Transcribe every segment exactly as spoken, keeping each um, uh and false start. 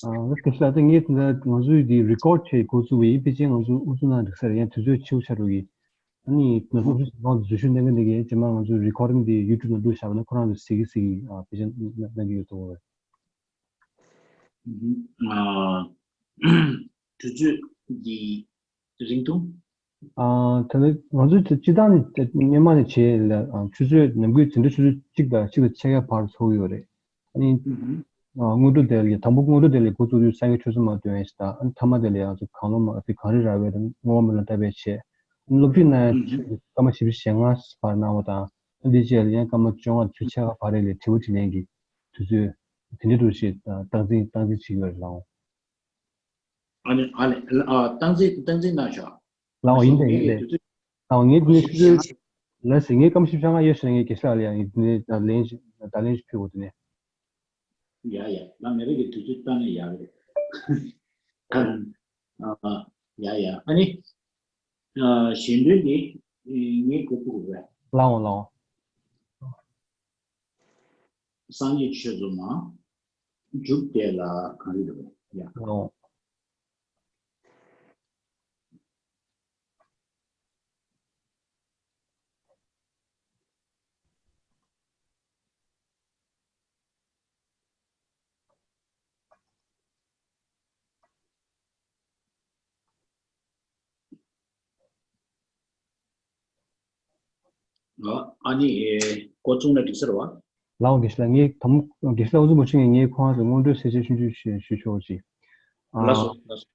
ཨ་ང་དེ་ཤ་ད་ངས་ད་ང་ཚོའི་འདི་རི་ཀོཌ་བྱས་འགོ་བཙུགས་པ་ཡིན། ཕལ་ཆེར་ང་ཚོ་ཨུ་ཚུགས་ནང་འགྲིག་ས་རེད། ཡང་དུས་ཚོད་ཕྱིའུ་ཆ་རུ་གི་ཨ་ནི་ང་ཚོ་ཨུ་ཚུགས་ནང་འཛུལ་ཞུགས་གནང་གི་འདི་གས་རྗེས་མ་ང་ཚོའི་རི་ཀོཌ་རིང་འདི་ཡུ་ཊུབ་ནང་བླུགས་བཞག་པ་ན་ཁོ་རང་ཚོ་གཟིགས་གི་གཟིགས་གི་ཨ་ཕལ་ཆེར་གནང་གི་ཡོད་ཚོད་རེད། ཨ་དུས་ཚོད་འདི་རིང་ཐུང་། ཨ་ད་ནི་ང་ཚོའི་སྤྱི་བཏང་ནས་སྔོན་མ་ནས་བྱས་ལ་ཨ་ཆུ་ཚོད་ནམ་རྒྱུན་འཛིན་གྲྭ་ཆུ་ཚོད་གཅིག་དང་གཅིག་དང་ཕྱེད་ཀ་བར་ཚོགས་ཡོད་རེད། ཨ་ནི་ཨ་སྔོན་འགྲོ་དེ་ལ་དང་པོ་སྔོན་འགྲོ་དེ་ལ་འགོ་བཙུགས་དུས་སངས་རྒྱས་ཆོས་ཚོགས་མ་འདོན་ཡས་ཤིག་དང་། ཨ་ནི་མཐའ་མ་དེ་ལ་ཡང་ཚོ་གང་བློ་མ་དེ་གངས་རི་ར་བས་དང་བསྔོ་བ་སྨོན་ལམ་བཏབ་པས་བྱས། ཨ་ནི་སློབ་ཁྲིད་གནང་ཡས་སྐར་མ་བཞི་བཅུ་ཞེ་ལྔ་བར་གནང་བ་དང་། ཨ་ནི་འདི་རྗེས་ལ་ཡང་སྐར་མ་བཅོ་ལྔ་དང་ཕྱེད་ཀ་བར་རེ་ལ་དྲི་བ་དྲིས་ལན་གྱི་དུས་ཚོད་དེ་འདྲའི་འདུག་ཞེས་སྟངས་འཛིན་སྟངས་འཛིན་བྱེད་ཀྱི་ཡོད་རེད་ལགས། ཨ་ནི་ཨ་ནི་ཨ་སྟངས་འཛིན་སྟངས་འཛིན་གནང་ཤག་ལའོ་ཡིན་པས་ཡིན་པས། ལའོ་ངས་དེ་ནས་ཆུ་ཚོད་ལ་ཟེར་ངས་སྐར་མ་བཞི་བཅུ་ཞེ་ལྔ་ཡོད་ཟེར། ངས་དགེ་བཤེས་ལགས་ལ་ཡང་དེ་ནས་ད་ལན་ཞིག་ད་ལན་ཞིག་ཕུལ་དགོས་དེ་ནས། ཡ་ཡ་ང་མེད་པའི་གི་དུས་ཚོད་བཏང་ན་ཡག་རེད། ཨ་ཡ་ཡ་ཨ་ནི་ཨ་གཞན་དོན་དེ་ངས་གོ་ཐུབ་རེད། ལའོ་ལའོ། སངས་རྒྱས་ཆོས་ཚོགས་མ་འཇུག་དེ་ལ་གང་རེད་འདུག་ཡ། ལའོ། ཨ་ནི་འགོ་བཙུགས་ན་འགྲིག་ས་རེད་བ། ལའོ་དགེ་བཤེས་ལགས། ངས་དམ་དགེ་བཤེས་ལགས་ཨུ་ཚུགས་མ་བྱེད་ངས་ངའི་ཁོང་ཚོ་སྔོན་འགྲོའི་གསལ་བཤད་ཆུང་ཆུང་ཞུ་ཞུ་ཆོག་ཅིག་ལགས་སོ་ལགས་སོ།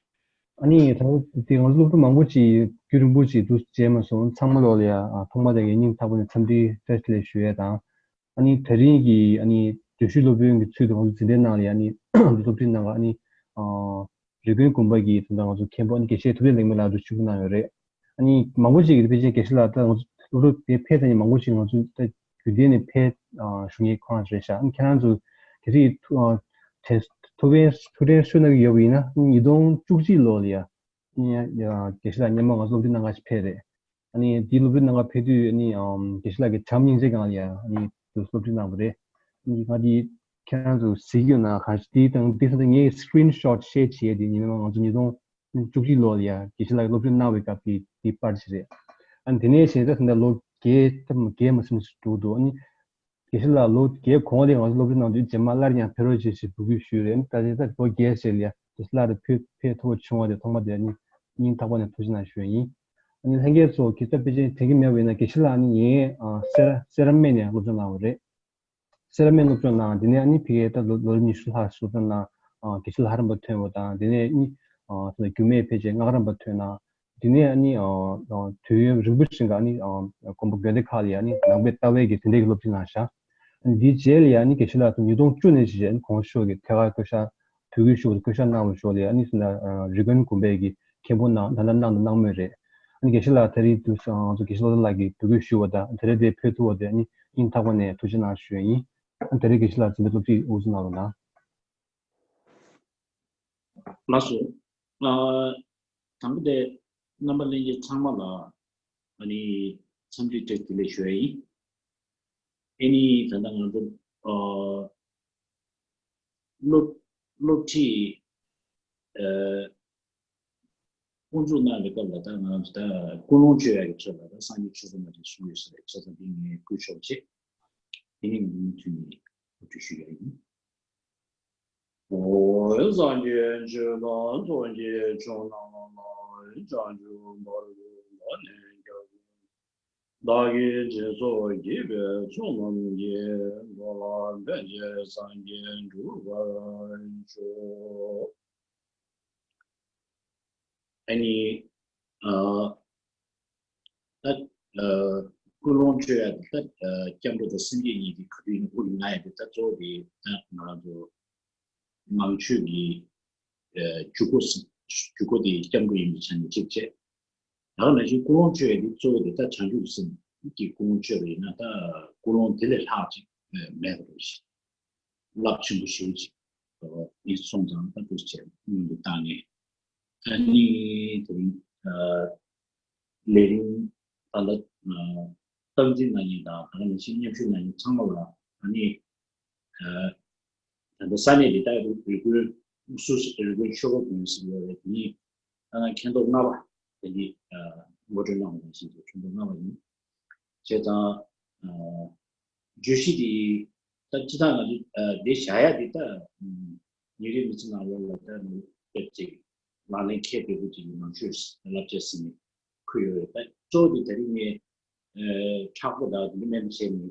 ཨ་ནི་ད་དེ་ང་ཚོ་སློབ་ཕྲུག་མང་པོ་ཅིག་རྒྱུན་རིང་པོ་ཅིག་འདུག་མཇལ་མ་སོང་། ཚང་མ་ལོག་ལ་ཡ་ཨ་ཐོག་མ་དེ་གའི་སྙིང་ཐག་པ་ནས་འཚམས་འདྲི་བཀྲ་ཤིས་བདེ་ལེགས་ཞུ་ཡས་དང་། ཨ་ནི་དེ་རིང་གི་ཨ་ནི་བརྗོད་ཞུ་སློབ་དཔོན་གྱི་ཚུལ་དུ་ང་ཚོ་འཛིན་གྲྭའི་ནང་ལ་ཡ་ཨ་ནི་སློབ་ཁྲིད་གནང་ག་ཨ་ནི་ཨ་རི་ཀོན་དགོན་པ་གི་དོན་དག་ང་ཚོ་མཁན་པོ་ཨ་ནི་དགེ་བཤེས་ཐུབ་བསྟན་ལེགས་སྨོན་ལགས་དུ་ཞུགས་གནང་ཡོད་རེད། ཨ་ནི་མང་པོ་ཅིག་གིས་ཕལ་ཆེར་དགེ་བཤེས་ལགས་ད་ང་ཚོ་སློབ་ཕྲུག་དེ་ཕེབས་ཙང་ནས་མང་པོ་ཅིག་ང་ཚོ་ད་རྒྱུན་ལྡན་ནས་ཕེབས་ཨ་བཞུགས་མཁན་ཁོ་རང་རེད་ཤག་ཨ་ནི་ཁྱེད་རང་ཚོ་དེ་རིང་ཐུགས་ཨ་དྲན་ཐུགས་ཕན་ཐུགས་དྲན་གསོ་གནང་གི་ཡོད་པ་ཡིན་ན་ཉིས་སྟོང་བཅུ་གཅིག་ལོ་ལ་ཡ་ཨ་ནི་ཡ་དགེ་བཤེས་ལགས་སྔོན་མ་ང་ཚོ་སློབ་ཁྲིད་གནང་ག་ཞིག་ཕེབས་རེད། ཨ་ནི་དེའི་སློབ་ཁྲིད་གནང་ག་ཕེབས་དུས་ཨ་ནི་ཨམ་དགེ་བཤེས་ལགས་ཀྱི་བྱམས་སྙིང་རྗེ་སྒང་ལ་ཡ་ཨ་ནི་དུ་སློབ་ཁྲིད་གནང་བ་རེད། ཨ་ནི་ང་དེ་ཁྱེད་རང་ཚོ་གཟིགས་ཡོད་ན་གང་ཞིག་དེའི་སྟེང་དེ་ས་དེ་ངའི་སི་ཀི་རིན་ཤོ་ཊི་ཤེར་བྱས་དེ་ཉིན་མ་ང་ཚོ་ཉིས་སྟོང་བཅུ་གཅིག་ལོ་ལ་ཡ་དགེ་བཤེས་ལགས་ཀྱི་སློབ་ཁྲིད་གནང་བའི་སྐབས་ཀྱི་དེའི་པར་ཞིག་རེད། ཨ་ནི་དེ་ནས་བྱས་ད་ད་ལོ་བརྒྱད་ཙམ་བརྒྱད་མ་ཟིན་ཞིག་འགྲོ་འདུག་ཨ་ནི་དགེ་བཤེས་ལགས་ལོ་བརྒྱད་གོང་ལ་ང་ཚོ་སློབ་ཁྲིད་གནང་དུས་རྗེས་མ་སླར་ཡང་ཕེབས་རོགས་བྱེད་ཞེས་འབོད་སྐུལ་ཞུས་རེད། ད་ཆ་ད་ལོ་བརྒྱད་ཞིག་ལ་དགེ་བཤེས་ལགས་ཕེབས་ཕེབས་ཐུབ་པ་བྱུང་བ་དེ་ཐོག་མ་དེ་ནི་སྙིང་ཐག་པ་ནས་ཐུགས་རྗེ་གནང་ཞུ་ཡ་ཡིན། ཨ་ནི་ལྷན་རྒྱས་ཚོ་གི་ད་ཕལ་ཆེར་དྲན་གྱི་མེད་པ་ཡིན་ན་དགེ་བཤེས་ལགས་ནི་ངའི་ཨ་སེ་ར་སེ་ར་སྨད་ནས་སློབ་སྦྱོང་གནང་བ་རེད། སེ་ར་སྨད་སློབ་སྦྱོང་གནང་དེ་ནས་ཨ་ནི་ཕ་གིར་ད་ལོ་ལོ་ཉི་ཤུ་ལྷག་སློབ་སྦྱོང་གནང་ཨ་དགེ་བཤེས་ལྷ་རམས་པ་ཐོན་པ་དང་དེ་ནས་ཨ་ནི་ཨ་རྒྱུད་སྨད་ཕལ་ཆེར་སྔགས་རམས་པ་ཐོན་གནང་། དེ་ནས་ཨ་ནི་ཨ་ཨ་དུས་ཡུན་རིང་པོ་ཞིག་ག་ཨ་ནི་ཨ་དགོན་པ་དགོན་སྡེ་ཁག་ལ་ཨ་ནི་ནང་པའི་ལྟ་བའི་གི་དེ་འདྲའི་གི་སློབ་ཁྲིད་གནང་ཤག་ཨ་ནི་འདིའི་རྗེས་ལ་ཨ་ནི་དགེ་བཤེས་ལགས་ཚོ་ཉིས་སྟོང་བཅུ་ནས་བྱས་ཨ་ནི་གོང་ཞུས་ཀྱི་ཐད་ཀར་བསྐོ་བཞག་དུས་འགོའི་ཞུ་བ་བསྐོ་བཞག་གནང་བ་ཞོར་ལ་ཨ་ནི་སོང་ན་རི་ཀོན་དགོན་པའི་གི་མཁན་པོ་གནང་ད་ལྟ་གནང་དང་གནང་མུས་རེད། ཨ་ནི་དགེ་བཤེས་ལགས་དེ་རིང་དུས་སང་ང་ཚོ་དགེ་བཤེས་བློ་བཟང་ལགས་ཀྱིས་དུས་འགོའི་ཞུ་བ་དང་དེ་རིང་དེ་ཕེབས་ཐུབ་པ་དེ་ཨ་ནི་སྙིང་ཐག་པ་ནས་ཐུགས་རྗེ་གནང་ཞུ་ཡ་ཡིན། ཨ་ནི་དེ་རིང་དགེ་བཤེས་ལགས་འཛིན་གྲྭ་སློབ་ཁྲིད་དབུ་འཛུགས་གནང་རོགས་གནང་། ལགས་སོ། ཨ་དང་པོ་དེ་རྣམ་པ་ལྷན་རྒྱས་ཚང་མ་ལ་ཨ་ནི་འཚམས་འདྲི་བཀྲ་ཤིས་བདེ་ལེགས་ཞུ་ཡ་ཡིན། ཨ་ནི་ད་ལྟ་ང་ཚོ་ཨ་སློབ་སློབ་ཁྲིད་ཨ་དབུ་འཛུགས་གནང་བའི་སྐབས་ལ་ད་ང་ཚོ་ད་ཀུན་སློང་བཅོས་ཡག་གི་ཆེད་ལ་ད་སངས་རྒྱས་ཆོས་ཚོགས་མ་དེ་གསུངས་ཡོད་ས་རེད། བྱས་ཙང་དེ་ངས་བསྐུལ་ཆོག་ཅེས་དེ་ནས་ངས་མུ་མཐུད་ནས་གོ་སྒྲིག་ཞུ་ཡ་ཡིན། ཨོ་སངས་རྒྱས་ཆོས་དང་ཚོགས་ཀྱི་མཆོག་རྣམས་ལ། བྱང་ཆུབ་བར་དུ་བདག་ནི་སྐྱབས་མགོན། བདག་གིས་སྦྱིན་སོགས་བགྱིས་པའི་ཚོགས་རྣམས་ཀྱིས། འགྲོ་ལ་ཕན་ཕྱིར་སངས་རྒྱས་འགྲུབ་པར་ཤོག་ཨ་ནི་ཨ་ད་ཨ་ཀུན་སློང་བཅོས་ཡ་དེ་ད་ཨ་སྐྱབས་འགྲོ་དང་སེམས་བསྐྱེད་གཉིས་ཀྱི་ག་དུས་ཡིན་ན་དབུ་ལ་ང་ཡ་དེ་ད་གཙོ་བོ་དེ་ད་ང་རང་ཚོ་ནང་ཆོས་ཀྱི་ཨ་འཇུག་སྒོ་ཟིན་འཇུག་སྒོ་དེ་སྐྱབས་འགྲོ་ཡིན་པའི་ཆ་ནས་གཅིག་བྱས། ད་ག་ནང་བཞིན་ཀུན་སློང་བཅོས་ཡ་དེ་གཙོ་བོ་དེ་ད་བྱང་ཆུབ་སེམས་ཀྱི་ཀུན་སློང་བཅོས་པ་ཡིན་ན་ད་ཀུན་སློང་དེ་ལས་ལྷག་ཅིག་མེད་པ་རེད། རླབས་ཆེན་པོ་ཞེ་པོ་ཅིག་ཨ་ནི་སོང་ཙང་ད་འདུག་སེ་བྱས་སྔོན་དུ་བཏང་ནས་ཨ་ནི་དེ་རིང་ཨ་ལས་རིམ་ད་ལ་ཨ་སྟངས་འཛིན་གནང་མཁན་དང་ད་ག་ནང་བཞིན་མཉམ་ཞུགས་གནང་མཁན་ཚང་མ་ལ་ཨ་ནི་ཨ་ད་ལྟ་ས་གནས་འདི་ད་རུ་རི་ཀོན་ སུ་རི་ཀོན་ཆོས་འཁོར་དགོན་ཟེར་ཡོད་རེད། དེ་ཡིན། ཨ་མཁན་ཐོག་ལྔ་པ་དེ་འདི་ཨ་ངོ་སྤྲོད་གནང་བ་ནང་བཞིན་དུ་མཁན་ཐོག་ལྔ་པ་ཡིན། བྱས་ཙང་ཨ་བརྗོད་གཞི་འདི་ད་སྤྱི་བཏང་ང་ཚོ་ཨ་འདི་བཞག་ཡ་འདི་ད་ཉིན་རེའི་མི་ཚེ་ནང་ལོགས་ལ་ད་ནི་སྐད་ཅིག་ལག་ལེན་ཁྱད་པར་དུ་ཅིག་ནང་ཆོས་བསླབ་བྱ་ཟིན་ནས་ཁུལ་ཡོད་རེད། ད་གཙོ་བོ་འདི་ད་རིང་ངས་ཨ་མཁྲེགས་པོ་དང་འདི་མེད་པ་བྱས་ནས་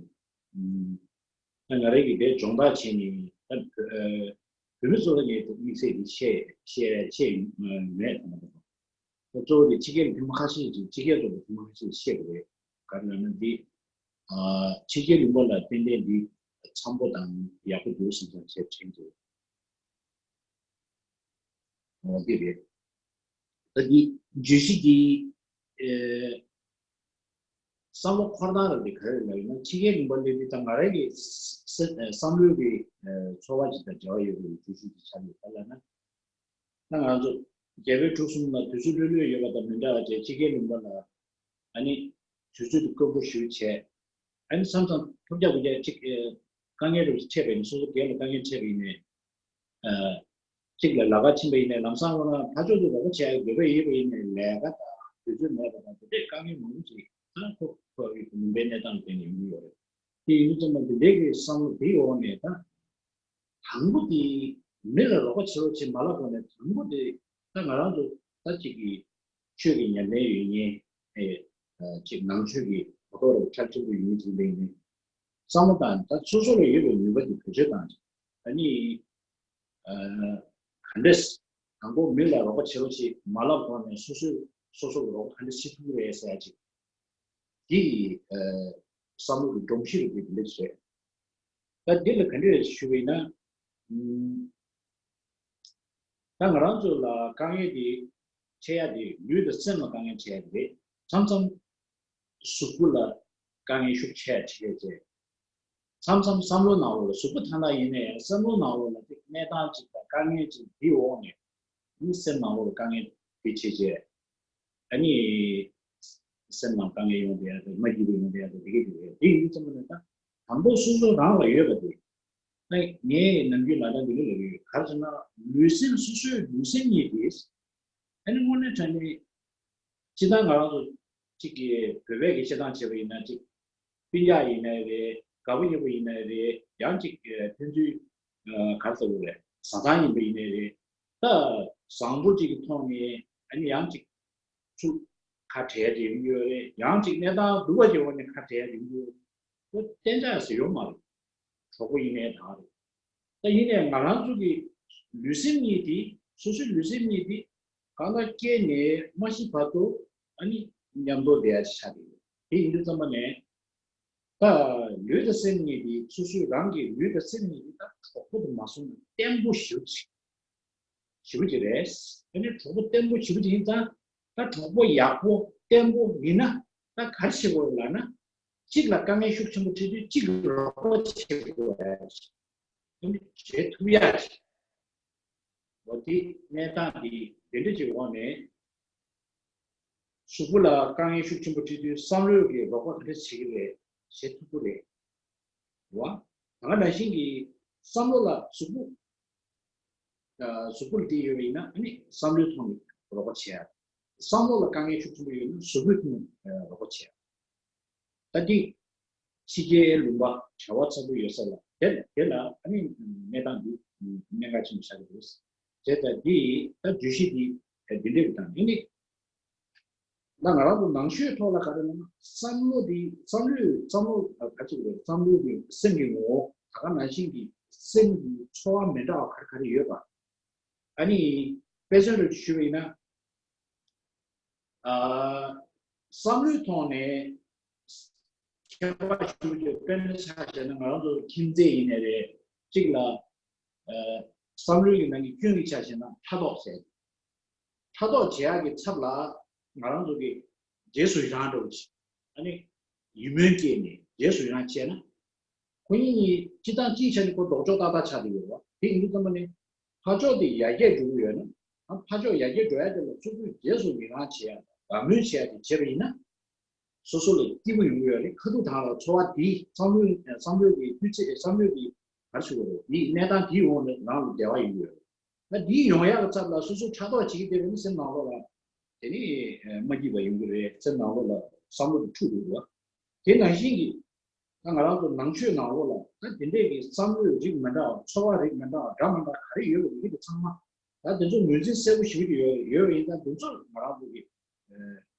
ཨ་ང་རང་གིས་དེ་སྦྱོང་བརྡར་བྱས་ནས་ད་བོད་ཨ་བོད་མི་ཚོ་ལ་ངས་དམིགས་བསལ་གྱི་བཤད་བཤད་བཤད་ཡོད་མེད་དང་། ད་གཙོ་བོ་དེ་ཕྱི་རྒྱལ་ཐེངས་མ་ཁ་ཤས་ཀྱིས་ཕྱི་རྒྱལ་ཚོ་ལ་ཐེངས་མ་ཁ་ཤས་བཤད་པ་རེད། ག་རེ་ལབ་ན་འདི་ཨ་ཕྱི་རྒྱལ་ལུང་པ་ལ་ཏན་ཏན་འདི་འཚམ་པོ་དང་ཡག་པོ་འདུག་བསམ་བསམ་བྱས་དྲན་འདུག་འོ་འདི་རེད། ད་འདི་བརྗོད་གཞི་འདི་ཨེ་བསམ་བློ་འཁོར་སྟངས་རབ་དེ་ག་རེ་ལབ་ཡིན་ན་ཕྱི་རྒྱལ་ལུང་པ་སླེབས་དུས་ད་ང་རང་གི་ས་ས་བསམ་བློའི་གི་ཨེ་ཚོར་བ་ཅིག་དང་འབྲེལ་བ་ཡོད་པའི་བརྗོད་གཞི་ཅིག་ཆགས་ཡོད་པ་ལབ་ན། ད་ང་ཚོ་རྒྱལ་པོའི་ཁྲུས་གསུམ་ལ་དུས་ཚོད་ལྷོད་ལྷོད་ཡོད་པ་དང་མི་འདྲ་བ་བྱས་ཕྱི་རྒྱལ་ལུང་པ་ལ་ཨ་ནི་དུས་ཚོད་དེ་དཀོན་པོ་ཞེ་པོ་བྱས། ཨ་ནི་མཚམས་མཚམས་ཐོབ་རྒྱག་པོ་རྒྱག་ཅིག་ཨེ་དཀའ་ངལ་རབ་ཅིག་འཕྲད་པ་ཡིན་ན་སོ་སོ་སྒེར་ལ་དཀའ་ངལ་འཕྲད་པ་ཡིན་ནའི། ཨ་གཅིག་ལ་ལས་ཀ་ཕྱིན་པ་ཡིན་ནའི་ལམ་སང་འོ་ན་ཕར་ཕྱོགས་དེ་རོགས་པ་བྱེད་ཡག་འདོད་པ་ཡོད་པ་ཡིན་ནའི་ལས་ཀ་དང་དུས་ཚོད་མེད་པ་དང་དེ་འདྲའི་དཀའ་ངལ་མང་པོ་ཞིག་ད་ཁོ་ཁོ་ཡི་མུན་པའི་གནས་སྟངས་དེ་ནས་ཡོང་གི་ཡོད་རེད། དེ་ཡིན་དུས་ཙམ་པ་འདི་འདྲའི་གི་བསམ་བློ་དེའི་འོག་ནས་ད་དང་པོ་དེ་མི་ལ་རོགས་པ་བྱེད་རོགས་བྱེད་མ་ལབ་གོང་ནས་དང་པོ་དེ་ད་ང་རང་ཚོ་ད་ཅིག་གི་ཆོས་ཀྱི་ཉམས་ལེན་ཡོད་མཁན་ཨེ་ཅིག་ནང་ཆོས་ཀྱི་གོ་རྟོགས་རབ་ཁྲལ་ཆེན་པོ་ཡོད་མཁན་ཅིག་ལས་ནས་བསམ་བློ་བཏང་ད་སོ་སོ་ལ་ཡོད་པའི་ནུས་པ་དེ་བེད་སྤྱོད་བཏང་ཨ་ནི། ཨ་ག་འདྲས། དང་པོ་མི་ལ་རོགས་པ་བྱེད་རོགས་བྱེད་མ་ལབ་གོང་ནས་སོ་སོས་སོ་སོ་ལ་རོགས་པ་ག་འདྲས་བྱེད་ཐུབ་ཀྱི་རེད་ཟེར་ཡ་ཅིག་འདི་ཡི་ཨ་བསམ་བློ་གི་སྒྲོམ་གཞི་རེད་འདི་འདི་འདྲས་རེད། ད་འདི་ལ་ག་འདྲས་ཞུ་བ་ཡིན་ན། ཨམ་ད་ང་རང་ཚོ་ལ་དཀའ་ངལ་འདི་འཕྲད་ཡ་འདི་ལུས་དང་སེམས་ལ་དཀའ་ངལ་འཕྲད་ཡ་འདི་རེད། མཚམས་མཚམས་གཟུགས་པོ་ལ་དཀའ་ངལ་ཤུགས་ཆེ་ཆེ་ཆེ། མཚམས་མཚམས་བསམ་བློ་ནང་ལོགས་ལ་གཟུགས་པོ་ཐ་ན་ཡིན་ན་ཡང་བསམ་བློ་ནང་ལོགས་ལ་དེ་གནས་སྟངས་ཅིག་དང་དཀའ་ངལ་ཅིག་དེའི་འོག་ནས་ནི་སེམས་ནང་ལོགས་ལ་དཀའ་ངལ་དེ་ཆེ་ཆེ། ཨ་ནི་སེམས་ནང་དཀའ་ངལ་ཡོང་བསྡད་ཡ་དང་མ་སྐྱིད་པ་ཡོང་བསྡད་ཡ་དང་དེ་གས་དེ་རེད། དེ་ཡིན་དུས་ཙམ་པ་ནས་ད་དང་པོ་སོ་སོ་རང་ལ་ཡོད་པ་དེ། ཨ་ངས་ནམ་རྒྱུན་ལ་ད་འདི་འདྲ་ལབ་ཀྱི་ཡོད། ག་རེ་ཟེར་ན་ལུས་སེམས་སོ་སོའི་ལུས་སེམས་གཉིས་དེ། ཨ་ནི་དངོས་གནས་དྲང་གནས་སྤྱིར་བཏང་ང་རང་ཚོ་གཅིག་གིས་བོད་པའི་གི་བཤད་སྟངས་བྱས་པ་ཡིན་ན་གཅིག་སྤུན་ཀྱག་ཡིན་ནའི་རེད། དགའ་པོ་ཉེ་པོ་ཡིན་ནའི་རེད། ཡང་གཅིག་ཕན་ཚུན་ག་རེ་ཟེར་དགོས་རེད། བཟའ་ཚང་ཡིན་པ་ཡིན་ནའི་རེད། ད་བཟང་པོ་གཅིག་གི་ཐོག་ནས་ཨ་ནི་ཡང་གཅིག་ཚུར་ཁ་བྲལ་ཡ་ཡོང་གི་ཡོད་རེད། ཡང་གཅིག་གནས་སྟངས་སྡུག་པ་ཅིག་འོག་ནས་ཁ་བྲལ་ཡ་ཡོང་གི་ཡོད་རེད། ཁོ་གཏན་འཇགས་ཟེར་ཡོད་མ་རེད། གྲོགས་པོ་ཡིན་ནའི་ད་རེད། ད་ཡིན་ནའི་ང་རང་ཚོ་གི་ལུས་སེམས་གཉིས་དེ་སོ་སོའི་ལུས་སེམས་གཉིས་དེ་གང་ལ་སྐྱེས་ནས་མ་ཤི་བར་དུ་ཨ་ནི་མཉམ་དུ་བསྡད་ཡ་ཆགས་ཀྱི་ཡོད། དེ་ཡིན་དུས་ཙམ་པ་ནས་ད་ལུས་དང་སེམས་གཉིས་དེ་སོ་སོའི་རང་གི་ལུས་དང་སེམས་གཉིས་དེ་ད་གྲོགས་པོ་དུ་མ་སོང་ན་བརྟན་པོ་ཞེ་པོ་ཅིག་ཞེ་པོ་ཅིག་རེད། ཨ་ནི་གྲོགས་པོ་བརྟན་པོ་ཞེ་པོ་ཅིག་ཡིན་ཙང་ད་གྲོགས་པོ་ཡག་པོ་བརྟན་པོ་ཡིན་ན་ད་ག་རེ་བྱེད་དགོས་ལབ་ན། གཅིག་ལ་དཀའ་ངལ་ཤུགས་ཆེན་པོ་འཕྲད་དུས་གཅིག་རོགས་པ་བྱེད་དགོས་ཡ་ཞིག་བྱེད་ཐུབ་ཡ་ཞིག་འོ་དེ་གནས་སྟངས་འདི་འདི་འདྲ་ཅིག་འོག་ནས་གཟུགས་པོ་ལ་དཀའ་ངལ་ཤུགས་ཆེན་པོ་འཕྲད་དུས་བསམ་བློས་ཀྱི་རོགས་པ་ག་འདྲ་བྱེད་ཀྱི་རེད། བྱེད་ཐུབ་ཀྱི་རེད། རེད་བ། ད་ག་ནང་བཞིན་གྱི་བསམ་བློ་ལ་གཟུགས་པོ་གཟུགས་པོ་ལ་བརྟེན་ཡོད་པ་ཡིན་ན་ཨ་ནི་བསམ་བློའི་ཐོག་ནས་རོགས་པ་བྱེད་ཡ། བསམ་བློ་ལ་དཀའ་ངལ་ཤུགས་ཆེན་པོ་ཡོད་ན་གཟུགས་པོའི་ཐོག་ནས་རོགས་པ་བྱེད་ཡ། ད་འདི་ཕྱི་རྒྱལ་ལུང་པ་བྲེལ་བ་ཚ་པོ་ཡོད་ས་ལ་དེ་དེ་ལ་ཨ་ནི་གནས་སྟངས་འདི་གནད་འགག་ཆེན་པོ་ཆགས་ཀྱི་འདུག་བྱས་ཙང་འདི་ད་བརྗོད་གཞི་འདི་འདི་འདྲས་ཀྱི་དང་འདི་ནི། ད་ང་རང་ཚོ་ནང་ཆོས་ཐོག་ལ་ག་རེ་ལབ་ན་བསམ་བློ་འདི་བསམ་བློའི་བསམ་བློ་ག་ཅིག་རེད། བསམ་བློ་གི་སེམས་ཀྱི་ངོ་བོ་ད་ག་ནང་བཞིན་གྱི་སེམས་ཀྱི་ཚོར་བ་མི་འདྲ་བ་ག་རེ་ག་རེ་ཡོད་པ། ཨ་ནི་དཔེ་མཚོན་རེ་ཞུས་པ་ཡིན་ན། ཨ། བསམ་བློའི་ཐོག་ནས་ཁྱད་པར་ཞུ་རྒྱུ་དཔེར་ན་ཆ་བཞག་ན་ང་རང་ཚོ་ཁྱིམ་མཚེས་ཡིན་ནའི་རེད། གཅིག་ལ་ཨ། བསམ་བློའི་གི་ནང་གི་སྐྱོན་གྱི་ཆ་བཞག་ན་ཕྲག་དོག་ཟེར། ཕྲག་དོག་བྱེད་ཡག་གི་ཚབ་ལ་ང་རང་ཚོ་གི་རྗེས་སུ་ཡི་རང་འདྲ་བོ་ཅིག་ཨ་ནི་ཡིད་སྨོན་སྐྱེས་ནས་རྗེས་སུ་ཡི་རང་བྱས་ན། ཁོ་གཉིས་གཉིས་སྤྱི་བཏང་སྤྱིའི་ཆ་ནས་ཁོ་ལྡོག་ཕྱོགས་ཏག་ཏག་ཆགས་བསྡད་ཡོད་རེད་བ། དེ་ཡིན་དུས་ཙམ་པ་ནི་ཕར་ཕྱོགས་དེ་ཡར་རྒྱས་འགྲོ་གི་ཡོད་ན། ཨ་ཕར་ཕྱོགས་ཡར་རྒྱས་འགྲོ་ཡ་དེ་ལ་སོ་སོས་རྗེས་སུ་ཡི་རང་བྱེད་ཡ་དང་དགའ་མོས་བྱེད་ཡ་དེ་བྱས་པ་ཡིན་ན། སོ་སོ་ལ་སྐྱིད་པོ་ཡོང་གི་ཡོད་རེད། ཁ་ཐུག་དང་ལ་ཚོར་བ་དེ་བསམ་བློའི་བསམ་བློའི་གི་སྤུས་ཚད་བསམ་བློའི་གི་ག་རེ་ཞུ་དགོས་རེད། དེའི་གནས་སྟངས་དེའི་འོག་ནས་རང་ལ་བདེ་བ་ཡོང་གི་ཡོད་རེད། ད་འདི་ཡོང་ཡག་གི་ཚབ་ལ་སོ་སོ་ཕྲག་དོག་བྱེད་ཀྱི་བསྡད་པ་ནི་སེམས་ནང་ལོགས་ལ་དེ་ནི་མ་སྐྱིད་པ་ཡོང་གི་རེད། སེམས་ནང་ལོགས་ལ་བསམ་བློ་དེ་འཁྲུག་འགྲོ་གི་རེད། དེ་ནང་བཞིན་གྱི་ད་ང་རང་ཚོ་ནང་ཆོས་ནང་ལོགས་ལ་ད་དེ་འདྲས་ཀྱི་བསམ་བློའི་རིགས་མི་འདྲ་བ། ཚོར་བ་རིགས་མི་འདྲ་བ། འདྲ་མི་འདྲ་ག་རེ་ཡོད་པ་དེ་གི་དེ་ཚང་མ་ད་དེ་ཚོ་ངོས་འཛིན་གསལ་པོ་ཞེ་པོ་ཅིག་ཡོད་ཡོད་པ་ཡིན་ཙང་། དེ་ཚོ་ང་རང་ཚོ་གི་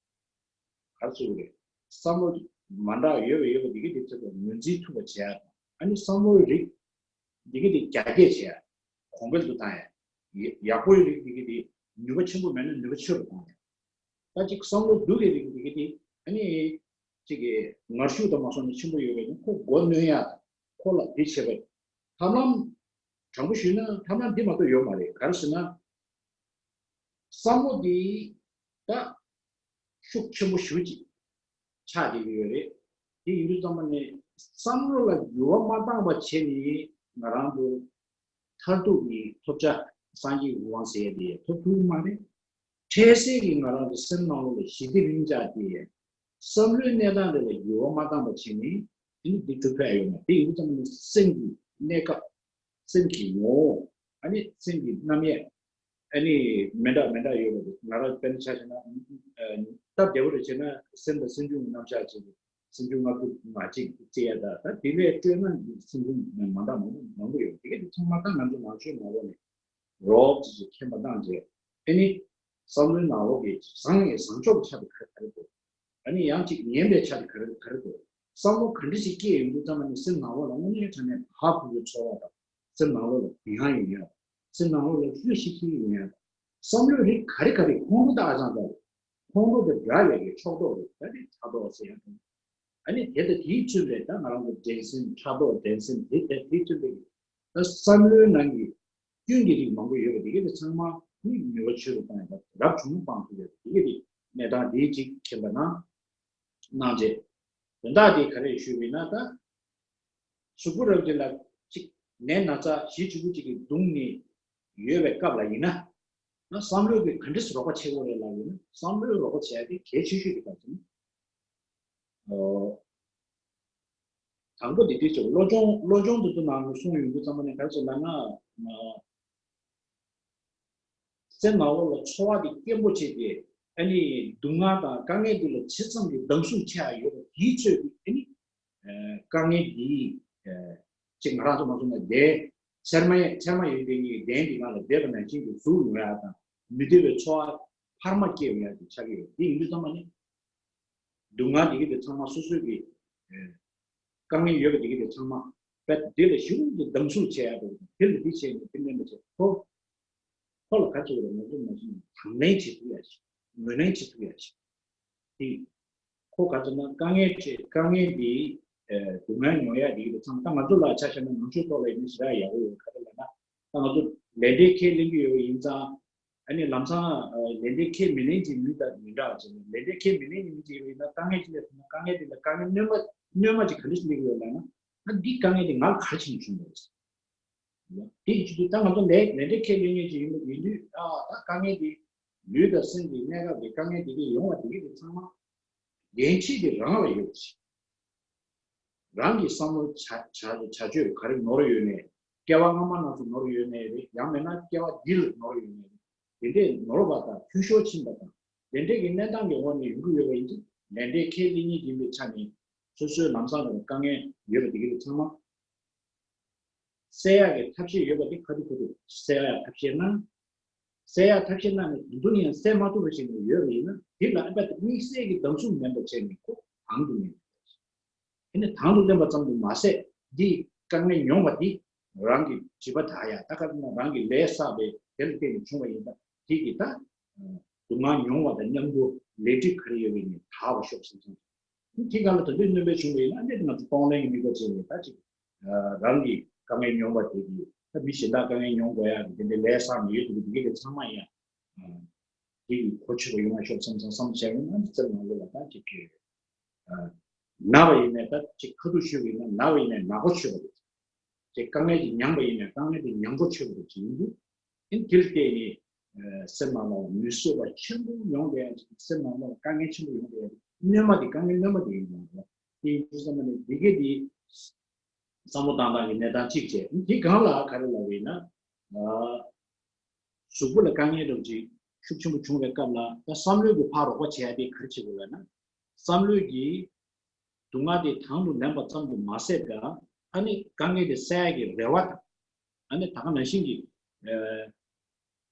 ག་རེ་ཟེར་དགོས་རེད། བསམ་བློ་མ་འདྲ་བ་ཡོད་པ་ཡོད་པ་དེ་གི་དེ་ཚོ་ངོས་འཛིན་ཐུབ་པ་བྱེད་ཡག་དང་། ཨ་ནི་བསམ་བློའི་རིགས་འདི་གི་དེ་རྒྱ་སྐྱེད་བྱེད་ཡ། གོང་འཕེལ་དུ་བཏང་ཡ། ཡག་པོའི་རིགས་འདི་གི་དེ་ནུས་པ་ཆེན་པོ་མེད་ན་ནུས་པ་ཆེ་རུ་གཏོང་ཡ། ད་ཅིག་བསམ་བློ་སྡུག་གི་རིགས་འདི་གི་དེ་ཨ་ནི་ཅིག་གི་ངར་ཤུགས་དང་མ་སོང་ནས་ཆེན་པོ་ཡོད་པས་ན་ཁོ་མགོ་གནོན་ཡ། ཁོ་ལ་དེ་བྱེད་པ་ཐབས་ལམ། དྲང་པོ་ཞུས་ན་ཐབས་ལམ་འདི་མ་གཏོགས་ཡོད་མ་རེད། ག་རེ་ཟེར་ན། བསམ་བློ་འདི་ད་ཤུགས་ཆེན་པོ་ཞེ་པོ་ཅིག་ཆགས་བསྡད་ཀྱི་ཡོད་རེད། དེ་ཡིན་དུས་ཙམ་པ་ནས་བསམ་བློ་ལ་འགྱུར་བ་མ་བཏང་བ་བྱས་ནས་ང་རང་ཚོ་མཐར་ཐུག་གི་ཐོབ་བྱ་སངས་རྒྱས་ཀྱི་གོ་འཕང་ཟེར་ཡ་དེ་ཐོབ་ཐུབ་ཀྱི་མ་རེད། འཕྲལ་སེལ་གྱི་ང་རང་ཚོ་སེམས་ནང་ལོགས་ལ་ཞི་བདེ་རིམ་འཇགས་དེ་བསམ་བློའི་གནས་སྟངས་དེ་ལ་འགྱུར་བ་མ་བཏང་བ་བྱས་ནས་དེ་ནི་འདི་གྲུབ་ཐུབ་ཡ་ཡོད་མ་རེད། དེ་ཡིན་དུས་ཙམ་པ་ནས་སེམས་ཀྱི་གནས་སྐབས། སེམས་ཀྱི་ངོ་བོ། ཨ་ནི་སེམས་ཀྱི་རྣམ་དབྱེ། ཨ་ནི་མི་འདྲ་མི་འདྲ་ཡོད་པ་རེད། ང་རང་དཔེར་ན་ཆ་བཞག་ན། སྟབས་བདེ་པོ་རེ་བྱས་ན་སེམས་དང་སེམས་བྱུང་གི་རྣམ་གཞག་བྱས་ཏེ་སེམས་བྱུང་ལྔ་བཅུ་ང་གཅིག་བརྩི་ཡ། ད་ད་དེ་ལས་སྤྲོས་ན་སེམས་བྱུང་མ་འདྲ་མང་པོ་མང་པོ་ཡོད། དེ་ག་དེ་ཚང་མ་ད་ང་ཚོ་ནང་ཆོས་ནང་ལོགས་ནས་རོབ་ཙམ་ཅིག་མཁྱེན་པ་བཏང་རྗེས། ཨ་ནི་བསམ་བློའི་ནང་ལོགས་ཀྱི་བཟང་ངན་བཟང་ཕྱོགས་ཀྱི་ཆ་དེ་ག་རེ་ག་རེ་འདུག་ཨ་ནི་ཡང་ཅིག་ངན་པའི་ཆ་དེ་ག་རེ་ག་རེ་འདུག་བསམ་བློ་ག་འདྲ་ཞིག་སྐྱེས་ཡོང་དུས་ཙམ་པ་ནི་སེམས་ནང་ལོགས་ལ་དངོས་གནས་དྲང་གནས་ཧ་གོ་གི་ཚོར་བ་དང་། སེམས་ནང་ལོགས་ལ་དེ་ཡང་ཡོང་ཡ། སེམས་ནང་ལོགས་ལ་ལྷོད་ཤིག་ཤིག་ཡོང་ཡ། བསམ་བློའི་རིགས་ག་རེ་ག་རེ་ཁོང་ཁྲོ་དང་ཨ་ཅང་དང་། ཁོང་ཁྲོ་དང་འདྲ་བའི་གི་ཕྱོགས་གཏོགས་རེད། ད་དེ་ཕྲག་དོག་ཟེར་ཡ་དང་། ཨ་ནི་དེ་དང་དེའི་མཚོན་པའི་ད་ང་རང་ཚོ་འགྲན་སེམས། ཕྲག་དོག་འགྲན་སེམས་དེ་དེ་དེའི་མཚོན་པའི་གི་ད་བསམ་བློའི་ནང་གི་སྐྱོན་གྱི་རིགས་མང་པོ་ཡོད་པ་དེ་ག་དེ་ཚང་མ་ནི་ནུས་པ་ཆེ་རུ་གཏོང་ཡ་དང་རབ་བྱུང་སྤང་ཐུབ་ཡ་དེ་ག་དེ་གནས་སྟངས་དེ་གཅིག་མཁྱེན་པ་ན། གནང་རྗེས། དོན་དག་དེ་ག་རེ་ཞུས་པ་ཡིན་ན། ད་གཟུགས་པོ་རབ་ཅིག་ལ་ཅིག་ནད་ན་ཚ་ཞེ་གཅིག་པུ་ཅིག་གིས་གདུང་ནས་ཡོད་པའི་སྐབས་ལ་ཡིན་ན། ན་བསམ་བློས་གི་ག་འདྲས་སེ་རོགས་པ་བྱེད་དགོས་རེད་ལབ་ཡིན་ན། བསམ་བློས་རོགས་པ་བྱེད་ཡ་དེ་གལ་ཆེ་ཤོས་དེ་ག་ཚོད་ན། ཨོ། དང་པོ་དེ་དུས་ཚོད་བློ་སྦྱོང་བློ་སྦྱོང་དེ་ཚོ་ནང་ལ་གསུངས་ཡོང་དུས་ཙམ་པ་ནས་ག་རེ་ཟེར་ལབ་ན། སེམས་ནང་ལོགས་ལ་ཚོར་བ་དེ་སྐྱེན་པོ་བྱས་ཏེ། ཨ་ནི་སྡུག་བསྔལ་དང་དཀའ་ངལ་དེ་ལ་ཇི་ཙམ་གྱི་སྡང་ཟུག་ཆེ་བ་ཡོད་པ་དེའི་ཚོད་དེ། ཨ་ནི་དཀའ་ངལ་འདི་ཅིག་ང་རང་ཚོ་མ་བཟུང་ན་བདེ། ཚེར་མ་ཚེར་མ་ཡོད་དེ་ཉིད་གདན་འདི་ནང་ལ་བསྡད་པ་ནང་བཞིན་དུ་ཟུག་ཡོང་ཡ་དང་། མི་བདེ་བའི་ཚོར་བ་འཕར་མ་སྐྱེ་ཡོང་ཡ་དེ་ཆགས་ཀྱི་ཡོད། དེ་ཡིན་དུས་ཙམ་པ་ནི། སྡུག་བསྔལ་འདི་གི་དེ་ཚང་མ་སོ་སོའི་གི་དཀའ་ངལ་ཡོད་པ་འདི་གི་དེ་ཚང་མ་དཔེ་འདི་ལ་ཞེ་པོ་ཅིག་སྡང་ཟུག་བྱེད་ཡ་འདུག་དེ་ལ་འདི་བྱས་ནས་དེ་མིན་པ་བྱས་ཁོ་ཁོ་ལ་ག་ཚོད་རེད། ང་ཚོ་མ་གཞི་ནས་དང་ལེན་བྱེད་ཐུབ་ཡ་ཞིག་ངོས་ལེན་བྱེད་ཐུབ་ཡ་ཞིག་དེ་ཁོ་ག་ཚོད་ན་དཀའ་ངལ་ཆེ་དཀའ་ངལ་འདི་སྡུག་བསྔལ་མྱོང་ཡ་འདི་གི་དེ་ཚང་མ། ད་ང་ཚོ་ལ་ཆ་བཞག་ན་ནང་ཆོས་ཐོག་ལ་ཡིན་ན་ཞེ་དྲག་ཡག་པོ་ཡོད། ག་རེ་ལབ་ན་ད་ང་ཚོ་ལས་འབྲས་ཁས་ལེན་གྱི་ཡོད་པ་ཡིན་ཙང་། ཨ་ནི་ལམ་སང་ལས་འབྲས་ཁས་མི་ལེན་གྱི་མི་དང་མི་འདྲ་བ་བྱས་ནས། ལས་འབྲས་ཁས་མི་ལེན་གྱི་མི་ཅིག་ཡོད་པ་ཡིན་ན་དཀའ་ངལ་ཅིག་སླེབས་སོང་ན་དཀའ་ངལ་དེ་ལ་དཀའ་ངལ་སྣོན་པ་སྣོན་པ་ཅིག་ག་འདྲ་ཞིག་སླེབས་ཀྱི་ཡོད་ལབ་ན། ཨ་འདི་དཀའ་ངལ་དེ་ང་ལ་ག་རེ་བྱས་ནས་བྱུང་བ་རེད། དེ་ཡིན་དུས་ད་ང་ཚོ་ལས་ལས་འབྲས་ཁས་ལེན་མཁན་ཅིག་ཡིན་དུས། ཨ་ད་དཀའ་ངལ་དེ་ལུས་དང་སེམས་ཀྱི་གནས་སྐབས་ཀྱི་དཀའ་ངལ་དེ་གས་ཡོང་བ་དེ་གས་དེ་ཚང་མ་འགན་འཁྲི་དེ་རང་ལ་ཡོད་ཅིག་རང་གི་བསམ་བློ་བྱ་བྱ་བྱ་སྤྱོད་ག་རེ་ནོར་ཡོད་ནའི། སྐྱེ་བ་སྔ་མ་ནང་ཚོ་ནོར་ཡོད་ནའི་རེད། ཡང་མིན་ན་སྐྱེ་བ་འདི་ལ་ནོར་ཡོད་ནའི་རེད། དེ་འདྲས་ནོར་བ་དང་འཐུས་ཤོར་ཕྱིན་པ་དང་། དེ་འདྲས་ཀྱི་གནས་སྟངས་ཀྱི་འོག་ནས་ཡོང་གི་ཡོད་པ་ཡིན་ཙང་། ལས་འབྲས་ཁས་ལེན་མཁན་ཡིན་པའི་ཆ་ནས་སོ་སོའི་ལམ་སང་ལ་དཀའ་ངལ་ཡོད་པ་དེ་གས་ཚང་མ་སེལ་ཡག་གི་ཐབས་ཤེས་ཡོད་པ་དེ་ཁ་ཐུག་ཁ་ཐུག་སེལ་ཡག་ཐབས་ཤེས་གནང་། སེལ་ཡག་ཐབས་ཤེས་གནང་ནས་དུང་དུ་ནས་ཡང་སེལ་མ་ཐུབ་པ་ཞིག་ནས་ཡོད་པ་ཡིན་ན། དེ་ལ་ཨ་ད་དམིགས་བསལ་གྱི་སྡང་ཟུག་མེད་པ་བྱས་ནས་ཁོ་དང་དུ་ལེན་དགོས། དེ་ནས་དང་དུ་ལེན་པ་ཙམ་དུ་མ་ཟད། འདི་དཀའ་ངལ་མྱོང་བ་འདི་རང་གི་བྱིས་པ་དག་ཡ་ད་ག་ན་རང་གི་ལས་བསགས་པའི་དེ་ལ་བརྟེན་ནས་བྱུང་བ་ཡིན་ད། དེ་གི་ད་སྡུག་བསྔལ་མྱོང་བ་དང་མཉམ་དུ་ལས་སྒྲིབ་ག་རེ་ཡོད་པ་ཡིན་ནས་དག་པ་ཤོག་བསམ་བསམ། དེ་ག་ལ་ད་དུང་སྣོན་པ་བྱུང་བ་ཡིན་ན། འདི་ང་ཚོ་གཏོང་ལེན་གྱི་དམིགས་པ་བྱས་ནས་ད་ཅིག་རང་གི་དཀའ་ངལ་མྱོང་བ་དེ་གི་ད་མི་གཞན་དག་དཀའ་ངལ་མྱོང་དགོས་ཡ་གི་དེ་འདྲའི་ལས་བསགས་མི་ཡོད་དེ་གི་དེ་གི་ཚང་མ་ཡང་དེ་གི་གོ་ཆོད་པ་ཡོང་བ་ཤོག་བསམ་བསམ་བསམ་བྱས་ཡོང་ན། འདི་ཚོ་ནང་ལོགས་ལ་ད་ཅིག་གི་ན་བ་ཡིན་ནའི་ད་ཅིག་ཁ་ཐུག་ཞུས་པ་ཡིན་ན། ན་བ་ཡིན་ནའི་ནག་པོ་ཆོད་པ་རེད། ཅིག་དཀའ་ངལ་ཅིག་མྱངས་པ་ཡིན་ནའི་དཀའ་ངལ་དེ་མྱངས་པོ་ཆོད་པ་རེད་ཅིག་ཡིན་དུས། ཨིན་དེར་བརྟེན་ནས་སེམས་ནང་ལ་མི་བཟོད་པ་ཆེན་པོ་ཡོང་བསྡད་ཡ་ཅིག་སེམས་ནང་ལ་དཀའ་ངལ་ཆེན་པོ་ཡོང་བསྡད་ཡ་སྣོན་མ་དེ་དཀའ་ངལ་སྣོན་མ་དེ་ཡིན་པ་རེད། དེ་ཡིན་དུས་ཙམ་པ་ནས་འདི་གས་དེ་བསམ་བློ་བཏང་སྟངས་ཀྱི་གནས་སྟངས་གཅིག་བྱས། དེ་སྒང་ལ་ག་རེ་ལབ་པ་ཡིན་ན། ཨ། གཟུགས་པོ་ལ་དཀའ་ངལ་འདྲ་བོ་ཅིག་ཤུགས་ཆེན་པོ་བྱུང་བའི་སྐབས་ལ་ད་བསམ་བློའི་གི་ཕར་རོགས་པ་བྱེད་ཡ་དེ་ག་རེ་བྱེད་དགོས་ལབ་ན། བསམ་བློའི་གི་སྡུག་བསྔལ་དེ་དང་དུ་ལེན་པ་ཙམ་དུ་མ་ཟད་པར་ཨ་ནི་དཀའ་ངལ་དེ་སེལ་ཡ་གི་རེ་བ་དང་། ཨ་ནི་ད་ག་ནང་བཞིན་གྱི་ཨ་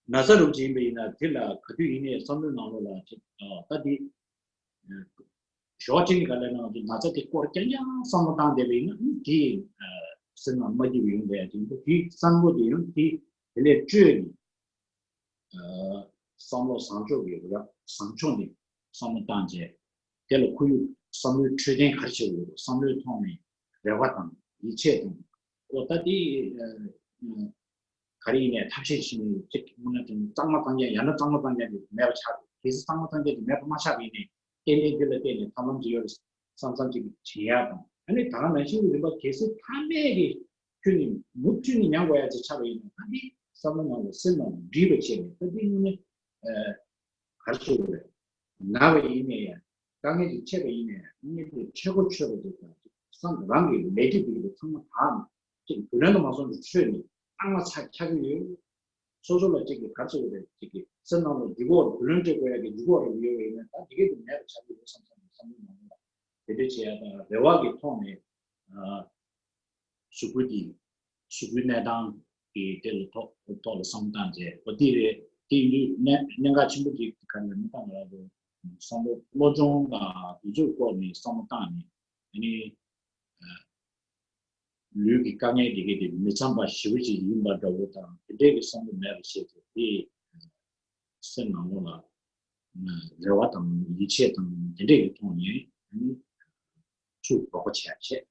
ན་ཚ་རུ་ཅིག་ཡིན་པ་ཡིན་ན་དེ་ལ་ག་དུས་ཡིན་ནའི་བསམ་བློའི་ནང་ལོགས་ལ་ཅིག་ཨ་ད་དེ་ཨ་ཞོགས་ཀྱི་ག་ལ་ན་ང་ཚོ་ན་ཚ་དེ་སྐོར་རྐྱང་རྐྱང་བསམ་བློ་བཏང་བསྡད་པ་ཡིན་ན་ཨ་ནི་དེ་ཨ་སེམས་ནང་མ་སྐྱིད་པ་ཡོང་བས་ཅིག་དེ་བསམ་བློ་དེ་ཡང་དེ་དེ་ལས་བཅོས་ནས། བསམ་བློ་བཟང་ཕྱོགས་ཀྱི་རེ་བ་བཟང་ཕྱོགས་ནས་བསམ་བློ་བཏང་རྗེས། དེ་ལ་ཁོར་ཡུག་བསམ་བློའི་འཕྲོད་བསྟེན་ག་རེ་བྱེད་དགོས་རེད། བསམ་བློའི་ཐོག་ནས་རེ་བ་དང་ཡིད་ཆེས་དང་། ཨོ་ད་དེ་ག་རེ་ཡིན་ནའི་ཐབས་ཤེས་བྱས་ནས་གཅིག་དངོས་གནས་དྲང་གཙང་མ་གཙང་རྐྱང་ཡང་ན་གཙང་མ་གཙང་རྐྱང་དེ་མེད་པ་ཆགས་རེད། གལ་སྲིད་གཙང་མ་གཙང་རྐྱང་དེ་མེད་པ་མ་ཆགས་པ་ཡིན་ནའི་ཏན་ཏན་དེ་ལ་བརྟེན་ནས་ཐབས་ལམ་ཅིག་ཡོད་རེད་བསམ་བསམ་ཅིག་བྱེད་ཡག་དང་། ཨ་ནི་ད་ག་ནང་བཞིན་རིམ་པ་གལ་སྲིད་ཕ་མས་ཀྱི་ཁྱོད་ནི་མུ་མཐུད་ནས་མྱང་དགོས་ཡ་ཅིག་ཆགས་པ་ཡིན་ན་ད་འདི་བསམ་བློ་ནང་ལ་སེམས་ནང་འདྲིས་པ་བྱས་ནས་ད་འདི་དངོས་གནས་ག་རེ་ཟེར་དགོས་རེད། ན་བ་ཡིན་ནའི་ཡང་དཀའ་ངལ་ཅིག་འཕྲད་པ་ཡིན་ནའི་ཡང་དཀའ་ངལ་དེ་འཕྲད་གོ་ཆོད་པ་དེ་དང་བསམ་རང་གི་ལས་འབྲས་དེ་གི་ཚང་མ་དག་ནས་ཅིག་བུ་ལོན་དུ་མ་སོང་གི་ཆོད་ནས་ཨང་ལ་ཚ་ཆགས་ཀྱི་ཡོད། སོ་སོ་ལ་ཅིག་གི་ག་རེ་ཟེར་དགོས་རེད། ཅིག་གི་སེམས་ནང་ལ་འཇུག་གོ་རེད། བུ་ལོན་སྤྲད་དགོས་ཡ་གི་འཇུག་གོ་རེད་ཡོད་པ་ཡིན་ན་ད་དེ་གས་དེ་མེད་པ་ཆགས་ཀྱི་ཡོད་བསམ་བསམ་བསམ་བློ་ནང་ལ་དེ་འདྲ་བྱེད་ཡ་དང་རེ་བ་གི་ཐོག་ནས་གཟུགས་པོ་འདི་གཟུགས་པོའི་གནས་སྟངས་ཀྱི་དེ་ལ་ཐོག་ཐོག་ལ་བསམ་བློ་བཏང་རྗེས་ཨོ་དེ་རེད། དེ་ཡིན་དུས་གནད་གནད་འགག་ཆེན་པོ་ཅིག་ག་རེ་ལ་མི་བཏང་བ་ལ་བསམ་བློ་བློ་སྦྱོང་དང་དེ་ཚོའི་སྐོར་ནས་བསམ་བློ་བཏང་ནས་ཨ་ནི། ལུས་ཀྱི་དཀའ་ངལ་དེ་གས་དེ་མི་འཚམ་པ་ཞེ་པོ་ཅིག་ཡིན་པ་འདྲ་བོ་དང་དེ་འདྲའི་གི་བསམ་བློ་མེད་པ་བྱས་ཏེ་དེ་སེམས་ནང་ལོགས་ལ་རེ་བ་དང་ཡིད་ཆེས་དང་དེ་འདྲའི་གི་ཐོག་ནས་ཨ་ནི་ཚུར་རོགས་པ་བྱས་བྱས།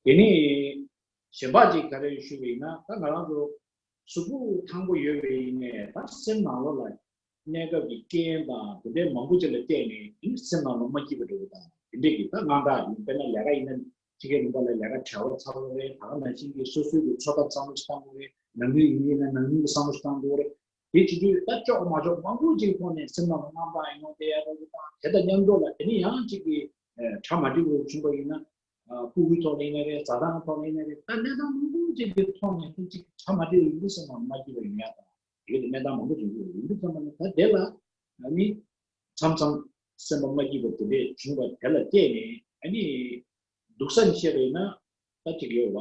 དེ་ནས་གཞན་པ་ཅིག་ག་རེ་ཞུས་པ་ཡིན་ན་ད་ང་རང་ཚོ་གཟུགས་པོ་ཐང་པོ་ཡོད་པ་ཡིན་ནའི་ད་སེམས་ནང་ལོགས་ལ་གནས་སྐབས་ཀྱི་རྐྱེན་དང་དེ་འདྲའི་མང་པོ་ཅིག་ལ་བརྟེན་ནས་ཨ་ནི་སེམས་ནང་ལ་མ་སྐྱིད་པ་འདྲ་བོ་དང་དེ་འདྲའི་གི་ད་དངངས་སྐྲག་ཡིན། དཔེར་ན་ལས་ཀ་ཡིན་ན་ཕྱི་རྒྱལ་ལུང་པ་ལ་ལས་ཀ་བྲེལ་བ་ཚ་པོ་རེད། ད་ག་ནང་བཞིན་གྱི་སོ་སོའི་གི་འཚོ་ཐབས་བསམ་བློ་ཞིག་བཏང་དགོས་རེད། ནང་མི་ཡིན་ན་ནང་མི་གི་བསམ་བློ་ཞིག་བཏང་དགོས་རེད། དེ་བྱེད་དུས་ད་ལྕོགས་མ་ལྕོགས་མང་པོ་ཅིག་ཐོག་ནས་སེམས་ནང་ལ་དངངས་སྐྲག་ཡོང་བསྡད་ཡ་འདྲ་བོ་དང་དེ་དང་མཉམ་དུ་ལ་དེ་ནས་ཡང་ཅིག་གི་གྲ་མ་འགྲིག་པ་བྱུང་པ་ཡིན་ན། ཕྲུ་གུའི་ཐོག་ནས་ཡིན་ན་རེད། བཟའ་ཟླའི་ཐོག་ནས་ཡིན་ན་རེད། ད་གནས་སྟངས་མང་པོ་ཅིག་གི་ཐོག་ནས་ཅིག་གྲ་མ་འགྲིག་པ་ཡིན་དུས་སེམས་ནང་མ་སྐྱིད་པ་ཡོང་ཡ་དང་དེ་གནས་སྟངས་མང་པོ་ཅིག་ཡོང་དུས་ཙམ་པ་ནས་ད་དེ་ལ་ཨ་ནི་མཚམས་མཚམས་སེམས་པ་མ་སྐྱིད་པ་དེ་འདྲས་བྱུང་བ་དེ་ལ་བལྟས་ནས་ཨ་ནི་སྡུག་ས་ནས་བཤད་པ་ཡིན་ན་ད་ཅིག་ཡོད་བ།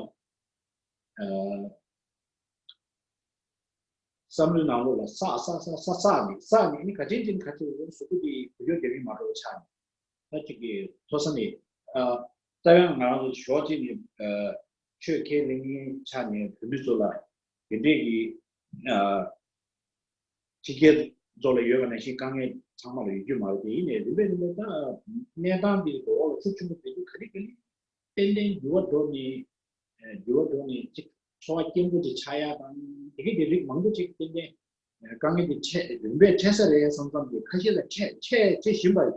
བསམ་བློའི་ནང་ལོགས་ལ་བསགས་བསགས་བསགས་བསགས་བསགས་ནས་བསགས་ནས་ནི་ག་ཅན་ཅན་ག་ཅན་ཡོད་གཟུགས་པོ་དེ་འགུལ་སྐྱོད་རྒྱག་གི་མ་འགྲོ་ཆགས་ནས་ད་ཅིག་གི་མཐོ་ས་ནས་ད་ཡང་ང་རང་ཚོ་ཞོགས་ཅིག་ནས་ཆོས་ཁས་ལེན་མཁན་ཆགས་ནས་བོད་མི་ཚོ་ལ་དེ་འདྲས་ཀྱི་ཕྱི་རྒྱལ་ཚོ་ལ་ཡོད་པ་ནང་བཞིན་དཀའ་ངལ་ཚང་མ་ལ་ཡོད་རྒྱུ་མ་རེད། དེ་ཡིན་ནའི་རིམ་པས་རིམ་པས་ད་གནས་སྟངས་འདི་འོག་ལ་ཤུགས་ཆེན་པོ་འགྲོ་རྒྱུ་ག་རེ་ག་རེ་ཏན་ཏན་འགྱུར་བ་འགྲོ་ནས་འགྱུར་བ་འགྲོ་ནས་ཅིག་འཚོ་བ་སྐྱིད་པོ་ཅིག་ཆགས་ཡ་དང་དེ་གི་དེ་རིགས་མང་པོ་ཅིག་ཏན་ཏན་དཀའ་ངལ་དེ་འཕྲད་རིམ་པས་འཕྲད་ས་རེད་བསམ་བསམ་གྱི་ཁ་ཤས་ལ་འཕྲད་འཕྲད་འཕྲད་བཞིན་པ་རེད།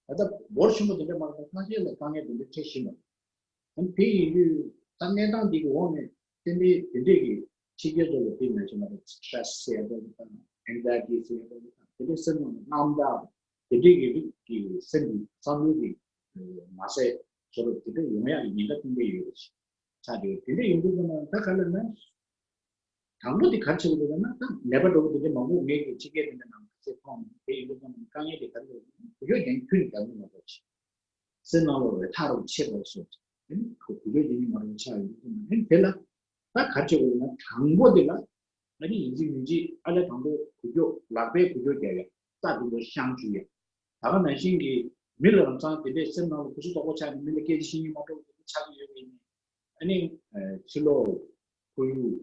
ད་ལྟ་འབོར་ཆེན་པོ་དེ་འདྲ་མ་རེད། ཁ་ཤས་ལ་དཀའ་ངལ་དེ་འདྲ་འཕྲད་བཞིན་པ་རེད། ཨ་ནི་དེ་ཡིན་དུས་ད་གནས་སྟངས་འདི་གི་འོག་ནས་ཏན་ཏན་དེ་འདྲས་ཀྱི་ཕྱི་རྒྱལ་ཚོ་ལ་དཔེ་མ་བྱས་ན་སི་ཊེ་རེ་སི་ཟེར་ཡ་འདྲ་བོ་དང་ཨེང་ཛའི་ཊི་ཟེར་ཡ་འདྲ་བོ་དང་དེ་འདྲའི་སེམས་ནང་ལ་དངངས་སྐྲག་དེ་འདྲས་ཀྱི་རིགས་ཀྱི་སེམས་ཀྱི་བསམ་བློ་གི་མ་ཟད་བཟོ་འདྲ་དེ་འདྲ་ཡོང་ཡག་གི་ཉེན་ཁ་སྟོན་གྱི་ཡོད་པ་ཞིག་ཆགས་ཀྱི་ཡོད། དེ་འདྲ་ཡོང་དུས་ཙམ་ལ་ད་ག་ལ་ན། དང་པོ་དེ་ག་རེ་བྱེད་དགོས་ལབ་ན་ད་ནད་པ་འདྲ་བོ་དེ་འདྲ་མང་པོ་ངེད་ཀྱི་ཕྱི་རྒྱལ་དེ་འདྲ་ནང་ཁ་ཤས་མཐོང་ནས་དེ་ཡིན་དུས་ཙམ་ནས་དཀའ་ངལ་དེ་ག་རེ་རེད་ཟེར་ན་འགུལ་སྐྱོད་རྒྱག་ཁྱོན་ནས་རྒྱག་མི་མ་གཏོགས་ཅིག་སེམས་ནང་ལ་རེ་ཐག་རོགས་ཆད་པར་སོགས་ཀྱི་འགུལ་སྐྱོད་རྒྱག་མི་མ་རུང་ཆགས་ཡོང་དུས་ཙམ་ནས་དེ་ལ་ད་ག་རེ་བྱེད་དགོས་ལབ་ན་དང་པོ་དེ་ལ་ཨ་ནི་ཡིན་གཅིག་མིན་གཅིག་ཨ་ལས་དང་པོ་འགུལ་སྐྱོད་ལག་པས་འགུལ་སྐྱོད་རྒྱག་ཡ་རྩ་དེ་ཚོ་བཤང་བཅུག་ཡ་ད་ག་ནང་བཞིན་གྱི་མི་ལ་ལམ་སང་དེ་འདྲའི་སེམས་ནང་ལ་གུ་སུ་དོག་པོ་ཆགས་ནས་མི་ལ་སྐད་ཆ་བཤད་སྙིང་མ་བྲོ་བ་དེ་འདྲ་ཆགས་ཀྱི་ཡོད་པ་ཡིན་ན། ཨ་ནི་ཕྱི་ལོགས་ཁོར་ཡུག་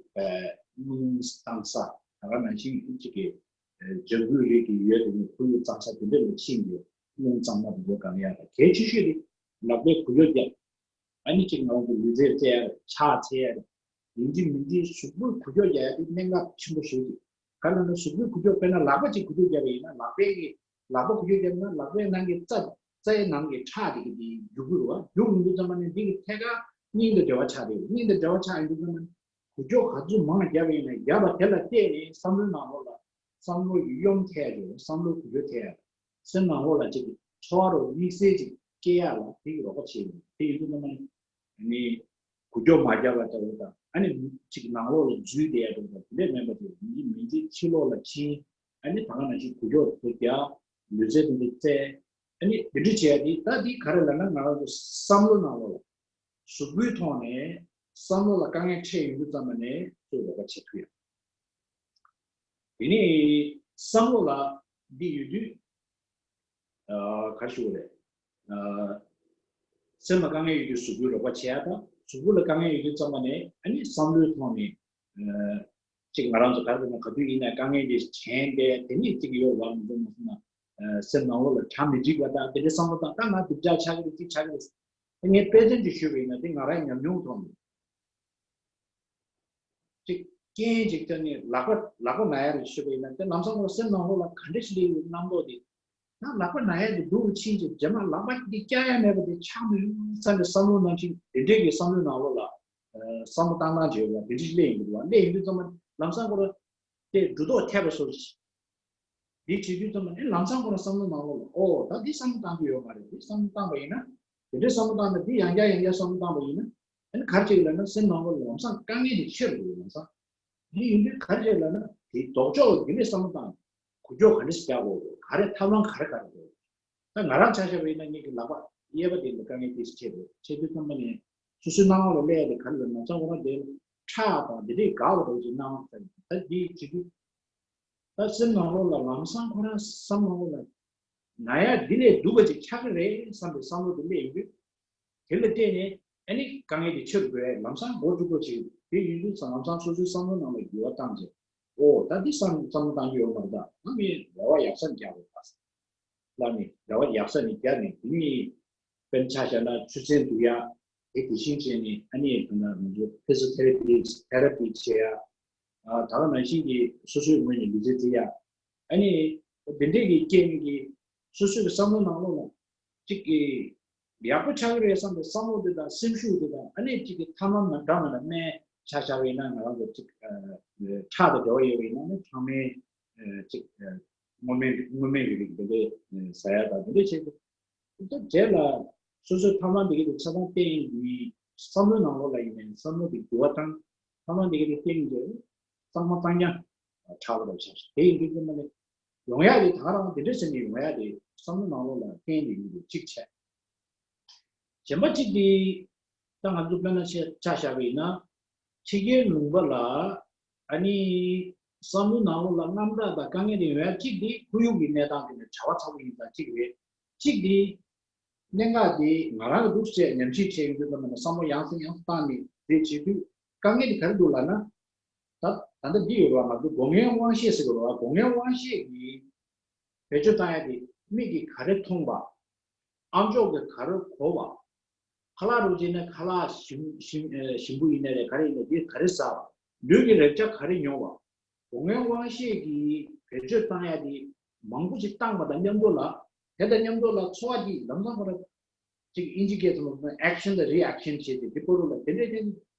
རླུང་གཙང་ས་ད་ག་ནང་བཞིན་གཅིག་གི་ལྗང་གུའི་རིགས་ཀྱི་ཡོད་དེ་ནི་ཁོར་ཡུག་གཙང་ས་དེ་འདྲ་ལ་ཕྱིན་ཡོད། རླུང་གཙང་མ་དེ་ཚོ་གང་ཡག་དང་གལ་ཆེ་ཤོས་དེ་ལག་པའི་འགུལ་སྐྱོད་རྒྱག་ཨ་ནི་གཅིག་ང་རང་གི་ལུས་རྩལ་རྩེ་ཡ་རེད། ཕྱག་འཚལ་ཡ་རེད། ཡིན་གཅིག་མིན་གཅིག་གཟུགས་པོའི་འགུལ་སྐྱོད་རྒྱག་ཡ་དེ་གནད་འགག་ཆེན་པོ་ཞིག་རེད། ག་ལ་ན་གཟུགས་པོའི་འགུལ་སྐྱོད་དཔེར་ན་ལག་པ་གཅིག་འགུལ་སྐྱོད་རྒྱག་པ་ཡིན་ན་ལག་པའི་གི་ལག་པ་འགུལ་སྐྱོད་བརྒྱབ་ན་ལག་པའི་ནང་གི་རྩ་རྩའི་ནང་གི་ཁྲག་དེ་གི་དེ་རྒྱུག་གི་རེད་བ། རྒྱུག་ཡོང་དུས་ཙམ་པ་ནས་འདི་གི་ཐད་ཀར་སྙིང་དང་འབྲེལ་བ་ཆགས་རེད། སྙིང་དང་འབྲེལ་བ་ཆགས་ཡོང་དུས་ཙམ་པ་ནས་འགུལ་སྐྱོད་ག་ཚོད་མང་བརྒྱབ་པ་ཡིན་ན་བརྒྱབ་པ་དེ་ལ་བལྟས་ནས་བསམ་བློའི་ནང་ལོགས་ལ་བསམ་བློ་ཡོམ་ཐེབས་ཡ་རེད། བསམ་བློ་འགུལ་སྐྱོད་ཐེབས་ཡ་རེད། སེམས་ནང་ལོགས་ལ་ཅིག་ཚོར་བ་རོ་དམིགས་བསལ་ཅིག་སྐྱེ་ཡ་ལ་དེ་གི་རོགས་པ་བྱེད་ཡོང་དེ་ཡིན་དུས་ཙམ་པ་ནས་ནི་ འགུལ་སྐྱོད་མ་བརྒྱབ་པ་ལྟ་བུ་དང་། ཨ་ནི་ཅིག་ནང་ལོགས་ལ་འཛུལ་བསྡད་ཡ་འདྲ་བོ་དང་། དེ་འདྲས་མིན་པ་དེ་མི་མི་འདི་ཕྱི་ལོགས་ལ་ཕྱིན། ཨ་ནི་ད་ག་ནང་བཞིན་འགུལ་སྐྱོད་དེ་རྒྱག་ལུས་རྩལ་དེ་འདྲ་རྩེ། ཨ་ནི་དེ་འདྲ་བྱས་ཏེ། ད་འདི་ག་རེ་ལབ་ན། ང་རང་ཚོ་བསམ་བློ་ནང་ལོགས་ལ། གཟུགས་པོའི་ཐོག་ནས་བསམ་བློ་ལ་དཀའ་ངལ་འཕྲད་ཡོང་དུས་ཙམ་པ་ནས་ཚུར་རོགས་པ་བྱེད་ཐུབ་ཡ། དེ་ནས་བསམ་བློ་ལ་འདི་ཡོད་དུས། ཨ། ག་རེ་ཞུ་དགོས་རེད། ཨ། སེམས་ལ་དཀའ་ངལ་ཡོད་དུས་གཟུགས་པོའི་རོགས་པ་བྱེད་ཡ་དང་། གཟུགས་པོ་ལ་དཀའ་ངལ་ཡོད་དུས་ཙམ་པ་ནས། ཨ་ནི་བསམ་བློའི་ཐོག་ནས། ཨ། ཅིག་ང་རང་ཚོ་ག་རེ་ཟེར་ན། ག་དུས་ཡིན་ན་དཀའ་ངལ་དེ་དྲན་བསྡད། དེ་ནས་ཅིག་ཡོད་ལ་མི་འདུག་མ་སོང་ན། ཨ། སེམས་ནང་ལོགས་ལ་གྲ་མི་འགྲིག་པ་དང་། དེ་འདྲའི་བསམ་བློ་དང་། ད་ང་སྡུག་ཅག་ཆགས་ཀྱི་རེད། ཅིག་ཆགས་ཀྱི་རེད། ངས་དཔེ་མཚོན་ཅིག་ཞུས་པ་ཡིན་ན། དེ་ང་རང་ཉམས་མྱོང་ཐོག་ནས། ཅིག་རྐྱེན་ཅིག་ཐོན་ནས་ལག་པ་ལག་པ་ན་ཡ་རེད་ཞུས་པ་ཡིན་ན། དེ་ལམ་སང་ཁོ་རང་སེམས་ནང་ལོགས་ལ་ག་འདྲ་ཞིག་སླེབས་ཡོད་རྣམ་རྟོག་དེ། ད་ལག་པ་ན་ཡ་དེ་སྡུག་རུ་ཕྱིན་ཅིག་རྗེས་མ་ལག་པ་འདི་བཀྱག་ཡ་མེད་པ་དེ་ཆགས་མི་འོང་བསམ་པའི་བསམ་བློ་ནང་བཞིན། དེ་འདྲས་ཀྱི་བསམ་བློའི་ནང་ལོགས་ལ། ཨ། བསམ་བློ་བཏང་སྟངས་བྱས་པ་དེ་འདྲ་ཞིག་སླེབས་ཡོང་གི་འདུག་བ། སླེབས་ཡོང་དུས་ཙམ་པ་ལམ་སང་ཁོ་རང་དེ་འགྲོ་ལྡོག་ཐེབས་པ་བཟོ་ཞིག་འདི་བྱེད་དུས་ཙམ་པ་ནས་ལམ་སང་ཁོ་རང་བསམ་བློ་ནང་ལོགས་ལ། ཨོ། ད་འདི་བསམ་བློ་བཏང་རྒྱུ་ཡོད་མ་རེད། འདི་བསམ་བློ་བཏང་པ་ཡིན་ན། དེ་འདྲའི་བསམ་བློ་བཏང་ན། འདི་ཡང་བསྐྱར་ཡང་བསྐྱར་བསམ་བློ་བཏང་པ་ཡིན་ན། ཨ་ནི་ག་རེ་བྱེད་ཀྱི་ལབ་ན། སེམས་ནང་ལོགས་ལ་ལམ་སང་དཀའ་ངལ་དེ་ཆེ་རུ་འགྲོ་གི། ལམ་སང་འདི་ཡིན་དུས་ག་རེ་བྱེད་ལབ་ན། དེ་ལྡོག་ཕྱོགས་ལ་དེ་འདྲའི་བསམ་བློ་བཏང་། འགུལ་སྐྱོད་ག་འདྲ་ཞིག་རྒྱག་དགོས། ག་རེ་ཐབས་ལམ་ག་རེ་ག་རེ་དགོས། ད་ང་རང་ཆ་བཞག་པ་ཡིན་ན། ངེད་ཀྱི་ལག་པ་གཡས་པ་དེ་ལ་དཀའ་ངལ་ཏོག་ཙམ་འཕྲད་འདུག་འཕྲད་དུས་ཙམ་པ་ནས་སོ་སོའི་སྣང་ངོ་ལ་སླེབས་ཡ་དེ་ག་རེ་ལབ་ན། ལམ་སང་ཁོ་རང་དེ་ཁྲག་དང་དེ་འདྲས་འགག་པ་འདྲ་བོ་ཅིག་སྣང་བ། ད་འདི་བྱེད་དུས། ད་སེམས་ནང་ལོགས་ལ་ལམ་སང་ཁོ་རང་བསམ་ནང་ལོགས་ལ་ན་ཡ་འདི་ལས་སྡུག་པ་ཅིག་ཆགས་ཀྱི་རེད་བསམ་པའི་བསམ་བློ་དེ་སླེབས་ཡོང་དུས། དེ་ལ་བརྟེན་ནས་ཨ་ནི་དཀའ་ངལ་དེ་ཆེ་རུ་འགྲོ་ཡ། ལམ་སང་འགོ་འཁྲུག་པོ་ཅིག་དེ་ཡིན་དུས་ཙམ། ལམ་སང་སོ་སོའི་བསམ་བློ་ནང་ལ་འགྱུར་བ་བཏང་བྱས། ཨོ། ད་འདི་བསམ་བསམ་བློ་བཏང་རྒྱུ་ཡོད་མ་རེད། ད་ང་མི་རེ་བ་ཡག་ས་ནས་རྒྱག་དགོས། ད་ལ་ནི་རེ་བ་ཡག་ས་ནས་རྒྱག་ནས། དེ་ནི་དཔེར་ཆ་བཞག་ན་ཆུ་ཚན་བསྡུ་ཡ། དེ་དེ་བཞིན་བྱས་ནས། ཨ་ནི་ད་ང་ཚོ་ཕི་ཟི་ཡོ་ཐེ་ར་པི་ཐེ་ར་པི་བྱེད་ཡ། ཨ། ད་ག་ནང་བཞིན་གྱི་སོ་སོའི་ངོས་ནས་ལུས་རྩལ་རྩེ་ཡ། ཨ་ནི་དེ་འདྲས་ཀྱི་རྐྱེན་གྱིས་སོ་སོའི་བསམ་བློ་ནང་ལོགས་ལ་ཅིག་གི་ཡག་པོ་ཆགས་ཀྱི་རེད་བསམ་པའི་བསམ་བློ་དེ་དང་སེམས་ཤུགས་དེ་དང་། ཨ་ནི་ཅིག་གི་ཐབས་ལམ་འདྲ་མི་འདྲ། སྨན་ཆ་བཞག་པ་ཡིན་ན། ང་རང་ཚོ་ཅིག་ཨ། ཁྲག་དང་འབྲེལ་བ་ཡོད་པ་ཡིན་ན། ཨ་ནི་ཁྲག་སྨན། ཨ། ཅིག་ཨ། སྔོ་སྨན། སྔོ་སྨན་གྱི་རིགས་དེ་འདྲས་ཟ་ཡ་དང་། དེ་འདྲས་བྱས་ཏེ། དེ་རྗེས་ལ་སོ་སོའི་ཐབས་ལམ་དེ་ག་དེ་ཆ་ཚང་བསྟེན་ནས། བསམ་བློའི་ནང་ལོགས་ལ་ཡིན་ནའི་བསམ་བློ་དེ་འགྱུར་བ་བཏང་། ཐབས་ལམ་དེ་ག་དེ་བསྟེན་ནས་གཙང་མ་གཙང་རྐྱང་དྲག་པ་ལ་ཆགས་ཤིང་། དེ་ཡིན་དུས་ཙམ་པ་ནས་ཡོང་ཡ་དེ། ད་ག་རང་དེ་འདྲ་བྱས་ནས་ཡོང་ཡ་དེ་བསམ་བློ་ནང་ལོགས་ལ་བསྟེན་ནས་ཡོང་དུས་གཅིག་བྱས། གཞན་པ་གཅིག་དེ། ད་ང་ཚོ་དཔེར་ན་ཆ་ཆ་བཞག་པ་ཡིན་ན། ཕྱི་རྒྱལ་ལུང་པ་ལ། ཨ་ནི་བསམ་བློའི་ནང་ལོགས་ལ་དངངས་སྐྲག་དང་དཀའ་ངལ་དེ་ཡོང་ཡ་གཅིག་དེ་ཁོར་ཡུག་གི་གནས་སྟངས་དེ་ནས་བྱ་བ་ཚ་པོ་ཡིན་ཙང་གཅིག་རེད། གཅིག་དེ་གནད་འགག་དེ་ང་རང་གི་འདུག་སེ་ཉམས་ཞིབ་བྱས་ཡོང་དུས་ཙམ་པ་ནས། བསམ་བློ་ཡང་སེ་ཡང་སེ་བཏང་ནས་དེ་བྱེད་དུས། དཀའ་ངལ་དེ་ག་རེ་འདུག་ལབ་ན། ད་ད་ལྟ་འདི་ཡོད་རེད་བ། ང་ཚོ་སྒོ་ལྔའི་དབང་ཤེས་ཟེར་གྱི་རེད་བ། སྒོ་ལྔའི་དབང་ཤེས་ཀྱིས་བེད་སྤྱོད་བཏང་ཡ་དེ། མིག་གིས་ག་རེ་མཐོང་བ། ཨ་མཆོག་གིས་ག་རེ་གོ་བ། ཁ་ལག་རུ་བྱས་ན་ཁ་ལག་ཞིམ་ཞིམ་ཨ། ཞིམ་པོ་ཡིན་ནའི་རེད། ག་རེ་ཡིན་ནའི་དེ་ག་རེ་ཟ་བ། ལུས་ཀྱི་རེག་བྱ་ག་རེ་མྱོང་བ། སྒོ་ལྔའི་དབང་ཤེས་ཀྱིས་བེད་སྤྱོད་བཏང་ཡ་དེ་མང་པོ་ཞིག་བཏང་བ་དང་མཉམ་དུ་ལ། དེ་དང་མཉམ་དུ་ལ་ཚོར་བ་དེ་ལམ་སང་ཁོ་རང་ཅིག་ཨིན་ཇི་སྐད་ཚོ་ལ་ཨེག་ཤན་དང་རི་ཨེག་ཤན་བྱས་ཏེ། དེ་བར་དུ་ལ་དེ་འདྲས་དེ་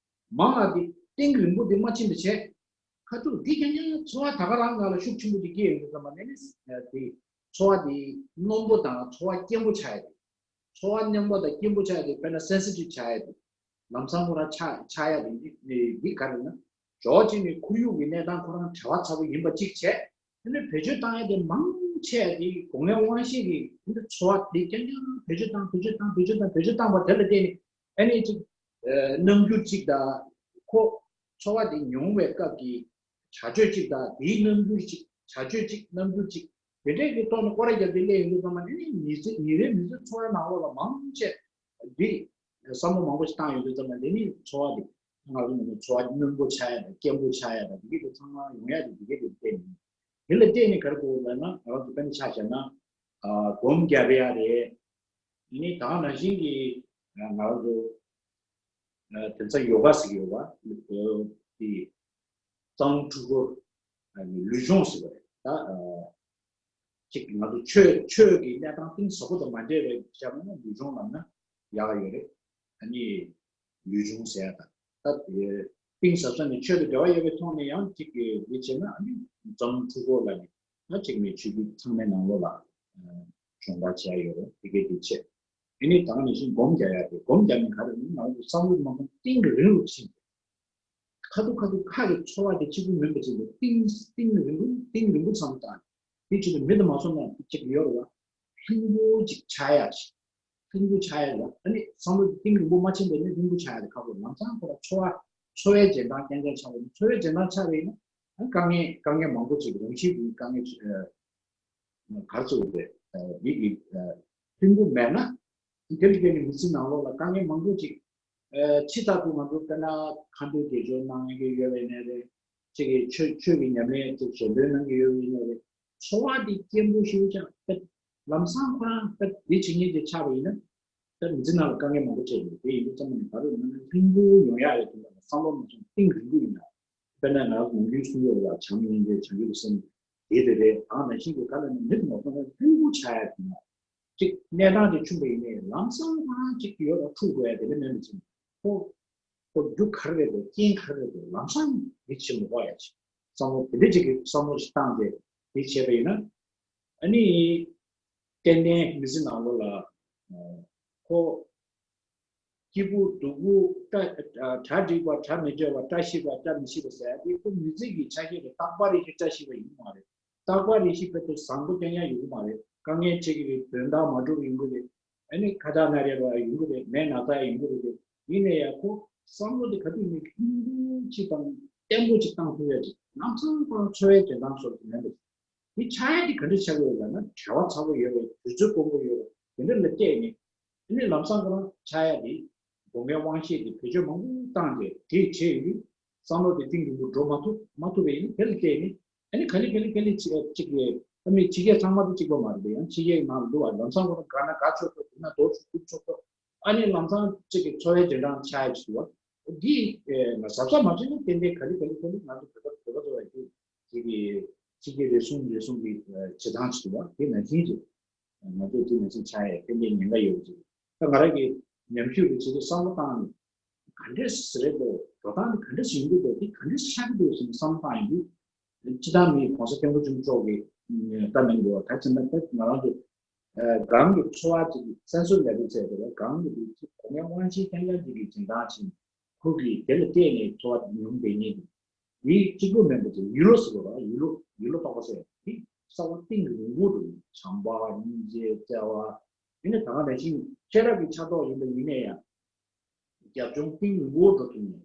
མང་ང་དེ་གཏིང་རིང་པོ་དེ་མ་ཕྱིན་པ་བྱས། ཁ་ཐུག་འདི་ཀྱང་ཀྱང་ཚོར་བ་ད་ག་རང་ང་ལ་ཤུགས་ཆེན་པོ་ཅིག་སྐྱེས་ཡོང་དུས་ཙམ་པ་ནས་ནི། དེ་ཚོར་བ་དེ་རྣོན་པོ་དང་ཚོར་བ་སྐྱེན་པོ་ཆགས་ཡ་དེ། ཚོར་བ་རྣོན་པོ་དང་སྐྱེན་པོ་ཆགས་ཡ་དེ། དཔེར་ན་སེན་སི་ཊིབ་ཆགས་ཡ་དེ། ལམ་སང་ཁོ་རང་ཆགས་ཆགས་ཡ་དེ་འདི་འདི་ག་རེ་ན། ཕྱོགས་གཅིག་ནས་ཁོར་ཡུག་གི་གནས་སྟངས་ཁོ་རང་བྲེལ་བ་ཚ་པོ་ཡིན་པ་གཅིག་བྱས། དེ་ནས་བེད་སྤྱོད་བཏང་ཡ་དེ་མང་ཆེ་བ་དེ་སྒོ་ལྔའི་དབང་ཤེས་ཀྱིས་དེ་འདྲ་ཚོར་བ་དེ་རྐྱང་རྐྱང་བེད་སྤྱོད་བཏང་། བེད་སྤྱོད་བཏང་། བེད་སྤྱོད་བཏང་། བེད་སྤྱོད་བཏང་བ་དེ་ལ་བརྟེན་ནས། ཨ་ནི་ཅིག་ཨ། རྣམ་འགྱུར་གཅིག་དང་། ཁོ་ཚོར་བ་དེ་མྱོང་བའི་སྐབས་ཀྱི་བྱ་སྤྱོད་གཅིག་དང་། དེའི་རྣམ་འགྱུར་གཅིག་བྱ་སྤྱོད་གཅིག་རྣམ་འགྱུར་གཅིག་དེ་འདྲས་ཀྱི་ཐོག་ནས་སྐོར་ར་བརྒྱབ་སྟེ་སླེབས་ཡོང་དུས་ཙམ་པ་ནས་ནི། ཉིན་ཚེ་ཉིན་རེ་ཉིན་ཚེ་ཚོར་བ་ནང་ལོགས་ལ་མང་ཆེ་འདི་བསམ་བློ་མང་པོ་ཞིག་བཏང་ཡོང་དུས་ཙམ་པ། དེ་ནི་ཚོར་བ་དེ་ང་ཚོ་ནང་ཚོར་བ་རྣོན་པོ་ཆགས་ཡ་དང་སྐྱེན་པོ་ཆགས་ཡ་དང་། དེ་གས་དེ་ཚང་མ་ཡོང་ཡ་དེ་དེ་གས་དེ་བརྟེན་ནས། དེ་ལ་བརྟེན་ནས་ག་རེ་དགོས་ལབ་ན། ང་རང་ཚོ་དཔེར་ན་ཆ་བཞག་ན། ཨ། སྒོམ་རྒྱབ་ཡ་རེད། དེ་ནས་ད་ག་ནང་བཞིན་གྱི་ང་རང་ཚོ་ཨ། དེང་སང་ཡོ་ག་ཟེར་གྱི་ཡོད་པ། དེ་གཙང་ཕྲུ་གུ། ཨ་ནི་ལུས་སྦྱོང་ཟེར་བ་རེད། ད་ཨ། ཅིག་ང་ཚོ་ཆོས་ཆོས་ཀྱི་གནས་སྟངས་གཏིང་ཟབ་པོ་དང་མ་འབྲེལ་བའི་བྱས་པ་ན་ལུས་སྦྱོང་ལབ་ན་ཡག་ཡོད་རེད། ཨ་ནི་ལུས་སྦྱོང་ཟེར་ཡ་དང་། ད་དེ་གཏིང་ཟབ་ས་ནས་ཆོས་དང་འབྲེལ་བ་ཡོད་པའི་ཐོག་ནས་ཡང་ཅིག་གི་འདི་བྱས་ན། ཨ་ནི་གཙང་ཕྲུ་གུ་ལབ་ནས། ད་ཅིག་ནས་ཆོས་བརྒྱུད་ཚང་མའི་ནང་ལོགས་ལ་ཨ། སྦྱོང་བརྡར་བྱས་ཡོད་རེད། དེ་གས་དེ་བྱས། ཨ་ནི་ད་ག་ནང་བཞིན་སྒོམ་རྒྱག་ཡག་དེ། སྒོམ་རྒྱག་ནས་ག་རེ་ཡིན་ང་ཚོ་བསམ་བློ་མ་བཏང་གཏིང་རིང་རུ་ཕྱིན། ཁ་ཐུག་ཁ་ཐུག་ཁ་གི་ཚོར་བ་དེ་གཅིག་པུ་མིན་པ་ཅིག་ལ་གཏིང་གཏིང་རིང་པོ་གཏིང་རིང་པོ་བསམ་བཏང་། དེ་ཅིག་ལ་མི་དུ་མ་སོང་ན་དེ་ཅིག་ཡོད་རེད་བ། ལྷུན་པོ་ཅིག་ཆགས་ཡག་ཞིག་ལྷུན་པོ་ཆགས་ཡག་ལ་ཨ་ནི་བསམ་བློ་གཏིང་རིང་པོ་མ་ཕྱིན་པ་ནི་ལྷུན་པོ་ཆགས་ཡག་དེ་ཁག་པོ། ལམ་སང་ཁོ་ར་ཚོར་བ་ཚོར་བའི་རྗེས་འབྲང་རྐྱང་རྐྱང་ཆགས་པ་ཡིན། ཚོར་བའི་རྗེས་འབྲང་ཆགས་པ་ཡིན་ན་ཨ་དཀའ་ངལ་དཀའ་ངལ་མང་པོ་ཅིག་རང་བཞིན་གྱི་དཀའ་ངལ་ཅིག་ག་རེ་ཟེར་དགོས་རེད། འདི་གི་ཕུང་པོ་མེད་ན། དེ་ལ་བརྟེན་ནས་མི་ཚེ་ནང་ལོགས་ལ་དཀའ་ངལ་མང་པོ་ཅིག་ཕྱི་ལྟར་དུ་ང་ཚོ་དཔེར་ན་མཁའ་འགྲོའི་དགེ་སྦྱོར་གནང་མཁན་ཡོད་པའི་གནས་རེད། གཅིག་གིས་ཆོས་ཆོས་ཀྱི་ཉམས་ལེན་ཅིག་ཞལ་འདོན་གནང་གི་ཡོད་པའི་གནས་རེད། ཚོར་བ་འདི་སྐྱེན་པོ་ཞེ་པོ་ཅིག་ལམ་སང་ཁོ་རང་ད་འདི་བྱེད་མཁན་ཅིག་ཆགས་པ་ཡིན་ན། ད་མི་ཚེ་ནང་ལ་དཀའ་ངལ་མང་པོ་འཕྲད་ཡོད། དེ་ཡིན་དུས་ཙམ་ནས་ད་རེས་ང་ཚོ་ལྷུན་པོ་ཡོང་ཡག་ཡོད་དུས་ལ་བསམ་བློ་མ་བྱུང་གཏིང་རིང་པོ་ཡིན་ན། དཔེར་ན་ང་ནམ་རྒྱུན་གསུང་ཡོད་ལ་བྱམས་སྙིང་རྗེ་བྱང་ཆུབ་སེམས་དེ་དེ་རེད། ཨ་ནང་བཞིན་གྱི་ག་ལ་ནི་མི་དུ་མ་སོང་ན་ལྷུན་པོ་ཆགས་ཡག་དེ་ན། གཅིག་གནས་སྟངས་དེ་བྱུང་བ་ཡིན་ནའི་ལམ་སང་ཁོ་རང་གཅིག་ཡོད་ལ་འཁྲུག་དགོས་ཡ་དེ་ལས་མེད་མི་ཚེ་ཁོ་ཁོ་རྒྱུ་ག་རེ་རེད་འདུག་རྐྱེན་ག་རེ་རེད་འདུག་ལམ་སང་དེ་བྱེད་མི་དགོས་ཡ་ཅིག་བསམ་བློ་དེ་འདྲ་ཅིག་གི་བསམ་བློ་ཞིག་བཏང་སྟེ་དེ་བྱས་པ་ཡིན་ན། ཨ་ནི་ཏན་ཏན་མི་ཚེ་ནང་ལོགས་ལ་ཁོ་སྐྱིད་པོ་སྡུག་པོ་ད་གྲ་འགྲིག་པ་གྲ་མི་འགྲིག་པ་བཀྲ་ཤིས་པ་བཀྲ་མི་ཤིས་པ་ཟེར་ཡ་དེ་ཁོ་མི་ཚེ་གི་ཆ་ཤས་ཀྱི་རྟག་པར་རེ་ཞིག་བཀྲ་ཤིས་པ་ཡིན་གྱི་མ་རེད། རྟག་པར་རེ་ཞིག་དཔེ་དེ་བཟང་པོ་རྐྱང་རྐྱང་ཡོང་གི་མ་རེད། དཀའ་ངལ་འཕྲད་ཀྱི་རེད། དོན་དག་མ་འགྲུབ་ཡོང་གི་རེད། ཨ་ནི་ཁ་ཐག་ན་རེ་བ་ཡོང་གི་རེད། ནད་ན་ཚ་ཡོང་གི་རེད། ཡིན་ནའི་ཡང་ཁོ་བསམ་བློ་དེ་ག་དུས་ནས་ལྷུན་པོ་ཅིག་དང་བརྟན་པོ་ཅིག་བཏང་ཐུབ་ཡ་ཅིག་ལམ་སང་ཁོ་རང་འཚོ་བའི་འཇོན་ཐང་སོགས་ཀྱི་མེད་པ་ཅིག་དེ་ཆགས་ཡ་དེ་ག་འདྲ་ཆགས་ཀྱི་ཡོད་ལབ་ན་བྲེལ་བ་ཚ་པོ་ཡོད་པ་དུས་ཚོད་དཀོན་པོ་ཡོད་པ་དེ་འདྲ་ལ་བལྟས་ནས་དེ་ནས་ལམ་སང་ཁོ་རང་ཆགས་ཡ་དེ་སྒོ་ལྔའི་དབང་ཤེད་དེ་བེད་སྤྱོད་མང་པོ་བཏང་སྟེ་དེ་བྱས་ཡོད་དུས། བསམ་བློ་དེ་གཏིང་རིང་པོ་འགྲོ་མ་ཐུབ་མ་ཐུབ་པ་ཡིན་ན་དེ་ལ་བལྟས་ནས་ཨ་ནི་ག་ལེ་ག་ལེ་ག་ལེ་ཅིག་ཅིག་ཨ་མི་ཕྱི་རྒྱལ་ཚང་མ་དེ་གཅིག་པ་མ་རེད་པས། ཡང་ཕྱི་རྒྱལ་ནང་ལ་འདུག་བ་ལམ་སང་ཁོ་རང་དགའ་ན་དགའ་ཆོག་ཆོག་འདུག་ན་འདུག་ཆོག་འདུག་ཆོག་ཆོག་ཨ་ནི་ལམ་སང་གཅིག་གི་འཚོ་བའི་རྗེས་འབྲང་ཆགས་ཡ་ཅིག་འདུག་བ། འདི་ང་གཟབ་གཟབ་མ་བྱས་ན་ཏན་ཏན་ག་ལེ་ག་ལེ་ག་ལེ་ང་ཚོ་བོད་པ་བོད་པ་ཚོ་བ་ཅིག་ཅིག་གི་ཕྱི་རྒྱལ་རེ་ཟུང་རེ་ཟུང་གི་བྱེད་སྟངས་ཅིག་འདུག་བ། དེ་ནང་བཞིན་ཅིག་ང་ཚོས་དེ་ནང་བཞིན་ཆགས་ཡས་ཏན་ཏན་ཉེན་ཁ་ཡོད་པ་ཅིག་ད་ང་རང་གི་ཉམས་ཞིབ་ཀྱི་བྱེད་དུས་བསམ་བློ་བཏང་ནས་ག་འདྲས་རེད་འདུག་འགྲོ་སྟངས་དེ་ག་འདྲས་ཡིན་གྱི་འདུག་དེ་ག་འདྲས་ཆགས་ཀྱི་འདུག་ཟེར་ནས་བསམ་བློ་བཏང་ཡོང་དུས། སྤྱི་བཏང་མི་༸གོང་ས་༸སྐྱབས་མགོན་ཆེན་པོ་མཆོག་གིས་བཀའ་གནང་འདུག་ད་ཕྱིན་ན་ད་ང་རང་ཚོ་གང་གི་འཚོ་བ་ཅིག་སེམས་གསོ་ལས་དུས་ཚོད་དེ་ལ་གང་གི་དུས་ཚོད་གོང་ཡང་དབང་ཆེན་རྐྱང་རྐྱང་ཅིག་གི་སྦྱིན་བདག་ཕྱིན། ཁོ་གིས་དེ་ལ་བལྟས་ནས་འཚོ་བ་མྱོང་བསྡད་མཁན་དེ། དེ་གཅིག་པུ་མིན་པ་དེ་ཡིད་བློ་ཟེར་བ་ར་ཡིད་བློ་ཡིད་བློ་རྟོག་པ་ཟེར་བ་དེ་གསར་བ་གཏིང་རིང་པོ་འགྲོ་ནས་བྱམས་པ་སྙིང་རྗེ་བརྩེ་བ། ཡིན་ན་ད་ག་ནང་བཞིན་ཤེས་རབ་ཀྱི་ཆ་ཐོག་ཡིན་པ་ཡིན་ན་ཡང་རྒྱབ་ལྗོངས་གཏིང་རིང་པོ་འགྲོ་ཐུབ་ནས།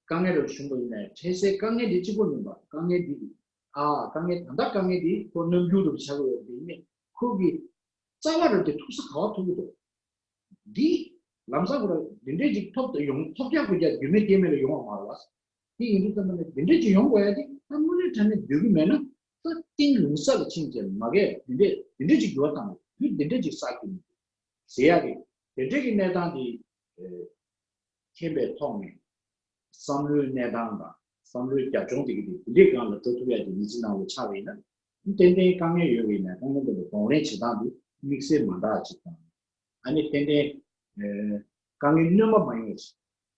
དཀའ་ངལ་རེ་བྱུང་བ་ཡིན་ན་ཡང་འཕྲད་སའི་དཀའ་ངལ་དེ་གཅིག་པུ་མིན་པ་དཀའ་ངལ་འདི་ཨ་དཀའ་ངལ་ད་ལྟ་དཀའ་ངལ་འདི་ཁོ་རྣམ་འགྱུར་རུ་ཆགས་ཡོད་པ་ཡིན་ནས་ཁོ་གི་རྩ་བ་རུ་དེ་ཐུག་ས་ག་བ་ཐུག་གི་འདུག་འདི་ལམ་སང་ཁོ་ར་འདི་འདྲས་ཅིག་ཐོབ་ཏུ་ཡོང་ཐོབ་རྒྱག་དགོས་རྒྱག་རྒྱུ་མེད་རྐྱེན་མེད་ལ་ཡོང་བ་མ་རེད་བ། དེ་ཡིན་དུས་ཙམ་པ་ནས་འདི་འདྲས་ཅིག་ཡོང་དགོས་ཡ་དེ་ད་དངོས་གནས་དྲང་གནས་འདོད་ཀྱི་མེད་ན་ད་གཏིང་རིང་ས་ལ་ཕྱིན་ཅིག་མ་གས་འདི་འདྲས་འདི་འདྲས་ཅིག་འགྱུར་བ་བཏང་རྒྱུ་འདི་འདྲས་ཅིག་བསགས་རྒྱུ་མེད་ཟེར་ཡ་གི་དེ་འདྲས་ཀྱི་གནས་སྟངས་དེ་མཁྱེན་པའི་ཐོག་ནས་བསམ་བློའི་གནས་སྟངས་དང་བསམ་བློའི་རྒྱབ་ལྗོངས་དེ་གི་དེ་དེ་འདྲས་སྒང་ལ་འགྲོ་ཐུབ་ཡ་གི་མི་ཚེ་ནང་ལ་ཆགས་པ་ཡིན་ན་ཏན་ཏན་དཀའ་ངལ་ཡོད་པ་ཡིན་ན་དཀའ་ངལ་དེ་ལ་གདོང་ལེན་བྱེད་སྟངས་དེ་དམིགས་བསལ་མ་འདྲ་ཅིག་དང་། ཨ་ནི་ཏན་ཏན་དཀའ་ངལ་སྣོན་པ་མ་ཡིན་པ་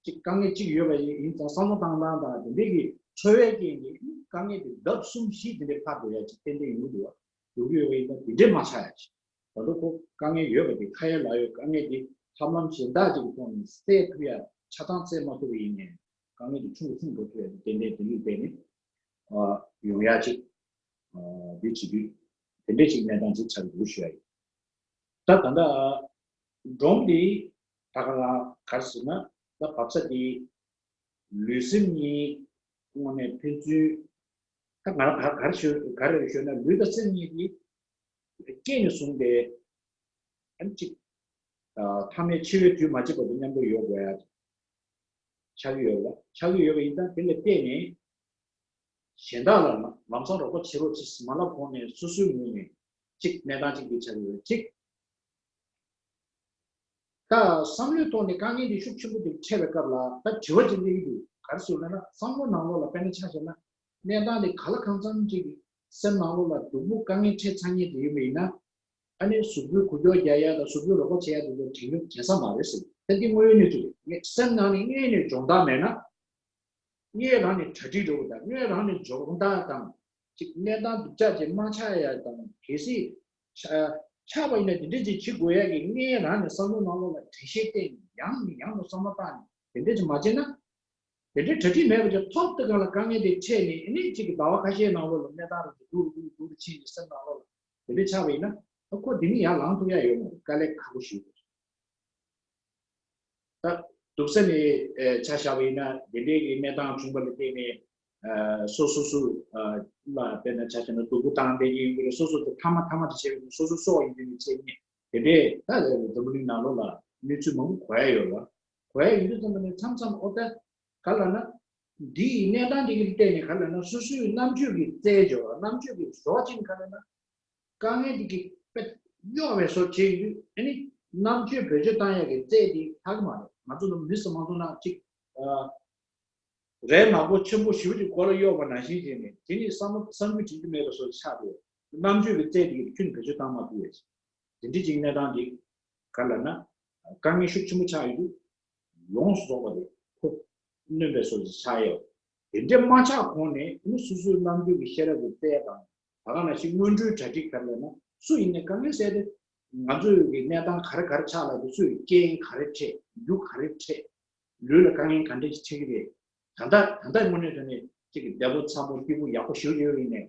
ཅིག་དཀའ་ངལ་གཅིག་ཡོད་པ་ཡིན་ཙང་བསམ་བློ་བཏང་སྟངས་དང་དེ་འདྲས་ཀྱི་འཚོ་བའི་རྐྱེན་གྱིས་དཀའ་ངལ་དེ་ལྡབ་གསུམ་བཞི་དེ་འདྲས་འཕར་འགྲོ་ཡ་ཅིག་ཏན་ཏན་ཡོང་གི་འདུག་བ། ཡོང་གི་ཡོད་པ་ཡིན་ཙང་དེ་འདྲས་མ་ཆགས་ཡ་ཅིག་ད་དུང་ཁོ་དཀའ་ངལ་ཡོད་པ་དེ་ཁ་ཡ་ལག་ཡོད་དཀའ་ངལ་དེ་ཐབས་ལམ་གཞན་དག་ཅིག་གི་ཐོག་ནས་སེལ་ཐུབ་ཡ་ཆ་ཚང་སེལ་མ་ཐུབ་པ་ཡིན་ནའི་དཀའ་ངལ་དེ་ཆུང་རུ་ཆུང་རུ་འགྲོ་ཐུབ་ཡ་དེ་ཏན་ཏན་དེ་ལུགས་བལྟས་ནས་ཡོང་ཡ་ཅིག་འདི་བྱེད་དུས་དེ་འདྲས་ཅིག་གནས་སྟངས་ཅིག་ཆགས་ཀྱི་འདུག་ཞུ་ཡ་ཡིན། ད་ད་ལྟ་སྒྲུང་འདི་ད་ག་རང་ག་རེ་ཟེར་ན་ད་བབས་ས་འདི་ལུས་སེམས་གཉིས་དངོས་གནས་ཕན་ཚུན་ད་ང་རང་ག་ག་རེ་ཞུ་ག་རེ་ཞུ་ན་ལུས་དང་སེམས་གཉིས་འདི་སྐྱེས་ནས་བཟུང་སྟེ་ཨ་ནི་གཅིག་ཐ་མའི་འཆི་བའི་དུས་མ་བྱེད་བར་དུ་མཉམ་དུ་ཡོད་དགོས་ཡ་ཆགས་ཀྱི་ཡོད་པ་ཆགས་ཀྱི་ཡོད་པ་ཡིན་ཙང་དེ་ལ་བལྟས་ནས། གཞན་དག་ལ་ལམ་སང་རོགས་པ་བྱེད་རོགས་བྱེད་ཟེར་མ་ལབ་གོང་ནས་སོ་སོའི་ངོས་ནས་གཅིག་གནས་སྟངས་གཅིག་འདི་ཆགས་ཡོད་གཅིག་ད་བསམ་བློའི་ཐོག་ནས་དཀའ་ངལ་འདི་ཤུགས་ཆེན་པོ་འདི་འཕྲད་པའི་སྐབས་ལ་ད་དྲི་བ་ཅིག་སླེབས་ཀྱི་འདུག་ག་རེ་ཟེར་ན་བསམ་བློ་ནང་ལོགས་ལ་དཔེར་ན་ཆ་བཞག་ན་གནས་སྟངས་འདི་ག་ལ་གང་འཚམ་ཅིག་སེམས་ནང་ལོགས་ལ་སྡུག་པོ་དཀའ་ངལ་འཕྲད་ཚར་མཁན་དེ་ཡིན་པ་ཡིན་ན། ཨ་ནི་གཟུགས་པོའི་འགུལ་སྐྱོད་རྒྱག་ཡ་དང་གཟུགས་པོའི་རོགས་པ་བྱེད་ཡ་དེ་ཚོ་དྲན་སྐྱོང་བྱེད་ས་མ་རེད་ཟེར། ད་འདི་དངོས་ཡོད་གནས་ཚུལ་རེད། སེམས་ནང་ནས་དངོས་ནས་སྦྱོང་བརྡར་མེད་ན། དངོས་རང་ནས་གྲ་སྒྲིག་འགྲོ་བ་དང་དངོས་རང་ནས་སྦྱོང་བརྡར་དང་། ཅིག་གནས་སྟངས་སྡུག་ཅག་ཅིག་མ་ཆགས་ཡ་དང་གལ་སྲིད་ཆ་ ཆགས་པ་ཡིན་ན་དེ་འདྲས་ཅིག་བྱེད་དགོས་ཡ་གི་ངས་རང་ནས་བསམ་བློ་ནང་ལོགས་ལ་འགྲེལ་བཤད་བསྟན་ནས་ཡང་ནས་ཡང་དུ་བསམ་བློ་བཏང་ནས་དེ་འདྲས་ཅིག་མ་བྱས་ན། དེ་འདྲའི་གྲ་སྒྲིག་མེད་པ་ཅིག་ཐོབ་དུས་སྒང་ལ་དཀའ་ངལ་དེ་འཕྲད་ནས་ཨ་ནི་གཅིག་གི་ཟླ་བ་ཁ་ཤས་ནང་ལོགས་ལ་གནས་སྟངས་རེ་འདུག་འདུག་འདུག་འདུག་ཕྱིན་ནས་སེམས་ནང་ལོགས་ལ་དེ་འདྲའི་ཆགས་པ་ཡིན་ན་ཨ་ཁོ་དེ་ནི་ཡར་ལངས་ཐུབ་ཡ་ཡོད་མ་རེད། དཀའ་ལས་ཁག་པོ་ཞིག་རེད། ད་སྡུག་ས་ནས་ཆ་བཞག་པ་ཡིན་ན་དེ་འདྲའི་གི་གནས་སྟངས་བྱུང་བ་ལ་བརྟེན་ནས་སོ་སོ་སོ་ལ་དཔེར་ན་ཆ་བཞག་ན་སྡུག་པོ་བཏང་བསྡད་ཀྱི་ཡོད་ཀྱི་རེད། སོ་སོ་དེ་ཐ་མ་ཐ་མ་དེ་བྱས་པ་ཡིན་ན་སོ་སོ་སྲོག་ཡིན་དེ་ནས་བྱས་ནས་དེ་འདྲའི་ད་འཛམ་བུ་གླིང་ནང་ལོགས་ལ་གནས་ཚུལ་མང་པོ་གོ་ཡ་ཡོད་རེད། གོ་ཡ་ཡོད་དུས་ཙམ་པ་ནས་མཚམས་མཚམས་ཨོ་ད། ག་ལ་ན། འདིའི་གནས་སྟངས་འདི་གིས་བལྟས་ནས་ག་ལ་ན་སོ་སོའི་རྣམ་དཔྱོད་ཀྱི་རྩལ་སྦྱོར་བ་རྣམ་དཔྱོད་ཀྱི་བཟོ་ཅིང་ག་ལ་ན། དཀའ་ངལ་འདི་གིས་དཔེ་གཡོག་པའི་བཟོ་བྱེད་ཡོད་ཨ་ནི། རྣམ་དཔྱོད་བེད་སྤྱོད་བཏང་ཡག་གི་རྩལ་འདི་ལྷག་གི་མ་རེད། ང་ཚོ་ནང་མི་སུ་མང་ཚོགས་ནང་གཅིག་རས་ནག་པོ་ཆེན་པོ་ཞེ་པོ་ཅིག་མགོ་ལ་གཡོག་པ་ནང་བཞིན་བྱས་ནས་དེ་ནི་བསམ་བློ་བསམ་རྒྱུ་དྲན་རྒྱུ་མེད་པ་བཟོ་ཆགས་འདུག་རྣམ་དཔྱོད་ཀྱི་རྩལ་འདི་གིས་ཁྱོན་བེད་སྤྱོད་བཏང་མ་ཐུབ་ཡ་ཅིག་དེ་འདྲའི་ཅིག་གནས་སྟངས་འདི་ག་ལ་ན། དཀའ་ངལ་ཤུགས་ཆེན་པོ་ཆགས་ཡོད་དུས། ཡོངས་སུ་རྫོགས་པ་དེ་ཁོ་གནོན་པའི་བཟོ་ཞིག་ཆགས་ཡོད། དེ་འདྲའི་མ་ཆགས་གོང་ནས་ཨ་ནི་སོ་སོའི་རྣམ་འགྱུར་གྱི་ཤེས་རབ་ཀྱི་རྩལ་དང་ད་ག་ནང་བཞིན་སྔོན་འགྲོའི་གྲ་སྒྲིག་ག་རེ་ལབ་ན་སུ་ཡིན་ནའི་དཀའ་ངལ་སེལ་ཏེ་ང་ཚོའི་གི་གནས་སྟངས་ག་རེ་ག་རེ་ཆགས་ལབ་དུས་སུའི་རྐྱེན་ག་རེ་འཕྲད་རྒྱུ་ག་རེ་འཕྲད། ལུས་ལ་དཀའ་ངལ་ག་འདྲ་ཞིག་འཕྲད་ཀྱི་རེད། ད་ལྟ་ད་ལྟ་དངོས་གནས་དྲང་གནས་ཅིག་གི་བདེ་པོ་འཚམ་པོ་སྐྱིད་པོ་ཡག་པོ་ཞིག་ཡོད་ཡིན་ནའི་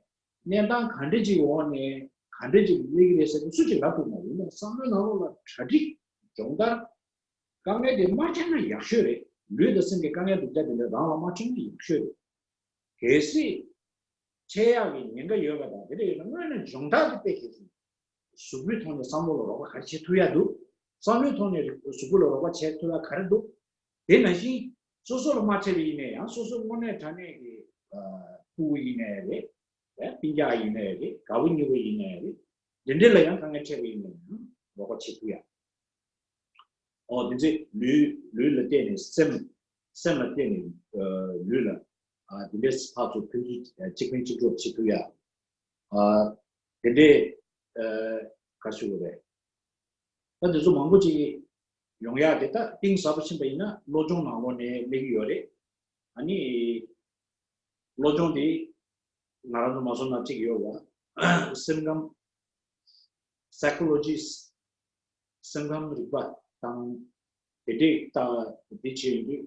གནས་སྟངས་ག་འདྲ་ཅིག་འོག་ནས་ག་འདྲ་ཅིག་སླེབས་ཀྱི་རེད་ཟེར་ན་སུ་གཅིག་ལབ་ཐུབ་མ་རེད། ཡིན་ནའི་བསམ་བློའི་ནང་ལོགས་ལ་གྲ་སྒྲིག་སྦྱོང་བརྡར། དཀའ་ངལ་དེ་མ་འཕྲད་ན་ཡག་ཤོས་རེད། ལུས་དང་སེམས་ཀྱི་དཀའ་ངལ་སྡུག་ཅག་དེ་འདྲ་རང་ལ་མ་འཕྲད་ན་ཡག་ཤོས་རེད། གལ་སྲིད་འཕྲད་ཡག་གི་ཉེན་ཁ་ཡོད་པ་དང་དེ་འདྲ་ཡོད་ན་དངོས་གནས་སྦྱོང་བརྡར་དེ་དཔེ་གལ་ཆེན། གཟུགས་པོའི་ཐོག་ནས་བསམ་བློ་ལ་རོགས་པ་ག་རེ་བྱེད་ཐུབ་ཡག་འདུག་བསམ་བློའི་ཐོག་ནས་གཟུགས་པོ་ལ་རོགས་པ་བྱེད་ཐུབ་ཡག་ག་རེ་འདུག་དེ་ནང་བཞིན་སོ་སོ་ལ་མ་འཕྲད་པ་ཡིན་ན་ཡང་སོ་སོ་དངོས་གནས་དྲང་གནས་ཀྱི་ཕྲུ་གུ་ཡིན་ནའི་རེད། སྤུན་ཀྱག་ཡིན་ནའི་རེད། དགའ་པོ་ཉེ་པོ་ཡིན་ནའི་རེད། དེ་འདྲ་ལ་ཡང་དཀའ་ངལ་འཕྲད་པ་ཡིན་ན་ཡང་རོགས་པ་བྱེད་ཐུབ་ཡག་ཨོ་དེ་ཚེ་ལུས་ལུས་ལ་བརྟེན་ནས་སེམས་སེམས་ལ་བརྟེན་ནས་ལུས་ལ་དེ་འདྲའི་ཕར་ཚུར་ཕན་ཚུན་གཅིག་ཕན་གཅིག་གྲོགས་བྱེད་ཐུབ་ཡག་དེ་འདྲའི་ག་ཞུ་དགོས་རེད། ད་དེ་ཚོ་མང་པོ་ཅིག་ཡོང་ཡག་དེ་ད་གཏིང་ཟབ་པོ་ཕྱིན་པ་ཡིན་ན་བློ་སྦྱོང་ནང་ལོགས་ནས་སླེབས་ཀྱི་ཡོད་རེད། ཨ་ནི། བློ་སྦྱོང་དེ་ང་རང་ཚོ་མ་སོང་ན་གཅིག་ཡོད་པ། སེམས་ཁམས། psychologist། སེམས་ཁམས་རིག་པ་དང་དེ་འདྲས་ད་དེ་བྱས་ཡོང་དུས་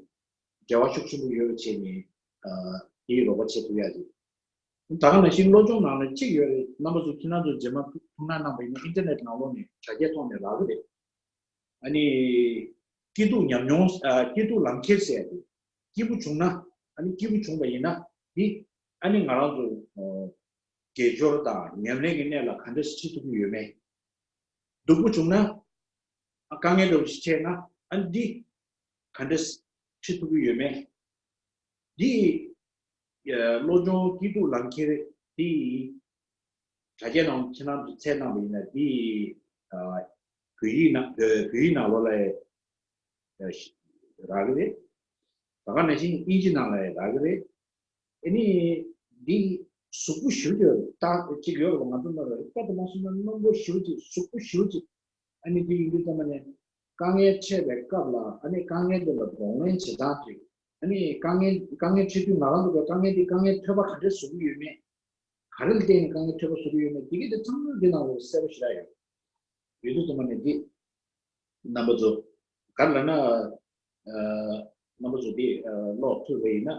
འབྲེལ་བ་ཤུགས་ཆེན་པོ་ཡོད་པ་བྱས་ནས་དེའི་རོགས་པ་བྱེད་ཐུབ་ཡག་རེད། ད་ག་ནང་བཞིན་བློ་སྦྱོང་ནང་ལ་གཅིག་ཡོད་རེད། རྣམ་པ་ཚོ་ཁྱེད་རང་ཚོ་རྗེས་མ་ཐུགས་སྣང་གནང་པ་ཡིན་ན་ཨིན་ཊར་ནེཊ་ནང་ལོགས་ནས་དྲ་རྒྱའི་ཐོག་ནས་རག་གི་རེད། ཨ་ནི། སྐྱིད་སྡུག་ཉམས་མྱོང་ཨ་སྐྱིད་སྡུག་ལམ་ཁྱེར་ཟེར་ཡ་དེ། སྐྱིད་པོ་བྱུང་ན། ཨ་ནི་སྐྱིད་པོ་བྱུང་བ་ཡིན་ན། འདི། ཨ་ནི་ང་རང་ཚོ། དགེ་སྦྱོར་དང་ཉམས་ལེན་གྱི་གནས་ལ་ག་འདྲ་ཞིག་ཁྲིད་ཐུབ་ཀྱི་ཡོད་མེད། སྡུག་པོ་བྱུང་ན། ཨ་དཀའ་ངལ་འདྲ་བོ་ཞིག་འཕྲད་ན། ཨ་ནི་འདི། ག་འདྲ་ཞིག་ཁྲིད་ཐུབ་ཀྱི་ཡོད་མེད། འདི། བློ་སྦྱོང་སྐྱིད་སྡུག་ལམ་ཁྱེར་འདི། དྲ་རྒྱའི་ནང་ཁྱེད་རང་ཚོ་བཙལ་གནང་བ་ཡིན་ན་འདི། བོད་ཡིག་ནང་བོད་ཡིག་ནང་ལོགས་ལ་རག་གི་རེད། ད་ག་ནང་བཞིན་དབྱིན་ཇི་ནང་ལ་རག་གི་རེད། ཨ་ནི་འདི་གཟུགས་པོ་ཞེ་པོ་ཅིག་ད་ཅིག་ཡོད་རེད་པ། ང་ཚོ་ནང་ལ་རེད་པ། དེ་མ་སོང་ན་རྣོན་པོ་ཞེ་པོ་ཅིག་གཟུགས་པོ་ཞེ་པོ་ཅིག་ཨ་ནི་དེ་ཡིན་དུས་ཙམ་པ་ནས་དཀའ་ངལ་འཕྲད་པའི་སྐབས་ལ་ཨ་ནི་དཀའ་ངལ་དེ་ལ་གདོང་ལེན་བྱེད་སྟངས་དེ་ཨ་ནི་དཀའ་ངལ་དཀའ་ངལ་འཕྲད་དུས་ང་རང་ཚོ་གི་དཀའ་ངལ་དེ་དཀའ་ངལ་ཐོལ་པ་ག་འདྲས་བཟོ་གི་ཡོད་མེད། ག་རེ་ལ་བརྟེན་ནས་དཀའ་ངལ་ཐོལ་པ་བཟོ་གི་ཡོད་མེད་དེ་གི་དེ་ཚང་མ་འདི་ནང་ལ་གསལ་པོ་ཞེ་དྲག་ཡོད། ཡོད་དུས་ཙམ་པ་ནས་འདི་རྣམ་པ་ཚོ་ག་རེ་ལབ་ན། རྣམ་པ་ཚོ་འདི་ཀློག་ཐུབ་པ་ཡིན་ན་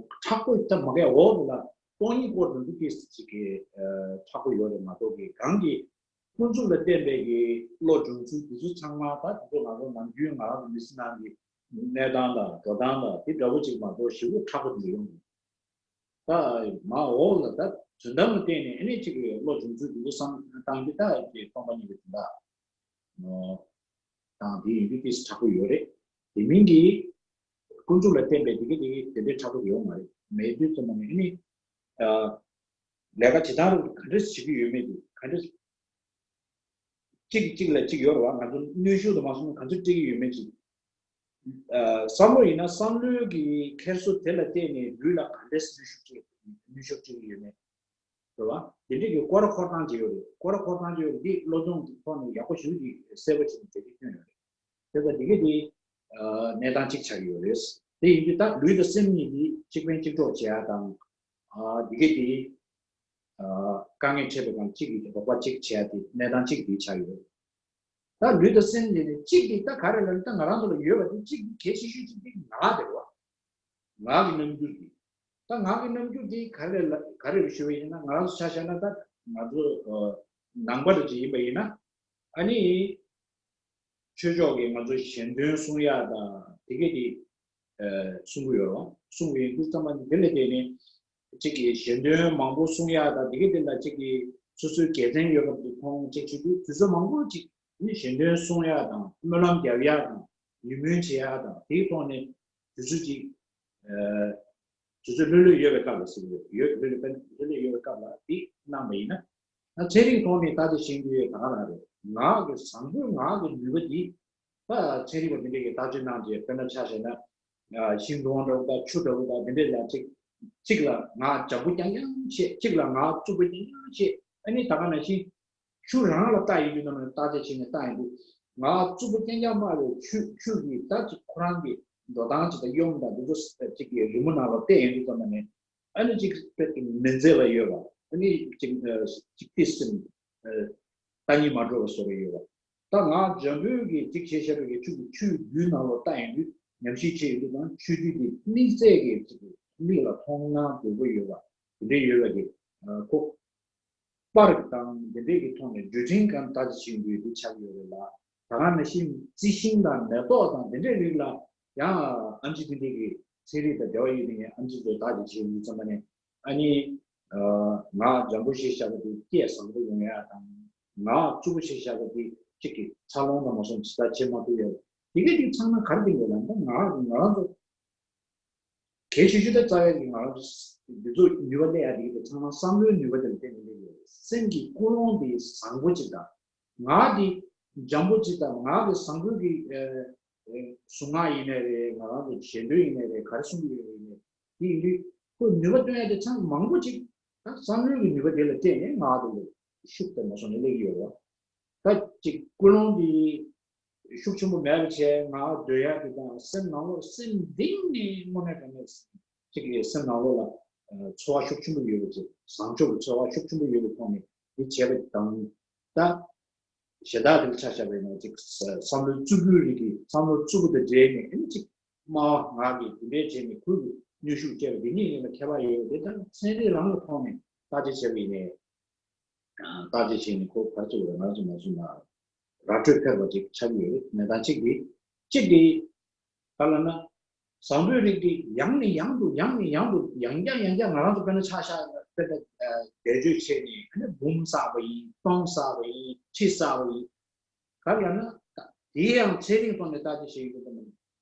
མཁྲེགས་པོ་ད་མ་གའི་འོག་ལ་སྟོང་ཉིད་སྐོར་དུ་འདི་ཏིས་ཅིག་གི་མཁྲེགས་པོ་ཡོད་རེད་མ་གཏོགས་གི་གང་གི་ཀུན་རྫོབ་ལ་བརྟེན་པའི་གི་བློ་སྦྱོང་ཚུལ་འདི་ཚོ་ཚང་མ་ད་དེ་ཚོ་ང་ཚོ་ནམ་རྒྱུན་ང་རང་ཚོ་མི་ཚེ་ནང་གི་གནས་སྟངས་དང་འགྲོ་སྟངས་དང་དེ་འདྲ་བོ་ཅིག་མ་གཏོགས་ཞེ་པོ་མཁྲེགས་པོ་འདི་ཡོང་གི་ད་མ་འོག་ལ་ད་དོན་དམ་ལ་བརྟེན་ནས་ཨ་ནི་ཅིག་གི་བློ་སྦྱོང་ཚུལ་འདི་ཚོ་བསམ་བཏང་གི་ད་ཀྱི་སྟོང་པ་ཉིད་ཀྱི་དོན་དག་དང་དེ་ཡིན་དུས་ཏིས་མཁྲེགས་པོ་ཡོད་རེད། དེ་མིན་གྱི་ཀུན་རྫོབ་ལ་བརྟེན་པའི་དེ་གི་དེ་གི་དེ་འདྲའི་མཁྲེགས་པོ་ཡོད་མ་རེད། མེད་དུས་ཙམ་པ་ནས་ཨ་ནི། ལས་ཀ་བྱེད་སྟངས་རུ་ག་འདྲས་བྱེད་ཀྱི་ཡོད་མེད་དེ་ག་འདྲས། གཅིག་གིས་གཅིག་ལ་གཅིག་ཡོད་རེད་བ། ང་ཚོ་གནོན་ཤུགས་དང་མ་སོང་ན་ག་ཚོད་སྤྲད་ཀྱི་ཡོད་མེད་ཅིག་བསམ་བློ་ཡིན་ན་བསམ་བློའི་གི་འཁྱེར་སོ་དེ་ལ་བརྟེན་ནས་ལུས་ལ་ག་འདྲས་གནོན་ཤུགས་སྤྲད་གནོན་ཤུགས་སྤྲད་ཀྱི་ཡོད་མེད། རེད་བ། དེ་འདྲས་ཀྱི་སྐོར་ར་འཁོར་སྟངས་ཅིག་ཡོད་རེད། སྐོར་ར་འཁོར་སྟངས་ཅིག་ཡོད་རེད། འདི་བློ་སྦྱོང་གི་ཐོག་ནས་ཡག་པོ་ཞེ་པོ་ཅིག་གསལ་པོ་བྱས་ནས་འགྲེལ་བརྗོད་བསྐྱོན་ཡོད་རེད། དེ་ལ་འདི་ག་འདི་གནས་སྟངས་གཅིག་ཆགས་ཀྱི་ཡོད། དེ་ཡིན་དུས་ད་ལུས་དང་སེམས་གཉིས་འདི་གཅིག་ཕན་གཅིག་གྲོགས་བྱེད་ཡ་དང་། འདི་ག་འདི། དཀའ་ངལ་འཕྲད་པའི་སྒང་གཅིག་གིས་རོགས་པ་གཅིག་བྱེད་ཡ་དེ་གནས་སྟངས་གཅིག་འདི་ཆགས་ཡོད། ད་ལུས་དང་སེམས་དེ་ནི་གཅིག་གིས་ད་ག་རེ་ལབ་ན། ད་ང་རང་ཚོ་ལ་ཡོད་པ་དེ་གཅིག་གི་གལ་ཆེ་ཤོས་གཅིག་དེ་ངག་དེ་རེད་བ། ངག་གི་རྣམ་འགྱུར་དེ། ད་ངག་གི་རྣམ་འགྱུར་དེ་ག་རེ་ལ་ག་རེ་ཞུ་བ་ཡིན་ན། ང་རང་ཚོ་ཆ་བཞག་ན་ད་ང་ཚོ་ནང་པ་རེ་ཅིག་ཡིན་པ་ཡིན་ན། ཨ་ནི་ཆོས་ཕྱོགས་ཀྱི་ང་ཚོ་གཞན་དོན་གསུང་ཡག་དང་དེ་གས་དེ་གསུང་གི་ཡོད་རེད། གསུང་གི་ཡོད་དུས་ཙམ་པ་ནི་དེ་ལས་བརྟེན་ནས་གཅིག་གིས་གཞན་དོན་མང་པོ་གསུང་ཡག་དང་དེ་གས་དེ་ལ་གཅིག་གིས་སོ་སོའི་དགེ་མཚན་ཡོད་པ་དེ་མཐོང་། གཅིག་བྱེད་དུས་དུས་ཚོད་མང་པོ་གཅིག་ནི་གཞན་དོན་གསུང་ཡག་དང་སྨོན་ལམ་རྒྱབ་ཡག་དང་ཡིད་སྨོན་བྱེད་ཡག་དང་། དེའི་ཐོག་ནས་དུས་ཚོད་ཅིག་དུས་ཚོད་ལྷོད་ལྷོད་ཡོད་པའི་སྐབས་ལ་ཟེར་གྱི་ཡོད། ལྷོད་ལྷོད་ལྷོད་ལྷོད་ཡོད་པའི་སྐབས་ལ་དེ་གནང་བ་ཡིན་ན། ད་ཚན་རིག་ཐོག་ནས་བརྟག་དཔྱད་བྱེད་རྒྱུ་ཡོད། ད་ག་རང་རེད། ངག་གི་བཟང་པོའི་ངག་གི་ནུས་པ་འདི་ད་ཚན་རིག་པ་འདི་འདྲས་ཀྱིས་བརྟག་དཔྱད་གནང་རྗེས། དཔེར་ན་ཆ་བཞག་ན། ཤིང་སྡོང་འདྲ་བོ་དང་ཆུ་འདྲ་བོ་དང་འདི་འདྲས་ལ་གཅིག་གཅིག་ལ་ངག་འཇམ་པོ་རྐྱང་རྐྱང་བྱེད། གཅིག་ལ་ངག་རྩུབ་པོ་རྐྱང་རྐྱང་བྱེད། ཨ་ནི་ད་ག་ནང་བཞིན་ཆུ་རང་ལ་བལྟ་ཡོང་དུས་ཙམ་ནས། བརྟག་དཔྱད་བྱས་ནས་བལྟ་ཡོང་དུས། ངག་རྩུབ་པོ་རྐྱང་རྐྱང་སྨྲ་བའི་ཆུ་ཆུ་གིས་ད་ཅིག་ཁོ་རང་གི་འགྲོ་སྟངས་ཅིག་དང་གཡོགམོ་དང་འདི་ཚོ་ཅིག་གི་རི་མོ་ནང་ལ་བལྟས་ཡོང་དུས་ཙམ་ནས། ཨ་ནི་ཅིག་དཔེ་མི་མཛེས་པ་ཡོད་པ། ཨ་ནི་ཅིག་ཅིག་ཏི་སེམས་ལྟ་སྙིང་མ་འགྲོ་བ་བཟོ་འདྲ་ཡོད་པ། ད་ངག་འཇམ་པོའི་གི་ཅིག་བྱས་བཞག་པའི་གི་ཆུ་གི་ཆུའི་རྒྱུན་ནང་ལ་བལྟ་ཡོང་དུས། ཉམས་ཞིབ་བྱས་ཡོང་དུས་ཙང་། ཆུ་རྒྱུན་དེ་དམིགས་བསལ་གྱི་ཅིག་མིག་ལ་མཐོང་སྣང་སྡུག་པོ་ཡོད་པ་དེ་འདྲས་ཡོད་པ་གི་ཁོ། པར་དང་དེ་འདྲས་ཀྱི་ཐོག་ནས་བརྗོད་བྲིས་སྒང་བརྟག་དཔྱད་བྱེད་རྒྱུ་དེ་ཆགས་ཡོད་རེད་ལ། ད་ག་ནང་བཞིན་རྩི་ཤིང་དང་མེ་ཏོག་དང་དེ་འདྲས་རིགས་ལ་ཡང་ཨེམ་ཆི་དེ་འདྲས་ཀྱི་ཚན་རིག་དང་འབྲེལ་བ་ཡོད་དེ་ངས་ཨེམ་ཆི་ཚོས་བརྟག་དཔྱད་བྱེད་ཡོང་དུས་ཙམ་པ་ནས། ཨ་ནི་ངག་འཇམ་པོ་ཞེས་བྱ་བ་དེ་སྐད་བཟང་པོ་ཡོང་ཡག་དང་། ངག་རྩུབ་པོ་ཞེས་བྱ་བ་དེ་གཅིག་གི་འཚར་ལོངས་དང་མ་སོང་ཇི་ལྟར་བྱེད་མ་ཐུབ་ཡག་དེ་གས་དེ་ཚང་མ་ག་རེ་བསྟན་དགོས་ལབ་ན། ང་ང་རང་ཚོ་གལ་ཆེ་ཤོས་དེ་རྩ་བའི་གི་ང་རང་ཚོ་འདི་ཚོ་ནུས་པ་སླེབས་ཡག་དེ་གི་ཚང་མ་བསམ་བློའི་ནུས་པ་དེ་ལ་བརྟེན་ནས་སླེབས་ཡོད། སེམས་ཀྱི་ཀུན་སློང་དེ་བཟང་པོ་ཅིག་དང་། ངག་དེ་འཇམ་པོ་ཅིག་དང་། ངག་གི་བཟང་པོའི་གི་ཨེ་ཨེ་གཟུངས་སྔགས་ཡིན་ནའི་རེད། ང་རང་ཚོ་ཞལ་འདོན་ཡིན་ནའི་རེད། ག་རེ་གསུང་གི་ཡོད་ཡིན་ནའི། དེ་ཡིན་དུས་ཁོ་ནུས་པ་བཏོན་ཡག་དེ་ཚང་མང་པོ་ཅིག་ད་བསམ་བློའི་གི་ནུས་པ་དེ་ལ་བརྟེན་ནས་ངག་དེ་ལ་ཤུགས་དེ་མ་སོང་ནས་སླེབས་ཀྱི་ཡོད་རེད། ད་ཅིག་ཀུན་སློང་དེ་ཤུགས་ཆེན་པོ་མེད་པ་བྱས་ངག་འདོན་ཡག་དེ་དང་། སེམས་ནང་ལོགས་སེམས་གཏིང་ནས་དངོས་གནས་དྲང་གནས་ཅིག་གི་སེམས་ནང་ལོགས་ལ་ཚོར་བ་ཤུགས་ཆེན་པོ་ཡོད་པ་ཅིག་བཟང་ཕྱོགས་ཀྱི་ཚོར་བ་ཤུགས་ཆེན་པོ་ཡོད་པའི་ཐོག་ནས་འདི་བྱས་པ་དང་། ད་གཞན་དག་དེ་ལ་ཆ་བཞག་པ་ཡིན་ན། ཅིག་བསམ་བློའི་རྩུབ་པོའི་རིགས་ཀྱི་བསམ་བློ་རྩུབ་པོ་དང་འབྲེལ་ནས། ཨ་ནི་ཅིག་སྨྲ་བ་ངག་གི་དེ་འདྲས་བྱས་ནས་ཁོའི་གནོན་ཤུགས་སྐྱེ་བ་དེ་གཉིས་ལ་ཁྱད་པར་ཡོད་པ་དེ་ད་ཚན་རིག་རང་གི་ཐོག་ནས་བརྟག་དཔྱད་བྱས་པ་ཡིན་ནའི། བརྟག་དཔྱད་བྱས་ནས་ཁོ་ག་རེ་ཟེར་དགོས་རེད། ང་ཚོ་ང་ཚོ་ན་ར་སྤྲོད་ཕེབས་པ་ཅིག་ཆགས་ཀྱི་ཡོད་རེད། གནས་སྟངས་གཅིག་དེ། གཅིག་དེ་ག་ལབ་ན། བཟང་པོའི་རིགས་དེ་ཡང་ནས་ཡང་དུ་ཡང་ནས་ཡང་དུ་ཡང་བསྐྱར་ཡང་བསྐྱར་ང་རང་ཚོ་དཔེར་ན་ཆ་བཞག་ན། དཔེར་ན་བཟླས་བརྗོད་བྱས་ནས་ཨ་ནི་འབུམ་བསགས་པ་ཡིན། སྟོང་བསགས་པ་ཡིན། ཁྲི་བསགས་པ་ཡིན། ག་རེ་ལབ་ན། དེ་ཡང་ཚན་རིག་ཐོག་ནས་བརྟག་དཔྱད་བྱེད་ཡོང་དུས་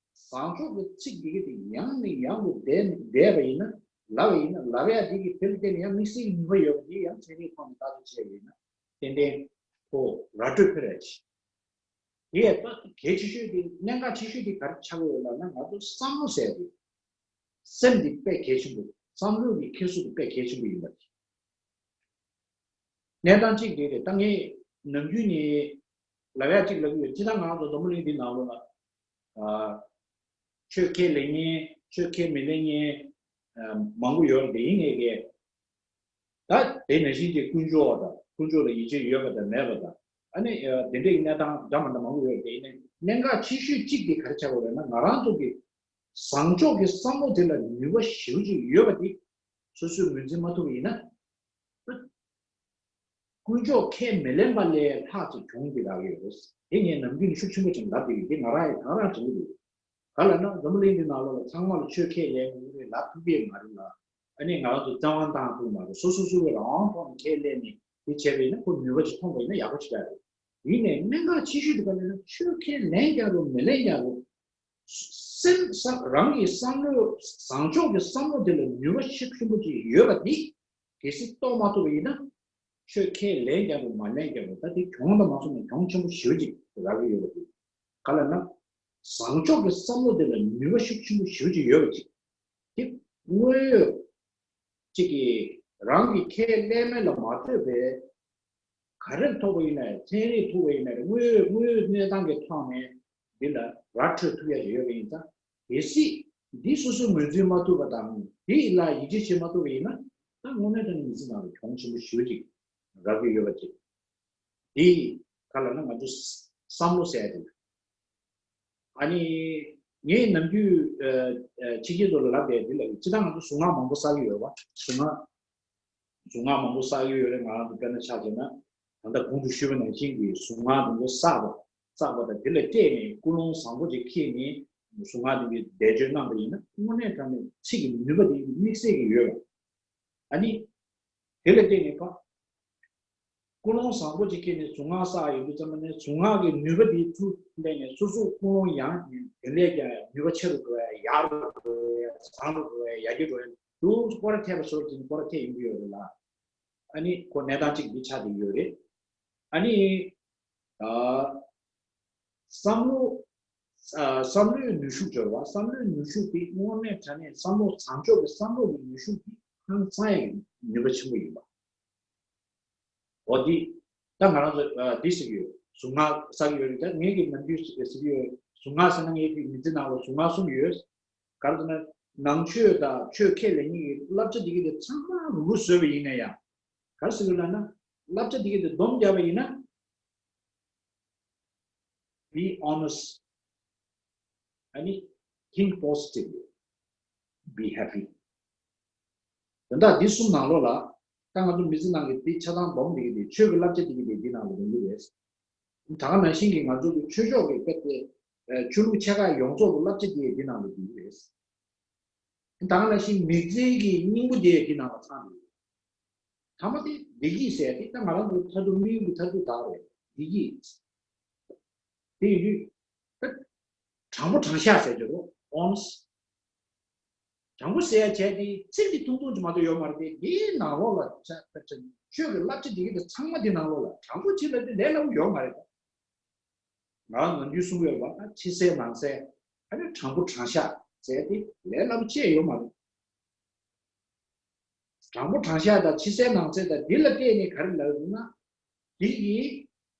བཟང་ཕྱོགས་ཀྱི་ཚིག་འདི་ག་དེ་ཡང་ནས་ཡང་དུ་བཟླས་བཟླས་པ་ཡིན་ན། ལབ་པ་ཡིན་ན། ལབ་ཡག་འདི་གི་དེ་ལ་བརྟེན་ནས་ཡང་དམིགས་བསལ་གྱི་ནུས་པ་ཡོད་པ་འདི་ཡང་ཚན་རིག་ཐོག་ནས་བརྟག་དཔྱད་བྱས་པ་ཡིན་ན་ཏན་ཏན་ཁོ་ར་སྤྲོད་ཕེབས་ཡག་ཅིག་དེ་ཡང་ད་གལ་ཆེ་ཤོས་དེ། གནད་འགག་ཆེ་ཤོས་དེ་ག་རེ་ཆགས་ཀྱི་ཡོད་ལབ་ན། ང་ཚོ་བསམ་བློ་ཟེར་དེ། སེམས་དེ་དཔེ་གལ་ཆེན་པོ། བསམ་བློ་གི་འཁྱེར་སོ་དེ་དཔེ་གལ་ཆེན་པོ་ཡིན་པ་རེད། གནས་སྟངས་གཅིག་དེ་རེད། ད་ངས་ནམ་རྒྱུན་ནས་ལབ་ཡག་གཅིག་ལབ་ཀྱི་ཡོད། སྤྱིར་བཏང་ང་ཚོ་འཛམ་བུ་གླིང་འདི་ནང་ལོགས་ལ་ཨ་ཆོས་ཁས་ལེན་མཁན་ཆོས་ཁས་མི་ལེན་མཁན་ཨ་མང་པོ་ཡོད་རེད། དེ་ཡིན་ངེས་ཀྱི། ད་དེ་ནང་བཞིན་གྱི་དཀོན་མཆོག་དང་། དཀོན་མཆོག་ལ་ཡིད་ཆེས་ཡོད་པ་དང་མེད་པ་དང་། ཨ་ནི་ཨ་དེ་འདྲའི་གནས་སྟངས་འདྲ་མི་འདྲ་མང་པོ་ཡོད་རེད། དེ་ཡིན་ནའི་གནད་འགག་ཆེ་ཤོས་གཅིག་དེ་ག་རེ་ཆགས་ཀྱི་ཡོད་ལབ་ན། ང་རང་ཚོ་གི་བཟང་ཕྱོགས་ཀྱི་བསམ་བློ་དེ་ལ་ནུས་པ་ཞེ་པོ་ཅིག་ཡོད་པ་དེ་སོ་སོས་ངོས་འཛིན་མ་ཐུབ་པ་ཡིན་ན། དཀོན་མཆོག་ཁས་མི་ལེན་པ་ལས་ལྷག་ཅིག་གྱོང་དེ་རག་གི་ཡོད་རེད། དེ་ངས་ནམ་རྒྱུན་ནས་ཤུགས་ཆེན་པོ་ཅིག་ལབ་བསྡད་ཡོད། དེ་ང་རང་ཡང་དེ་ག་རང་དྲན་གྱི་འདུག་ག་ལབ་ན། འཛམ་བུ་གླིང་འདི་ནང་ལོགས་ལ་ཚང་མ་ལ་ཆོས་ཁས་ལེན་དགོས་ཀྱི་རེད་ལབ་ཐུབ་ཀྱི་མ་རེད་ལ། ཨ་ནི་ང་རང་ཚོ་བཙན་དབང་བཏང་ཐུབ་མ་རེད། སོ་སོ་སོ་སོའི་རང་དབང་ཐོག་ནས་ཁས་ལེན་ནས་དེ་བྱས་པ་ཡིན་ན་ཁོ་ནུས་པ་ཅིག་ཐོན་པ་ཡིན་ན་ཡག་པོ་ཅིག་རེད། ཡིན་ནའི་གནད་འགག་ཆེ་ཤོས་དེ་ག་ལབ་ན། ཆོས་ཁས་ལེན་ཀྱང་རུང་མི་ལེན་ཀྱང་རུང་། སེམས་བསམ་རང་གི་བསམ་བློ། བཟང་ཕྱོགས་ཀྱི་བསམ་བློ་དེ་ལ་ནུས་པ་ཤུགས་ཆེན་པོ་ཅིག་ཡོད་པ་དེ་གལ་སྲིད་རྟོགས་མ་ཐུབ་པ་ཡིན་ན། ཆོས་ཁས་ལེན་ཀྱང་རུང་མ་ལེན་ཀྱང་རུང་། ད་དེ་གྱོང་དང་མ་སོང་ན་གྱོང་ཆེན་པོ་ཞེ་པོ་ཅིག་རག་གི་ཡོད་པ་དེ། ག་ལབ་ན། བཟང་ཕྱོགས་ཀྱི་བསམ་བློ་དེ་ལ་ནུས་པ་ཤུགས་ཆེན་པོ་ཞེ་པོ་ཅིག་ཡོད་པ་ཅིག་དེ་དངོས་ཡོད་ཅིག་གིས་རང་གི་ཁས་ལེན་མིན་ལ་མ་ལྟོས་པའི་ག་རེ་ཐོབ་པ་ཡིན་ནའི། ཚན་རིག་ཐོབ་པ་ཡིན་ནའི། དངོས་ཡོད་དངོས་ཡོད་གནས་སྟངས་ཀྱི་ཐོག་ནས་འདི་ལ་ར་འཕྲོད་ཐུབ་ཡག་ཅིག་ཡོད་པ་ཡིན་ཙང་། གལ་སྲིད་འདི་སོ་སོས་ངོས་འཛིན་མ་ཐུབ་པ་དང་། འདི་ལ་ཡིད་ཆེས་བྱེད་མ་ཐུབ་པ་ཡིན་ན། ད་དངོས་གནས་དྲང་གནས་མི་ཚེ་ནང་ལ་གྱོང་ཆེན་པོ་ཞེ་པོ་ཅིག་རག་གི་ཡོད་པ་ཅིག་འདི་ག་ལབ་ན། ང་ཚོ་ བསམ་བློ་ཟེར་ཡ་དེ། ཨ་ནི་ངས་ནམ་རྒྱུན་ཨ་ཨ་ཕྱི་རྒྱལ་དུ་ལ་ལབ་པའི་དེ་ལ་སྤྱིར་བཏང་ང་ཚོ་གཟུངས་སྔགས་མང་པོ་བསགས་ཀྱི་ཡོད་པ། གཟུངས་སྔགས་གཟུངས་སྔགས་མང་པོ་བསགས་ཀྱི་ཡོད་རེད། ང་རང་ཚོ་དཔེར་ན་ཆ་བཞག་ན་ད་ལྟ་གོང་དུ་ཞུས་པ་ནང་བཞིན་གྱི་གཟུངས་སྔགས་དེ་ཚོ་བསགས་པ་བསགས་པ་དང་དེ་ལ་བརྟེན་ནས་ཀུན་སློང་བཟང་པོ་ཅིག་འཁྱེར་ནས་གཟུངས་སྔགས་དེ་འདྲའི་བཟླས་བརྗོད་གནང་པ་ཡིན་ན་དངོས་གནས་དྲང་གནས་ཚིག་གི་ནུས་པ་དེ་དམིགས་བསལ་གྱི་ཡོད་པ། ཨ་ནི་དེ་ལ་བརྟེན་ནས་ཕ། ཀུན་སློང་བཟང་པོ་ཅིག་སྐྱེས་ནས་གཟུངས་སྔགས་བསགས་ཡོང་དུས་ཙམ་པ་ནས་གཟུངས་སྔགས་ཀྱི་ནུས་པ་དེ་ཚུར་ལེན་ནས་སོ་སོའི་ཀུན་སློང་ཡང་དེ་ལས་ཀྱང་ནུས་པ་ཆེ་རུ་འགྲོ་ཡ། ཡག་རུ་འགྲོ་ཡ། བཟང་རུ་འགྲོ་ཡ། ཡར་རྒྱས་འགྲོ་ཡ། དུ་སྐོར་ར་ཐེབས་པ་ཟུར་ཅིག་སྐོར་ར་ཐེབས་ཡོང་གི་ཡོད་རེད་ལ། ཨ་ནི་ཁོ་གནས་སྟངས་གཅིག་འདི་ཆགས་བསྡད་ཡོད་རེད། ཨ་ནི་ཨ་བསམ་བློ་ཨ་བསམ་བློའི་ནུས་ཤུགས་སྦྱོར་བ། བསམ་བློའི་ནུས་ཤུགས་དེ་དངོས་གནས་དྲང་གནས་བསམ་བློ་བཟང་ཕྱོགས་ཀྱི་བསམ་བློ་གི་ནུས་ཤུགས་དེ་ཧང་སང་ཡག་གི་ནུས་པ་ཆེན་པོ་ཡིན་པ། འོ་འདི། ད་ང་རང་ཚོ་ཨ་འདི་ཟེར་གྱི་ཡོད། གཟུངས་སྔགས་བསགས་ཀྱི་ཡོད་རེད། ད་ངས་ཀྱི་ནམ་རྒྱུན་ཟེར་གྱི་ཡོད། གཟུངས་སྔགས་ཟེར་ན་ངས་ཀྱི་མི་ཚེ་ནང་ལ་གཟུངས་སྔགས་གསུམ་ཡོད། ག་རེ་ཟེར་ན། ནང་ཆོས་དང་ཆོས་ཁས་ལེན་མཁན་གྱི་བསླབ་བྱ་འདི་གི་དེ་ཚང་མ་རུ་རུ་བཟོས་པ་ཡིན་ན་ཡང་། ག་རེ་ཟེར་གྱི་ལབ་ན། བསླབ་བྱ་འདི་གི་དེ་སྡོམ་བརྒྱབ་པ་ཡིན་ན། Be honest. ཨ་ནི། Think positively. Be happy. དོན་དག་འདི་གསུམ་ནང་ལོགས་ལ། ད་ང་ཚོ་མི་ཚེ་ནང་གི་འདི་ཆ་ཚང་སྡོམ་འདི་གི་དེ་ཆོས་ཀྱི་བསླབ་བྱ་འདི་གི་དེ་འདི་ནང་ལ་ཡོང་གི་རེད། ད་ག་ནང་བཞིན་གྱི་ང་ཚོ་གི་ཆོས་ཕྱོགས་ཀྱི་དཔེ་དེ། ཆོས་ལུགས་ཆེ་ཁག་ཡོངས་རྫོགས་ཀྱི་བསླབ་བྱ་འདི་འདི་ནང་ལ་ཡོང་གི་རེད། ད་ག་ནང་བཞིན་མི་ཚེ་གི་སྙིང་པོ་དེ་འདི་ནང་ལ་ཚང་འདུག་ཐ་མ་དེ་བདེ་སྐྱིད་ཟེར་ཏེ་ད་ང་རང་ཚོ་མཐར་ཐུག་དམིགས་ཡུལ་གྱི་མཐར་ཐུག་དག་རེད། བདེ་སྐྱིད། དེ་ཡིན་དུས། ད། དྲང་པོ་དྲང་བཞག་ཟེར་རྒྱུ་རོ། Honest. དྲང་པོ་ཟེར་ཡ་བྱས་ཏེ་ཚིག་འདི་ཐུང་ཐུང་ཅིག་མ་གཏོགས་ཡོད་མ་རེད་དེ། འདིའི་ནང་ལོགས་ལ་ཆ་ཆ་ཆོས་ཀྱི་བསླབ་བྱ་འདི་གི་དེ་ཚང་མ་འདི་ནང་ལོགས་ལ་དྲང་པོ་བྱེད་ལ་དེ་ལས་སླ་པོ་ཡོད་མ་རེད་ད། ང་རང་ནམ་རྒྱུན་གསུང་གི་ཡོད་པ། ཕྱི་གསལ་ནང་གསལ། ཨ་ནི་དྲང་པོ་དྲང་བཞག་ཟེར་ཏེ་ལས་སླ་པོ་ཅི་ཡང་ཡོད་མ་རེད། དྲང་པོ་དྲང་བཞག་དང་ཕྱི་གསལ་ནང་གསལ་དང་འདི་ལ་བལྟས་ནས་ག་རེ་ལབ་ཡོང་ན། འདི་ཡིས་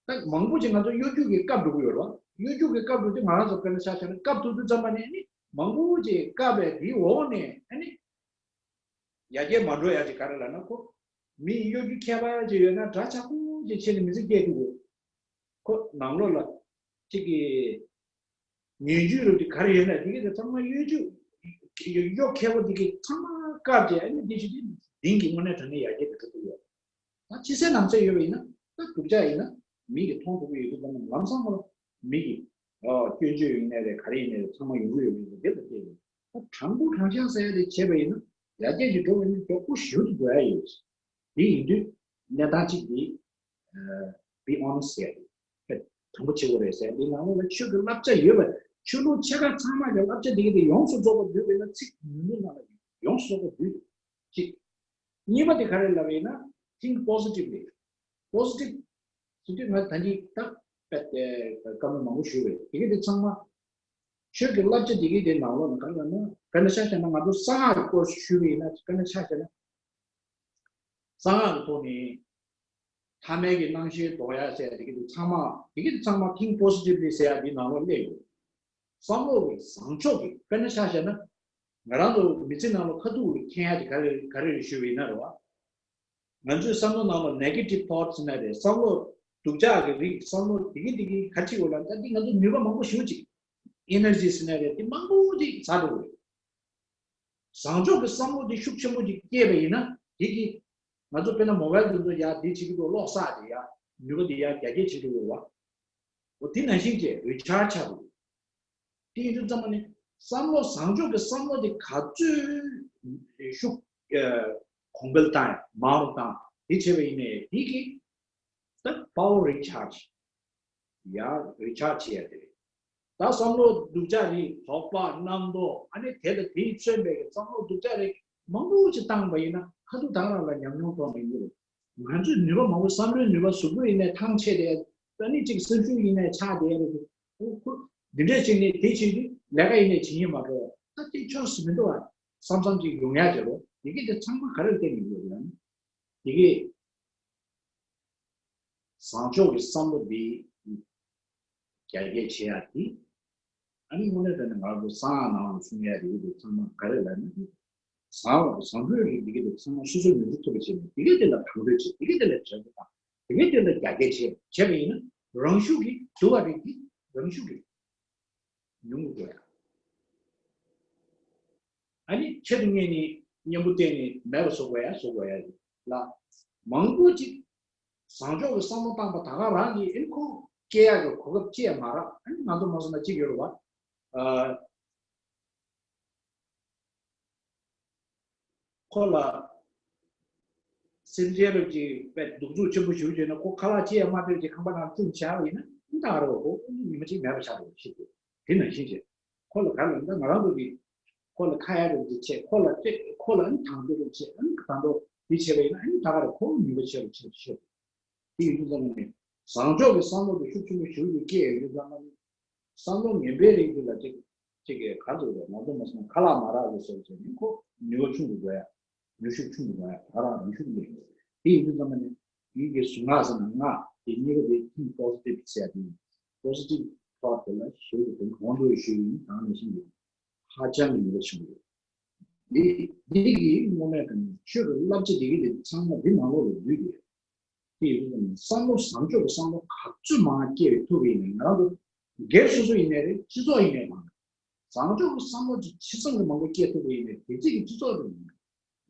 ད་མང་པོ་ཅིག་ང་ཚོ་གཡོ་སྒྱུ་གི་བཀབ་འགྲོ་གི་ཡོད་རེད་བ། གཡོ་སྒྱུ་གི་བཀབ་འགྲོ་དུས་ང་རང་ཚོ་དཔེར་ན་ཆ་བཞག་ན་བཀབ་ཐུབ་དུས་ཙམ་པ་ནས་ནི་མང་པོ་ཅིག་བཀབ་པའི་འདིའི་འོག་ནས་ཨ་ནི། ཡར་རྒྱས་མ་འགྲོ་ཡ་ཅིག་ག་རེ་ལབ་ན། ཁོ་མི་གཡོ་སྒྱུ་ཁྱད་པར་ཅིག་ཡོད་ན་འདྲ་ཆགས་པོ་ཅིག་བྱས་ནས་མི་ཚེ་སྐྱེལ་ཐུབ་དགོས། ཁོ་ནང་ལོགས་ལ་ཅིག་གི་ངན་ཇུས་རུ་དེ་ག་རེ་ཡོད་ན་དེ་གི་དེ་ཚང་མ་གཡོ་སྒྱུ་གཡོ་ཁྱད་པར་དེ་གི་ཚང་མ་བཀབ་བྱས་ཨ་ནི་དེ་ཞིག་དེ་གདིང་གི་དངོས་གནས་དྲང་གནས་ཡར་རྒྱས་དེ་འགྲོ་ཐུབ་ཡོད། ད་ཕྱི་གསལ་ནང་གསལ་ཡོད་པ་ཡིན་ན་ད་སྡུག་ཅག་ཡིན་ན་མི་གི་མཐོང་ཐུབ་ཀྱི་ཡོད་དུས་ཙམ་ན་ལམ་སང་ཁོ་ལ་མི་གི་ཨ་སྐྱོན་བརྗོད་ཡིན་ནའི་རེད། ག་རེ་ཡིན་ནའི་རེད། ཚང་མ་ཡོང་གི་ཡོད་པ་ཡིན་ན་དེ་ལ་བལྟས་ཡོད། ད་དྲང་པོ་དྲང་བཞག་ཟེར་ཡ་དེ་བྱས་པ་ཡིན་ན་ཡར་རྒྱས་ཀྱི་འགྲོ་བ་ཡིན་ན་མགྱོགས་པོ་ཞེ་པོ་ཅིག་འགྲོ་ཡ་ཡོད། དེ་ཡིན་དུས་གནས་སྟངས་གཅིག་དེ་ཨ་be honest ཟེར་ཡ་དེ་དྲང་པོ་བྱེད་དགོས་རེད་ཟེར། དེ་ནང་ལོགས་ལ་ཆོས་ཀྱི་བསླབ་བྱ་ཡོད་པ། ཆོས་ལུགས་ཆེ་ཁག་ཚང་མ་གི་བསླབ་བྱ་དེ་གི་དེ་ཡོངས་སུ་རྫོགས་པ་འདུས་པ་ཡིན་ན་ཚིག་ཉུང་ཉུང་ནང་ལ་ཡོངས་སུ་རྫོགས་པ་འདུས་གཅིག་གཉིས་པ་དེ་ག་རེ་ལབ་ཡིན་ན། Think positively. Positive ཟེར་དུས་ང་ད་གིན་ད་བཀའ་མོལ་མང་པོ་ཞུས་པ་རེད། དེ་གི་དེ་ཚང་མ་ཆོས་ཀྱི་བསླབ་བྱ་དེ་གི་དེ་ནང་ལོགས་ལ་ག་རེ་ལབ་ན། དཔེར་ན་ཆ་བཞག་ན་ང་ཚོ་གསང་སྔགས་ཀྱི་སྐོར་ཞུས་པ་ཡིན་ན། དཔེར་ན་ཆ་བཞག་ན། གསང་སྔགས་ཀྱི་ཐོག་ནས་ཐ་མལ་གྱི་སྣང་ཤས་ལྡོག་ཡ་ཟེར་དེ་གི་དེ་ཚང་མ་དེ་གི་དེ་ཚང་མ་Think Positively ཟེར་ཡ་དེ་ནང་ལོགས་སླེབས་ཡོད། བསམ་བློ་གི་བཟང་ཕྱོགས་ཀྱི། དཔེར་ན་ཆ་བཞག་ན། ང་རང་ཚོ་མི་ཚེ་ནང་ལ་ཁ་ཐུག་ལ་མཁྱེན་ཡ་དེ་ག་རེ་ག་རེ་རེད་ཞུས་པ་ཡིན་ན་རེད་བ། ང་ཚོའི་བསམ་བློ་ནང་ལ་negative thoughts ཟེར་ན་རེད། བསམ་བློ་སྡུག་ཅག་གི་རིགས། བསམ་བློ་དེ་གི་དེ་གི་ག་ཁྲིད་འོ་ལ་ད་འདི་ང་ཚོ་ནུས་པ་མང་པོ་ཞེ་པོ་ཅིག energy ཟེར་ན་རེད། དེ་མང་པོ་ཅིག་ཟ་འགྲོ་གི་རེད། བཟང་ཕྱོགས་ཀྱི་བསམ་བློ་དེ་ཤུགས་ཆེན་པོ་ཅིག་སྐྱེས་པ་ཡིན་ན་དེ་གི་ང་ཚོ་དཔེར་ན་མོ་བལ་དེ་ཚོ་ཡ་དེ་བྱེད་ཀྱི་འདུག་གློག་བསགས་དེ་ཡ་ནུས་པ་དེ་ཡ་རྒྱ་སྐྱེད་བྱེད་ཀྱི་འདུག་བ། འོ་དེ་ནང་བཞིན་གྱི་recharge ཆགས་འདུག་དེ་ཡིན་དུས་ཙམ་པ་ནི་བསམ་བློ་བཟང་ཕྱོགས་ཀྱི་བསམ་བློ་དེ་ག་ཚོད་ཤུགས་ཨ་གོང་འཕེལ་བཏང་ཡ་མང་རུ་བཏང་དེ་བྱས་པ་ཡིན་ནའི་དེ་གི་ད་power recharge ཡ་recharge བྱེད་ཡ་དེ་རེད། ད་བསམ་བློ་སྡུག་ཅག་རིགས་དོགས་པ་རྣམ་རྟོག་ཨ་ནི་དེ་དང་དེས་མཚོན་པའི་བསམ་བློ་སྡུག་ཅག་རིགས་མང་པོ་ཅིག་བཏང་པ་ཡིན་ན་ཁ་ཐུག་དང་རང་ལ་ཉམས་མྱོང་ཐོག་ནས་ཡོད་རེད། ང་ཚོས་ནུས་པ་མང་པོ་བསམ་བློའི་ནུས་པ་གཟུགས་པོ་ཡིན་ནའི་ཐང་ཆད་དེ་ད་ནི་གཅིག་སེམས་ཤུགས་ཡིན་ནའི་ཆག་དེ་རེད། ཁོ་ཁོ་འདི་འདྲས་བྱས་ནས་དེ་བྱེད་དུས་ལས་ཀ་ཡིན་ནའི་བྱེད་སྙིང་མ་བྲོ་བ། ད་དེ་ཆོག་སུ་མི་འདུག་ཨ་བསམ་བསམ་ཅིག་ཡོང་ཡ་བྱེད་རོགས། དེ་གི་དེ་ཚང་མ་ག་རེར་བརྟེན་ནས་ཡོད་ལ་ནི་དེ་གི་བཟང་ཕྱོགས་ཀྱི་བསམ་བློ་འདི་རྒྱ་སྐྱེད་བྱེད་ཡ་དེ། ཨ་ནི་དངོས་གནས་དྲང་གནས་ང་ཚོ་གསང་སྔགས་ནང་ལ་གསུང་ཡ་དེ་གི་དེ་ཚང་མ་ག་རེ་ལབ་ན། བཟང་བ་བཟང་པོའི་རིགས་འདི་གི་དེ་ཚང་མ་སོ་སོའི་ནུས་པ་ཐུབ་པ་བྱས་ནས་དེ་གི་དེ་ལ་དང་དོད་བྱེད། དེ་གི་དེ་ལ་བྱ་དགོས་དང་། དེ་གི་དེ་ལ་རྒྱ་སྐྱེད་བྱེད་བྱས་པ་ཡིན་ན་ རང་ཤུགས་ཀྱིས་བསྡུ་བ་རེད། དེ་རང་ཤུགས་ཀྱིས་ཉུང་དུ་འགྲོ་ཡ། ཨ་ནི་ཆེད་དུ་གཉེར་ནས་གཉེན་པོ་བསྟེན་ནས་མེད་པ་བཟོ་དགོས་ཡ་བཟོ་དགོས་ཡ་ལ། མང་པོ་ཅིག་བཟང་ཕྱོགས་ཀྱི་བསམ་བློ་བཏང་པ་ད་ག་རང་གིས་ཨེ་ཁོ་སྐྱེ་ཡག་གི་གོ་སྐབས་ཅི་ཡང་མ་རག་ཨ་ནི་ང་ཚོ་མ་སོང་ན་ཅིག་ཡོད་རེད་བ། ཨ། ཁོ་ལ་སེམས་ཅན་རབ་ཀྱི་དཔེ་གདུག་རྩུབ་ཆེན་པོ་ཞིག་བྱུང་ན་ཁོ་ཁ་ལག་ཅི་ཡང་མ་སྤྲད་ཀྱི་ཁང་པ་ནང་བཙུགས་བྱས་པ་ཡིན་ན་ཨེ་ད་ག་རེད་བ། ཁོ་ཉི་མ་གཅིག་མེད་པ་ཆགས་རེད་བ། ཤི་དགོས། དེ་ནང་བཞིན་བྱས། ཁོ་ལ་ག་ལ་འདི་ང་རང་ཚོ་གིས་ཁོ་ལ་ཁ་ཡ་རེ་འདི་བྱས། ཁོ་ལ་སྤྲད། ཁོ་ལ་ཨ་ནི་དང་དོད་རེ་བྱས། ཨ་ནི་དང་དོད་འདི་བྱས་པ་ཡིན་ན་ཨ་ནི་ད་ག་རེ་ཁོ་ནུས་པ་ཆེ་རུ་ཆེ་རུ་ཆེ་རུ། དེ་ཡིན་དུས་ཙམ་ནས་བཟང་ཕྱོགས་ཀྱི་བསམ་བློ་དེ་ཤུགས་ཆེན་པོ་ཞིག་ཏུ་སྐྱེས་ཡོང་དུས་ཙམ་ནས་བསམ་བློ་ངན་པའི་རིགས་འདི་ལ་ཅིག་ཅིག་གིས་ག་ཚོད་རེད་ང་ཚོ་མ་སོང་ཁ་ལག་མ་རག་རེད་ཟེར་བྱས་ནས་ཁོ་ནུས་པ་ཆུང་དུ་འགྲོ་ཡ། ནུས་ཤུགས་ཆུང་དུ་འགྲོ་ཡ། ད་རང་རང་ཤུགས་མེད། དེ་ཡིན་དུས་ཙམ་ནས་ཡིད་ཀྱི་གཟུངས་སྔགས་ཟེར་ན་སྔགས་དེ་གཉིས་ཀ་དེ་ཐིང་པོ་སི་ཊིབ་ཟེར་ཡ་དེ་ཡིན། པོ་སི་ཊིབ་ཐོག་དེ་ལ་ཞེ་པོ་དེ་གོང་དུ་ཞུས་ཡིན། དང་ནང་བཞིན་ཡིན། ཧ་ཅང་གི་ནུས་པ་ཆེན་པོ་ཡོད། འདི་འདི་གི་དངོས་གནས་དྲང་གནས་ཆོས་ཀྱི་བསླབ་བྱ་འདི་གི་དེ་ཚང་མ་འདི་ནང་ལོགས་ལ་འདུས་ཏེ། དེ་ཡིན་དུས་བསམ་བློ་བཟང་ཕྱོགས་ཀྱི་བསམ་བློ་ག་ཚོད་མང་སྐྱེ་བའི་ཐུབ་པ་ཡིན་ནའི་ང་རང་ཚོ་སྒེར་སོ་སོ་ཡིན་ནའི་རེད། སྤྱི་ཚོགས་ཡིན་ནའི་མང་། བཟང་ཕྱོགས་ཀྱི་བསམ་བློ་ཅིག་ཇི་ཙམ་གྱིས་མང་པོ་སྐྱེ་ཐུབ་པ་ཡིན་ནའི་དེ་གཅིག་གི་སྤྱི་ཚོགས་རེད།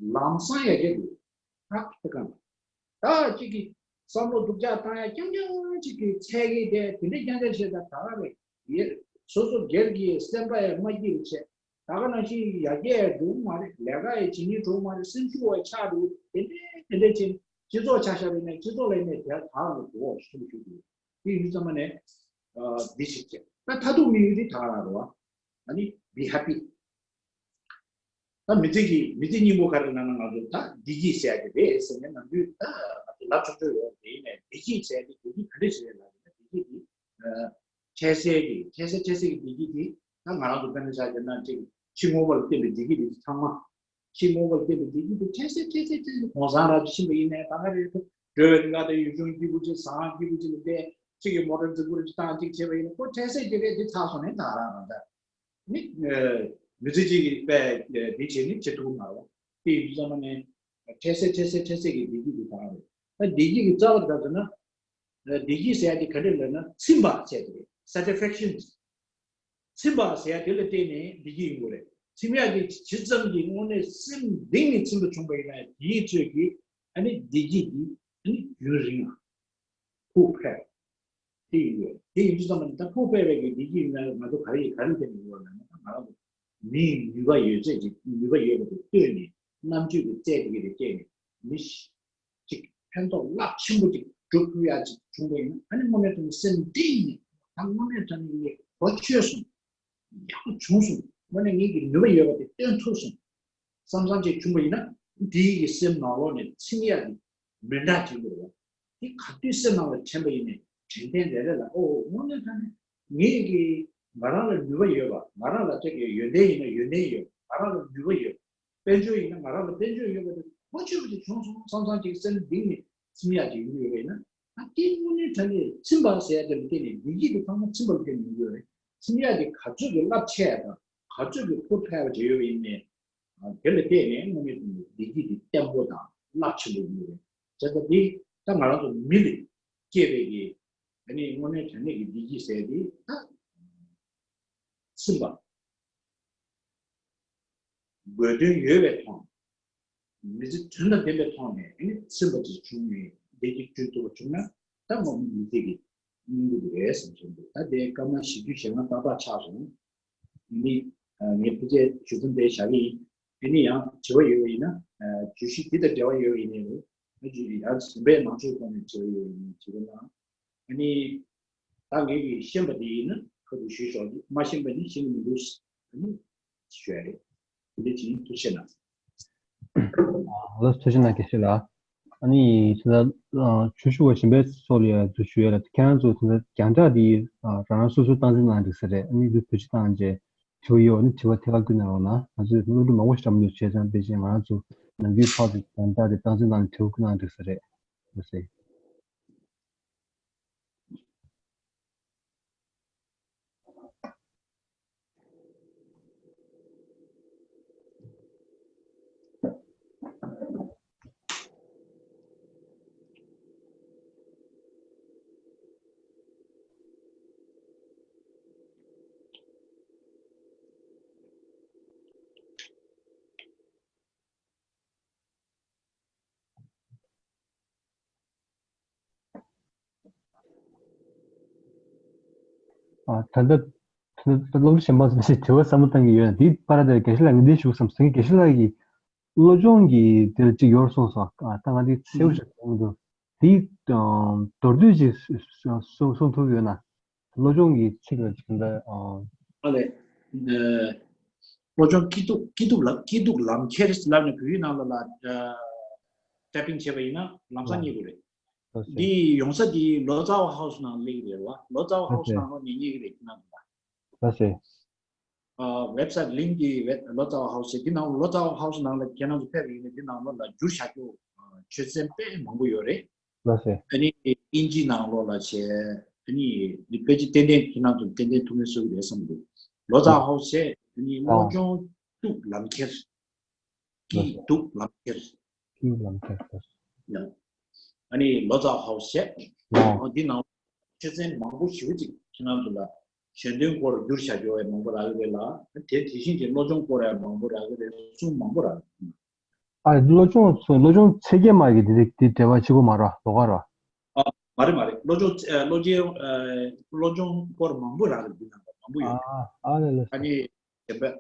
ལམ་སང་ཡ་གྱལ་འདུག་ཧྲག་ཏུ་གང་། ད་གཅིག་གིས་བསམ་བློ་སྡུག་ཅག་བཏང་ཡ་རྐྱང་རྐྱང་གཅིག་གིས་འཚོལ་གྱི་དེ་དེ་འདྲའི་རྐྱང་རྐྱང་བྱས་ད་ད་ག་རེད། ཡེ། སོ་སོ་སྒེར་གྱི་སེམས་པ་ཡང་མ་སྐྱིད་པ་བྱས། ད་ག་ནང་བཞིན་ཡར་རྒྱས་ཡང་འགྲོ་གི་མ་རེད། ལས་ཀ་ཡང་བྱེད་སྙིང་བྲོ་གི་མ་རེད། སེམས་ཤུགས་ཡང་ཆག་འགྲོ་གི། དེ་འདྲའི་དེ་འདྲའི་བྱས་ནས་སྤྱི་ཚོགས་ཆ་བཞག་པ་ཡིན་ན་སྤྱི་ཚོགས་ལ་ཡིན་ནའི་དེ་ད་ག་ལ་འགྲོ་བ་ཞིག་ཞུ་དགོས། དེ་ཡིན་དུས་ཙམ་པ་ནས་འདི་ཞིག་བྱས་ད་མཐར་ཐུག་དམིགས་ཡུལ་དེ་ད་ག་རང་རེད་བ། ཨ་ནི་be happy། ད་མི་ཚེ་གི་མི་ཚེ་སྙིང་པོ་ག་རེ་ལབ་ན་ང་ཚོ་ད་བདེ་སྐྱིད་ཟེར་ཡ་དེ་རེད་ཟེར་ནས་ནམ་རྒྱུན་ད་ང་ཚོ་ལབ་ཆོག་ཆོག་ཡོད་རེད། ཡིན་ནའི་བདེ་སྐྱིད་ཟེར་ཡ་དེ་བདེ་སྐྱིད་ག་འདྲ་ཞིག་རེད་ལབ་ན་བདེ་སྐྱིད་དེ་འཕྲལ་སེལ་གྱི་འཕྲལ་སེལ་འཕྲལ་སེལ་གྱི་བདེ་སྐྱིད་དེ་ད་ང་རང་ཚོ་དཔེར་ན་ཆ་བཞག་ན་ཅིག་ཕྱི་དངོས་པོ་ལ་བརྟེན་པའི་བདེ་སྐྱིད་དེ་ཚང་མ་ཕྱི་དངོས་པོ་ལ་བརྟེན་པའི་བདེ་སྐྱིད་དེ་འཕྲལ་སེལ་འཕྲལ་སེལ་འཕྲལ་སེལ་གོང་སང་རབ་ཏུ་ཕྱིན་པ་ཡིན་ནའི་ད་ག་རེད། འགྲོ་བའི་རིང་ལ་ད་ཡུལ་ལྗོངས་སྐྱིད་པོ་ཅིག་ཟ་ཁང་སྐྱིད་པོ་ཅིག་ལ་བསྡད་ཅིག་གི་མོ་ཊ་རྫིག་པོ་རེ་ཅིག་བཏང་ཅིག་བྱས་པ་ཡིན་ན་ཁོ་འཕྲལ་སེལ་ཅིག་རེད། འདི་ཚར་སོང་ནས་ད་རང་རང་ད། ནི། མི་ཚེ་གཅིག་གི་དཔེ་འདི་བྱས་ནི་བྱེད་ཐུབ་མ་རེད། དེ་ཡིན་དུས་ཙམ་པ་ནས་འཕྲལ་སེལ་འཕྲལ་སེལ་འཕྲལ་སེལ་གྱི་བདེ་སྐྱིད་དེ་གང་རེད། ད་བདེ་སྐྱིད་ཀྱི་རྩ་བ་དེ་ག་ཟེར་ན། བདེ་སྐྱིད་ཟེར་ཡ་དེ་ག་འདྲ་ལབ་ན་ཚིམ་པ་ཟེར་དེ་རེད། Satisfaction། ཚིམ་པ་ཟེར་ཡ་དེ་ལ་བརྟེན་ནས་བདེ་སྐྱིད་ཡོང་གི་རེད། ཚིམ་ཡ་དེ་ཇི་ཙམ་གྱི་དངོས་གནས་སེམས་གཏིང་ནས་ཚིམ་པ་བྱུང་པ་ཡིན་ན་དེའི་ཚོད་ཀྱིས་ཨ་ནི་བདེ་སྐྱིད་དེ་ཨ་ནི་ཡུན་རིང་ང་ཕུགས་འཕེར། དེ་ཡིན་དགོས། དེ་ཡིན་དུས་ཙམ་པ་ནི་ད་ཕུགས་འཕེར་བའི་གི་བདེ་སྐྱིད་ཡིན་ན་ང་ཚོ་ག་རེ་ཡིན་ག་རེ་བསྟན་ནས་ཡོད་ལབ་ན་ད་ང་རང་ཚོ་མིའི་ནུས་པ་ཡོད་ཚད་ཀྱི་ནུས་པ་ཡོད་པ་དེ་བཏོན་ནས་རྣམ་དཔྱོད་ཀྱི་རྩལ་དེ་ག་དེ་བསྐྱེད་ནས་མི་ཞིག་ཕན་ཐོགས་རླབས་ཆེན་པོ་ཅིག་སྒྲུབ་ཐུབ་ཡ་ཅིག་བྱུང་པ་ཡིན་ན་ཨ་ནི་དངོས་གནས་དྲང་གནས་སེམས་གཏིང་ནས་ད་དངོས་གནས་དྲང་གནས་ངས་གོ་ཆོད་སོང་། ཡག་པོ་བྱུང་སོང་། དངོས་གནས་ངེད་ཀྱི་ནུས་པ་ཡོད་པ་དེ་སྟོན་ཐུབ་སོང་བསམ་བསམ་ཅིག་བྱུང་བ་ཡིན་ན་དེའི་གི་སེམས་ནང་ལོགས་ནས་ཚིམ་ཡག་གི་མེ་མདའ་དྲན་གྱི་རེད་བ། དེ་ག་དུས་སེམས་ནང་ལ་དྲན་པ་ཡིན་ནའི་དྲན་རྟེན་རེ་རེ་ལ་ཨོ་དངོས་གནས་དྲང་གནས་ངེད་ཀྱི་ང་རང་ལ་ནུས་པ་ཡོད་པ་ང་རང་ལ་ཅིག་གི་ཡོན་ཏན་ཡིན་ན་ཡོན་ཏན་ཡོད། ང་རང་ལ་ནུས་པ་ཡོད། དཔལ་འབྱོར་ཡིན་ན་ང་རང་ལ་དཔལ་འབྱོར་ཡོད་པ་དེ་གོ་ཆོད་པ་ཅིག་བྱུང་སོང་བསམ་བསམ་ཅིག་སེམས་གཏིང་ནས་ཚིམ་ཡག་ཅིག་ཡོང་གི་ཡོད་པ་ཡིན་ན་ད་དེ་དངོས་གནས་དྲང་གནས་ཚིམ་པ་ཟེར་ཡ་དེ་ལ་བརྟེན་ནས་བདེ་སྐྱིད་དེ་ཚང་མ་ཚིམ་པ་ལ་བརྟེན་ནས་ཡོང་གི་ཡོད་རེད། ཚིམ་ཡག་དེ་ག་ཚོད་ཀྱི་རླབས་ཆེ་ཡ་དང་ག་ཚོད་ཀྱི་ཕུགས་འཕེར་བ་ཅིག་ཡོད་པ་ཡིན་ནའི། དེ་ལ་བརྟེན་ནས་དངོས་གནས་དྲང་གནས་བདེ་སྐྱིད་དེ་བརྟན་པོ་དང་རླབས་ཆེན་པོ་ཡོང་གི་རེད། བྱས་ཙང་དེ་ད་ང་རང་ཚོ་མི་ལ་སྐྱེས་པའི་གི་ཨ་ནི་དངོས་གནས་དྲང་གནས་ཀྱི་བདེ་སྐྱིད་ཟེར་དེ་ད་ཚིམ་པ། དགོས་དོན་ཡོད་པའི་ཐོག་ནས་མི་ཚེ་དོན་དང་ལྡན་པའི་ཐོག་ནས་ཨ་ནི་ཚིམ་པ་ཅིག་བྱུང་ནས་བདེ་སྐྱིད་བསྐྲུན་ཐུབ་པ་བྱུང་ན་ད་ངོ་མ་མི་ཚེ་གི་སྙིང་པོ་དེ་རེད་བསམ་བསམ་འདུག་ད་དེ་སྐར་མ་བཞི་བཅུ་ཞེ་ལྔ་ཏག་ཏག་ཆགས་སོང་། ཨ་ནི་ངས་ཕལ་ཆེར་ཞུ་མཚམས་དེ་བཞག་གི་ཡིན། ཨ་ནི་ཡང་དྲི་བ་ཡོད་པ་ཡིན་ན་བརྗོད་གཞི་འདི་དང་འབྲེལ་བ་ཡོད་པ་ཡིན་ནའི་རེད། ཨ་ཅི་ཡང་གཞན་པའི་ནང་ཆོས་ཐོག་ནས་དྲི་བ་ཡོད་པ་ཡིན་ན་དྲི་བ་གནང་། ཨ་ནི། ད་ངེད་ཀྱིས་ཤེས་པ་དེ་ཡིན་ན་ཁ་ཐུག་ཞུས་ཆོག་གི་མ་ཤེས་པ་ནི་ཤེས་ཀྱི་མི་འདུག་ཨ་ནི་ཞུ་ཡ་རེད། དེ་འདྲ་ཅིག་ཡིན། ཐུགས་རྗེ་གནང་། ལགས་ཐུགས་རྗེ་གནང་། དགེ་བཤེས་ལགས། ཨ་ནི་ད་ལྟ་ཞུ་ཞུ་བ་གཞན་པའི་ཚོགས་ལ་ཡང་འདུག་ཞུ་ཡ་ལ་ཁྱེད་རང་ཚོ་ད་ལྟ་རྒྱང་བསྒྲགས་འདི་རང་རང་སོ་སོས་སྟངས་འཛིན་གནང་འདུག་ས་རེད། ཨ་ནི་འདི་བེད་སྤྱོད་བཏང་རྗེས་དྲི་བ་ཡོད་ཨ་ནི་དྲི་བ་ཐད་ཀར་བསྐུར་གནང་རོགས་གནང་། ང་ཚོས་སློབ་ཕྲུག་མང་པོ་ཞིག་འགྲམ་དུ་བྱས་ཙང་དཔེ་ཅན་ང་རང་ཚོ་ནམ་རྒྱུན་ཕར་ཚུར་རྒྱང་བསྒྲགས་འདི་སྟངས་འཛིན་གནང་དྲི་བ་བསྐུར་གནང་འདུག་ས་རེད། ལགས་སེ། ཨ། ད་ལྟ་ད་ལྟ་སློབ་ཕྲུག་གཞན་པ་ཚོ་དྲི་བ་བསམ་བློ་བཏང་གི་ཡོད་ན། དེའི་བར་དེར་དགེ་བཤེས་ལགས་ངས་འདི་ཞུ་བསམ་སོང་། དགེ་བཤེས་ལགས་ཀྱིས་བློ་སྦྱོང་གི་དེར་ཅིག་ཡོད་གསུངས་སོང་། ཨ། ད་ང་འདི་གསལ་པོ་ཞིག་མཐོང་གི་འདུག་དེའི་ཨ་མདོར་བསྡུས་ཅིག་གསུང་གསུང་ཐུབ་ཡོད་ན། བློ་སྦྱོང་གི་ཚིག་ལ་ཅིག་འདི། ཨ། ཨ་ལས། ཨ། བློ་སྦྱོང་སྐྱིད་སྡུག་སྐྱིད་སྡུག་ལ་སྐྱིད་སྡུག་ལམ་ཁྱེར་ལབ་ནས་བོད་ཡིག་ནང་ལོགས་ལ་ཨ་ཊའི་པིང་བྱས་པ་ཡིན་ན་ལམ་སང་རྙེད་དགོས་རེད། ལགས་སོ། འདི་ཡོང་ས་འདི་ལོ་ཙཱ་བ་ཧའུ་སི་ནང་སླེབས་ཀྱི་རེད་བ། ལོ་ཙཱ་བ་ཧའུ་སི་ནང་ལོགས་ནས་རྙེད་ཀྱི་རེད། ཁྱེད་རང་ཚོ་ལ། ལགས་སོ། ཨ། ཝེབ་སའིཊ་ལིང་འདི་ཝེབ་ལོ་ཙཱ་བ་ཧའུ་སི་འདི་ནང་ལོ་ཙཱ་བ་ཧའུ་སི་ནང་ལ་ཁྱེད་རང་ཚོ་ཕེབས་ཡིན་ན། འདི་ནང་ལོགས་ལ་བསྒྱུར་བཞག་རྒྱུ་ཆོས་ཚན་དཔེ་མང་པོ་ཡོད་རེད། ལགས་སོ། ཨ་ནི་དབྱིན་ཇིའི་ནང་ལོགས་ལ་བྱས། ཨ་ནི་འདི་ཕལ་ཆེར་ཏན་ཏན་ཁྱེད་རང་ཚོ་ཏན་ཏན་ཐུགས་ངལ་གསོ་གི་རེད་བསམ་གི་འདུག་ལོ་ཙཱ་ཧའུ་སི་བྱས། ཨ་ནི་བློ་སྦྱོང་སྐྱིད་སྡུག་ལམ་ཁྱེར། སྐྱིད་སྡུག་ལམ་ཁྱེར། སྐྱིད་སྡུག་ལམ་ཁྱེར། ཡང་། ཨ་ནི་ལོ་ཙཱ་ཧའུ་སི་བྱས། ཨ། འདི་ནང་ཆོས་ཚན་མང་པོ་ཞེ་པོ་ཅིག་ཁྱེད་རང་ཚོ་ལ་གཞན་དོན་སྐོར་བསྒྱུར་བྱ་རྒྱུ་ཡང་མང་པོ་རག་གི་རེད་ལ། དེ་དེ་བཞིན་གྱི་བློ་སྦྱོང་སྐོར་ཡང་མང་པོ་རག་གི་རེད། གསུང་མང་པོ་རག་གི་རེད། ཨ། བློ་སྦྱོང་སོ། བློ་སྦྱོང་ཚད་བརྒལ་མ་གི་དེ་དེ་འབྲེལ་བ་བྱེད་དགོས་མ་རེད་བ། ལོགས་ཀ་རེད་བ། ཨ། མ་རེད་མ་རེད། བློ་སྦྱོང་ཨ། བློ་སྦྱོང་ཨ། བློ་སྦྱོང་སྐོར་མང་པོ་རག་གི་རེད། འདི་ནང་ལ་མང་པོ་ཡོད་རེད། ཨ། ཨ་ལས་ལས། ཨ་ནི་གཞན་པ་ཨ།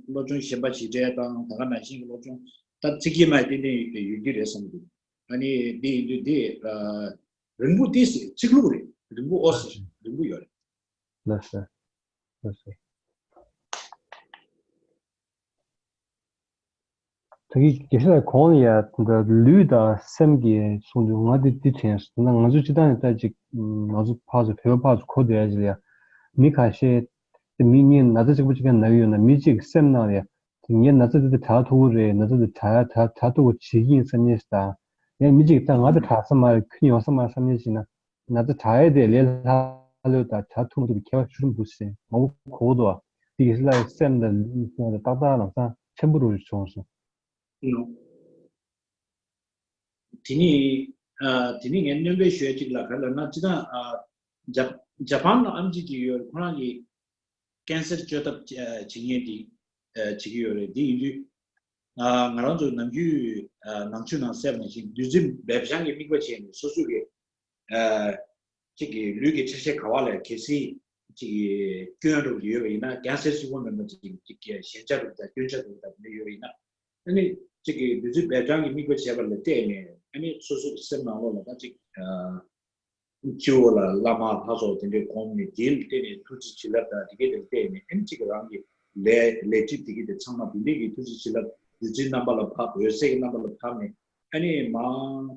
བློ་སྦྱོང་གཞན་པ་ཞིག་འབྲེལ་དང་། ད་ག་ནང་བཞིན་གྱི་བློ་སྦྱོང་ད་ཚིག་གི་མ་ཏན་ཏན་ཡོད་ཀྱི་རེད་བསམ་གྱི་འདུག་ཨ་ནི་འདི་ཡིན་དུས་འདི་ཨ། རིང་པོ་ཏོག་ཙམ་ཚིག་ལྷུག་རེད། རིང་པོ་ཨོ་ཙི་རིང་པོ་ཡོད་རེད། ལགས་སོ། ལགས་སོ། ད་གིན་དགེ་བཤེས་ལགས་གོང་ལ་ཡ་འདི་ལུས་དང་སེམས་ཀྱི་གསུང་དུས་ང་འདི་འདི་དྲན་སོང་། ད་ང་ཚོ་སྤྱིར་བཏང་ནས་ད་ཅིག་ང་ཚོ་ཕར་ཚུར་བོད་པ་ཕར་ཚུར་གོ་བསྡད་ཡ་ཅིག་ལ་ཡ། མི་ཁ་ཤས་དེ་མི་གཉིས་ན་ཚ་གཅིག་པ་གཅིག་ག་ན་གི་ཡོད་ན། མི་གཅིག་གི་སེམས་ནང་ལ་ཡ་དེ་ངའི་ན་ཚ་འདི་དེ་དྲག་ཐུབ་ཀྱི་རེད། ན་ཚ་འདི་དྲག་ཡ་དྲག་དྲག་ཐུབ་པ་བྱེད་ཀྱི་ཡིན་བསམ་མཁན་ཞིག་དང་། ཡང་མི་གཅིག་ད་ང་འདི་དྲག་ས་མ་རེད། ཁྱོན་ཡོང་ས་མ་རེད་བསམ་མཁན་ཞིག་ན། ན་ཚ་དྲག་ཡས་དེ་ལས་སླ་ལོས་དང་དྲག་ཐུབ་མ་ཐུབ་ཀྱི་ཁྱད་པར་ཤུགས་ཆེན་པོ་འདུག་ཟེར་མང་པོ་གོ་གི་འདུག་བ། དེ་གི་སླད་སེམས་དང་ལུས་ཀྱང་ཏག་ཏག་ལམ་སང་ཆེན་པོ་རུ་བྱུང་སོང་། ཨུ། དེ་ནི། ཨ། དེ་ནི་ངས་སྣོན་པ་ཞུ་ཡ་གཅིག་ལ་ག་རེ་ལབ་ན། སྤྱིར་བཏང་ཨ། ཇ་ཇ་པན་ལ་ཨེམ་ཆི་གཅིག་ཡོད་རེད། ཁོ་རང་གིས་ཀན་སར་བཅོས་ཐབས་བྱེད་མཁན་དེ་བྱེད་ཀྱི་ཡོད་རེད། དེ་ཡིན་དུས་ང་རང་ཚོ་ནམ་རྒྱུན་ནང་ཆོས་ནང་གསལ་བ་ནང་བཞིན་བདུད་རྩི་སྦལ་སྤྱང་གི་དམིགས་པ་བྱས་ནས་སོ་སོ་གི་གཅིག་གི་ལུས་ཀྱི་ཆ་ཤས་ག་བ་ལ་གལ་སྲིད་གཅིག་གི་སྐྱོན་རུ་ཡོད་པ་ཡིན་ན། ཀན་སར་གཅིག་པོ་མིན་པ་གཅིག་གཅིག་གི་ཞན་ཆ་རུ་དང་སྐྱོན་ཆ་རུ་དང་དེ་འདྲ་ཡོད་པ་ཡིན་ན། ཨ་ནི་གཅིག་གི་བདུད་རྩི་སྦལ་སྤྱང་གི་དམིགས་པ་བྱས་པ་ལ་བརྟེན་ནས། ཨ་ནི་སོ་སོ་གི་སེམས་ནང་ལོགས་ལ་ད་གཅིག་སྤྱི་བོ་ལ་བླ་མ་ལྷ་ཚོགས་དེ་འདྲའི་སྒོམ་ནས། དེ་ལ་བརྟེན་ནས་ཐུགས་རྗེ་བྱིན་རླབས་དང་དེ་གའི་དེ་ལ་བརྟེན་ནས། ཨ་ནི་གཅིག་རང་གི་ལས་ལས་སྒྲིབ་དེ་གའི་དེ་ཚང་མ་དེ་འདྲའི་གི་ཐུགས་རྗེ་བྱིན་རླབས་བདུད་རྩིའི་རྣམ་པ་ལ་ཕབ། འོད་གསལ་གྱི་རྣམ་པ་ལ་ཕབ་ནས། ཨ་ནི་མར་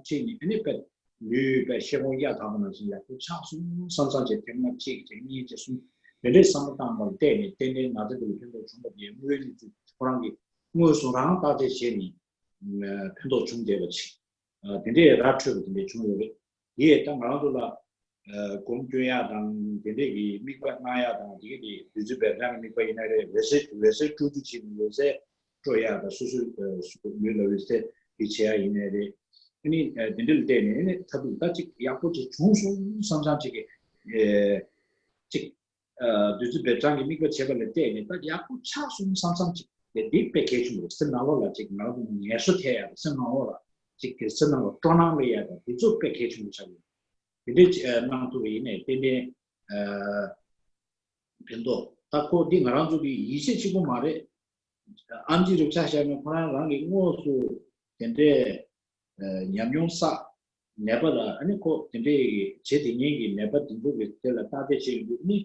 ཁྲིད་ནས། ཨ་ནི་དཔེ་ལུས་དཔེ་ཤེལ་སྒོང་གཡའ་དག་པ་ནང་བཞིན་ཡག་པོ་ཆགས་སོང་བསམ་བསམ་བྱས། ཐེངས་མ་གཅིག་བྱས། གཉིས་བྱས། གསུམ། དེ་འདྲའི་བསམ་བློ་བཏང་བ་ལ་བརྟེན་ནས་ཏན་ཏན་ན་ཚ་དེ་ལ་ཕན་ཐོགས་བྱུང་བ་དེ་དངོས་གནས་ཁོ་རང་གིས་དངོས་སུ་རང་བརྟག་དཔྱད་བྱས་ནས་ཕན་ཐོགས་བྱུང་བསྡད་པ་ཅིག་ཨ། དེ་འདྲའི་ར་འཕྲོད་པ་དེ་འདྲའི་བྱུང་ཡོད་རེད། དེ་ཡས་ད་ང་རང་ཚོ་ལ་ཨ། སྒོམ་སྐྱོན་ཡག་དང་དེ་འདྲའི་གི་དམིགས་པ་གནང་ཡག་དང་། དེ་གི་དེ་བདུད་རྩི་སྦལ་སྤྱང་གི་དམིགས་པ་ཡིན་ན་རེད། འོད་གསལ་འོད་གསལ་སྤྲོ་བསྡུ་བྱེད་ནས་འོད་གསལ་སྤྲོ་ཡག་དང་། སོ་སོའི་ཨ། སོ་སོའི་ལུས་ལ་འོད་གསལ་དེ་བྱེད་ཡག་ཡིན་ནའི་རེད། ཨ་ནི་ཨ། དེ་འདྲ་ལ་བལྟས་ནས། ཨ་ནི་ད་དུང་ད་ཅིག་ཡག་པོ་ཅིག་བྱུང་སོང་བསམ་བསམ་ཅིག་གི་ཨ། ཅིག་ཨ། བདུད་རྩི་སྦལ་སྤྱང་གི་དམིགས་པ་བྱས་པ་ལ་བལྟས་ནས་ད་ཡག་པོ་ཆགས་སོང་བསམ་བསམ་ཅིག་དེ་དེ་དཔེ་གལ་ཆེན་པོ་རེད། སེམས་ནང་ལོགས་ལ་ཅིག་ང་རང་ཚོ་ངལ་གསོ་ཐེབས་ཡག་དང་། སེམས་ནང་ལོགས་ལ་ཅིག་གི་སེམས་ནང་ལ་སྤྲོ་སྣང་སླེབས་ཡག་དང་། དེ་ཚོ་དཔེ་གལ་ཆེན་པོ་ཆགས་ཡོད། དེ་འདྲའི་ཨ། གནང་ཐུབ་པ་ཡིན་ནའི་ཏན་ཏན་ཨ། ཕན་ཐོགས། ད་ཁོ་འདི་ང་རང་ཚོ་གི་ཡིད་ཆེས་གཅིག་པོ་མ་རེད། ཨེམ་ཆི་རུ་ཆ་བཞག་ན་ཁོ་རང་རང་གི་དངོས་སུ་དེ་འདྲའི་ཨ། ཉམས་མྱོང་བསགས། ནད་པ་ལ། ཨ་ནི་ཁོ་དེ་འདྲའི་བྱེད་དེ་ཉན་གྱི་ནད་པ་དེ་ཚོ་གི་དེ་ལ་བརྟག་དཔྱད་བྱེད་ཡོང་དུས་ནི།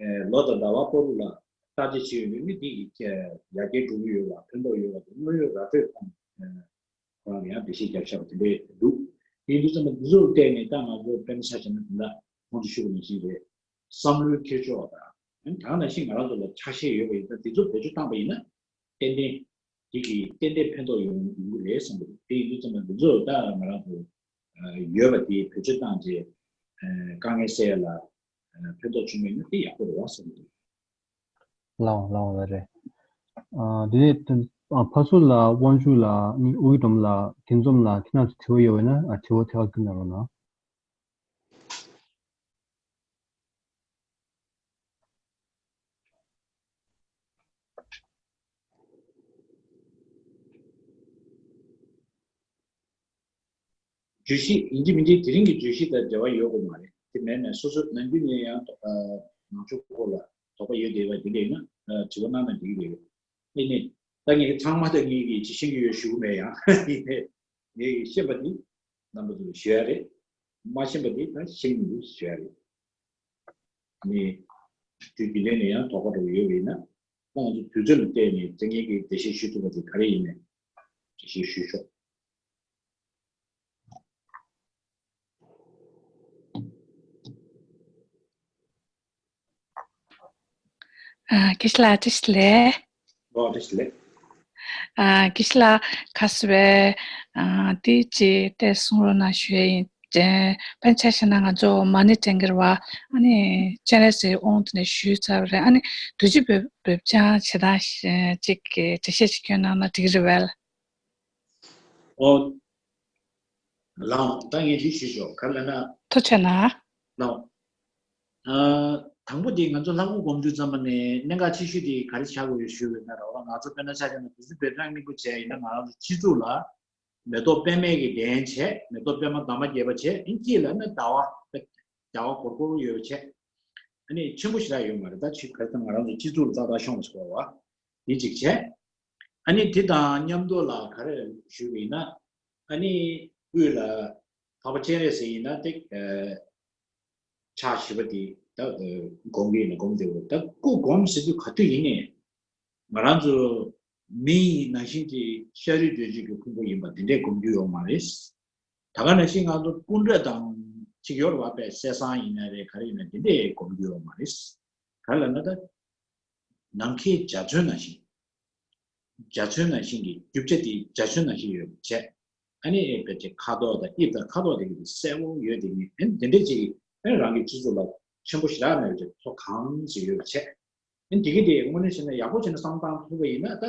ཨ། ལོ་དང་ཟླ་བ་བར་དུ་ལ་བརྟག་དཔྱད་བྱེད་ཡོང་དུས་ནི་དེ་གི་ཡར་རྒྱས་འགྲོ་གི་ཡོད་པ། ཕན་ཐོགས་ཡོད་པ་དེ་དངོས་ཡོད་ར་སྤྲོད་ཐོག་ནས་ཁོ་རང་ལ་ཡང་འགྲེལ་བཤད་རྒྱབ་བཞག་པ་དེ་འདྲའི་འདུག་དེ་ཡིན་དུས་ཙམ་པ་འདི་ཚོ་ལ་བལྟས་ནས་ད་ང་ཚོ་དཔེར་ན་ཆ་བཞག་ན་དེ་འདྲ་གོང་དུ་ཞུས་པ་ནང་བཞིན་རེད། བསམ་བློའི་འཁྱེར་ཕྱོགས་དང་། ཨ་ནི་ད་ག་ནང་བཞིན་ང་རང་ཚོ་ལ་ཆ་ཤས་ཡོད་པ་ཡིན་ན། དེ་ཚོ་བེད་སྤྱོད་བཏང་པ་ཡིན་ན་ཏན་ཏན་དེ་གིས་ཏན་ཏན་ཕན་ཐོགས་ཡོང་ཡོང་གི་རེད་བསམ་གྱི་འདུག་དེ་ཡིན་དུས་ཙམ་པ་འདི་ཚོ་ད་ང་རང་ཚོ་ཡོད་པ་དེ་བེད་སྤྱོད་བཏང་རྗེས་དཀའ་ངལ་སེལ་ཡ་ལ་ཕན་ཐོགས་བྱུང་བ་ཡིན་ན་དེ་ཡག་པོ་རེད་བ་བསམ་གྱི་འདུག་ལགས་འོང་། ལགས་འོང་། ལགས་རེད། ཨ། དེ་ནས་ཨ། ཕ་ཚུལ་ལགས། དབང་ཕྱུག་ལགས། ཨ་ནི་ཨོ་ཡིག་སྒྲོལ་མ་ལགས། དེ་ཚོ་ལ་ཁྱེད་རང་ཚོ་དྲི་བ་ཡོད་པ་ཡིན་ན། ཨ། དྲི་བ་ཐད་ཀར་བསྐྱོན་གནང་རོགས་གནང་། བརྗོད་གཞི་ཡིན་གཅིག་མིན་གཅིག་དེ་རིང་གི་བརྗོད་གཞི་དང་འབྲེལ་བ་ཡོད་དགོས་མ་རེད། དེ་མེད་ན་སོ་སོ་ནམ་རྒྱུན་ནས་ཡང་ཨ། ནང་ཆོས་སྐོར་ལ་དོགས་པ་ཡོད་བསྡད་པ་དེ་འདྲ་ཡིན་ན་དྲི་བ་གནང་ན་འགྲིག་གི་རེད། ཨེ་ནས་ད་ངས་ཚང་མ་ད་ངས་ཀྱིས་ཅི་ཤེས་ཀྱི་ཡོད་ཞུ་གི་མེད་ཡང་། ཡིན་ནའི་ངས་ཀྱིས་ཤེས་པ་འདི་རྣམ་པ་ཚོ་ལ་ཞུ་ཡ་རེད། མ་ཤེས་པ་འདི་ད་ཤེས་ཀྱི་འདུག་ཞུ་ཡ་རེད། ནས་དུས་རྒྱུན་ལྡན་ནས་ཡང་དོགས་པ་འདྲ་བོ་ཡོད་པ་ཡིན་ན། ཁོང་ཚོ་དུས་ཚོད་ལ་བལྟས་ནས་དེ་ངེད་ཀྱིས་འགྲེལ་བཤད་ཞུ་ཐུབ་པ་དེ་ག་རེ་ཡིན་ནའི་འགྲེལ་བཤད་ཞུས་ཆོག་ཨ། སྐྱིད་ལ་བཀྲ་ཤིས་བདེ་ལེགས། ཨོ་བཀྲ་ཤིས་བདེ་ལེགས། ཨ། སྐྱིད་ལ་ཁ་སུ་བས། ཨ། དེ་ཅི་ཏེ་གསུང་རོགས་གནང་ཞུ་ཡ་ཡིན། དཔེར་ན་ཆ་བཞག་ན་ང་ཚོ་མ་ཎི་བགྲང་གི་རེད་བ། ཨ་ནི་སྤྱན་རས་གཟིགས་དབང་དུ་ནས་ཞུས་ཚར་བ་རེད། ཨ་ནི་དུས་ཚོད་བབ་བབ་ཅང་བྱེད་སྟངས་ཅིག་འགྲེལ་བཤད་ཅིག་སྐྱོན་གནང་ན་འགྲིག་གི་རེད་བས། ཨོ། ལགས། ད་ངས་འདི་ཞུས་ཆོག་ག་རེ་ལབ་ན། ཐུགས་རྗེ་གནང་། ལགས། ཨ། དང་པོ་དེ་ང་ཚོ་ལྷ་སྐུ་སྒོམ་དུས་ཙམ་པ་ནས་གནད་འགག་ཆེ་ཤོས་དེ་ག་རེ་ཆགས་དགོས་ཡོད་ཞུས་པ་ཡིན་ན་རེད་བ། ང་ཚོ་དཔེར་ན་ཆ་བཞག་ན་དུས་ཚོད་བེད་སྤྱོད་སྙིང་པོ་བྱས་ཡིན་ན་ང་རང་ཚོ་སྤྱི་གཙུག་ལ་མེ་ཏོག་པད་མའི་གི་གདན་བྱས། མེ་ཏོག་པད་མ་འདབ་མ་བརྒྱད་པ་བྱས། ཨིན་དཀྱིལ་ལ་ནི་ཟླ་བ་ཟླ་བ་སྒོར་སྒོར་ཡོད་པ་བྱས། ཨ་ནི་ཆེན་པོ་ཞེ་དྲག་ཡོད་མ་རེད། ད་ཆེ་ག་རེ་ད་ང་རང་ཚོ་སྤྱི་གཙུག་ལ་ཙག་ཙག་ཤོང་བ་ཞིག་རེད་བ། དེ་གཅིག་བྱས། ཨ་ནི་དེ་དང་མཉམ་དུ་ལ་ག་རེ་ཞུས་པ་ཡིན་ན། ཨ་ནི་དབུས་ལ་འཕགས་པ་སྤྱན་རས་གཟིགས་ཡིན་ན་ཏིག་ཕྱག་བཞི་པ་དེ་ད་སྒོམ་གྱི་ཡིན་ན་སྒོམ་བསྡད་ཡོད། ད་སྐུ་སྒོམ་ཟེར་དུས་ག་དུས་ཡིན་ནའི་ང་རང་ཚོ་མི་ཡི་ནང་བཞིན་གྱི་ཤ་རུས་གདོས་བཅས་ཀྱི་ཕུང་པོ་ཡིན་པ་དེ་འདྲས་སྒོམ་རྒྱུ་ཡོད་མ་རེད། ད་ག་ནང་བཞིན་ང་ཚོ་སྐུ་འདྲ་དང་ཅིག་ཡོད་རེད་བ། དཔེ་གསེར་སྲང་ཡིན་ན་རེད། ག་རེ་ཡིན་ན་དེ་འདྲས་སྒོམ་རྒྱུ་ཡོད་མ་རེད། ག་རེ་ལབ་ན་ད་ནམ་མཁའི་འཇའ་ཚོན་ནང་བཞིན། འཇའ་ཚོན་ནང་བཞིན་གྱི་རྒྱུ་ཆ་དེ་འཇའ་ཚོན་ནང་བཞིན་ཡོད་པ་བྱས། ཨ་ནི་ཕལ་ཆེར་ཁ་དོག་དང་དབྱིབས་དང་ཁ་དོག་དེ་གི་གསལ་པོ་ཡོད་དེ་ནི། ཨ་ནི་དེ་འདྲས་ཅིག་ཨ་ནི་རང་གི་སྤྱི་གཙུག་ལ་ཆེན་པོ་ཞེ་དྲག་མེད་པ་ཅིག་ཚོ་གང་ཞིག་ཡོད་པ་བྱས། ཨ་ནི་དེ་གི་དེ་དངོས་གནས་བྱས་ན་ཡག་པོ་བྱས་ན་བསམ་བློ་བཏང་ཐུབ་པ་ཡིན་ན་ད་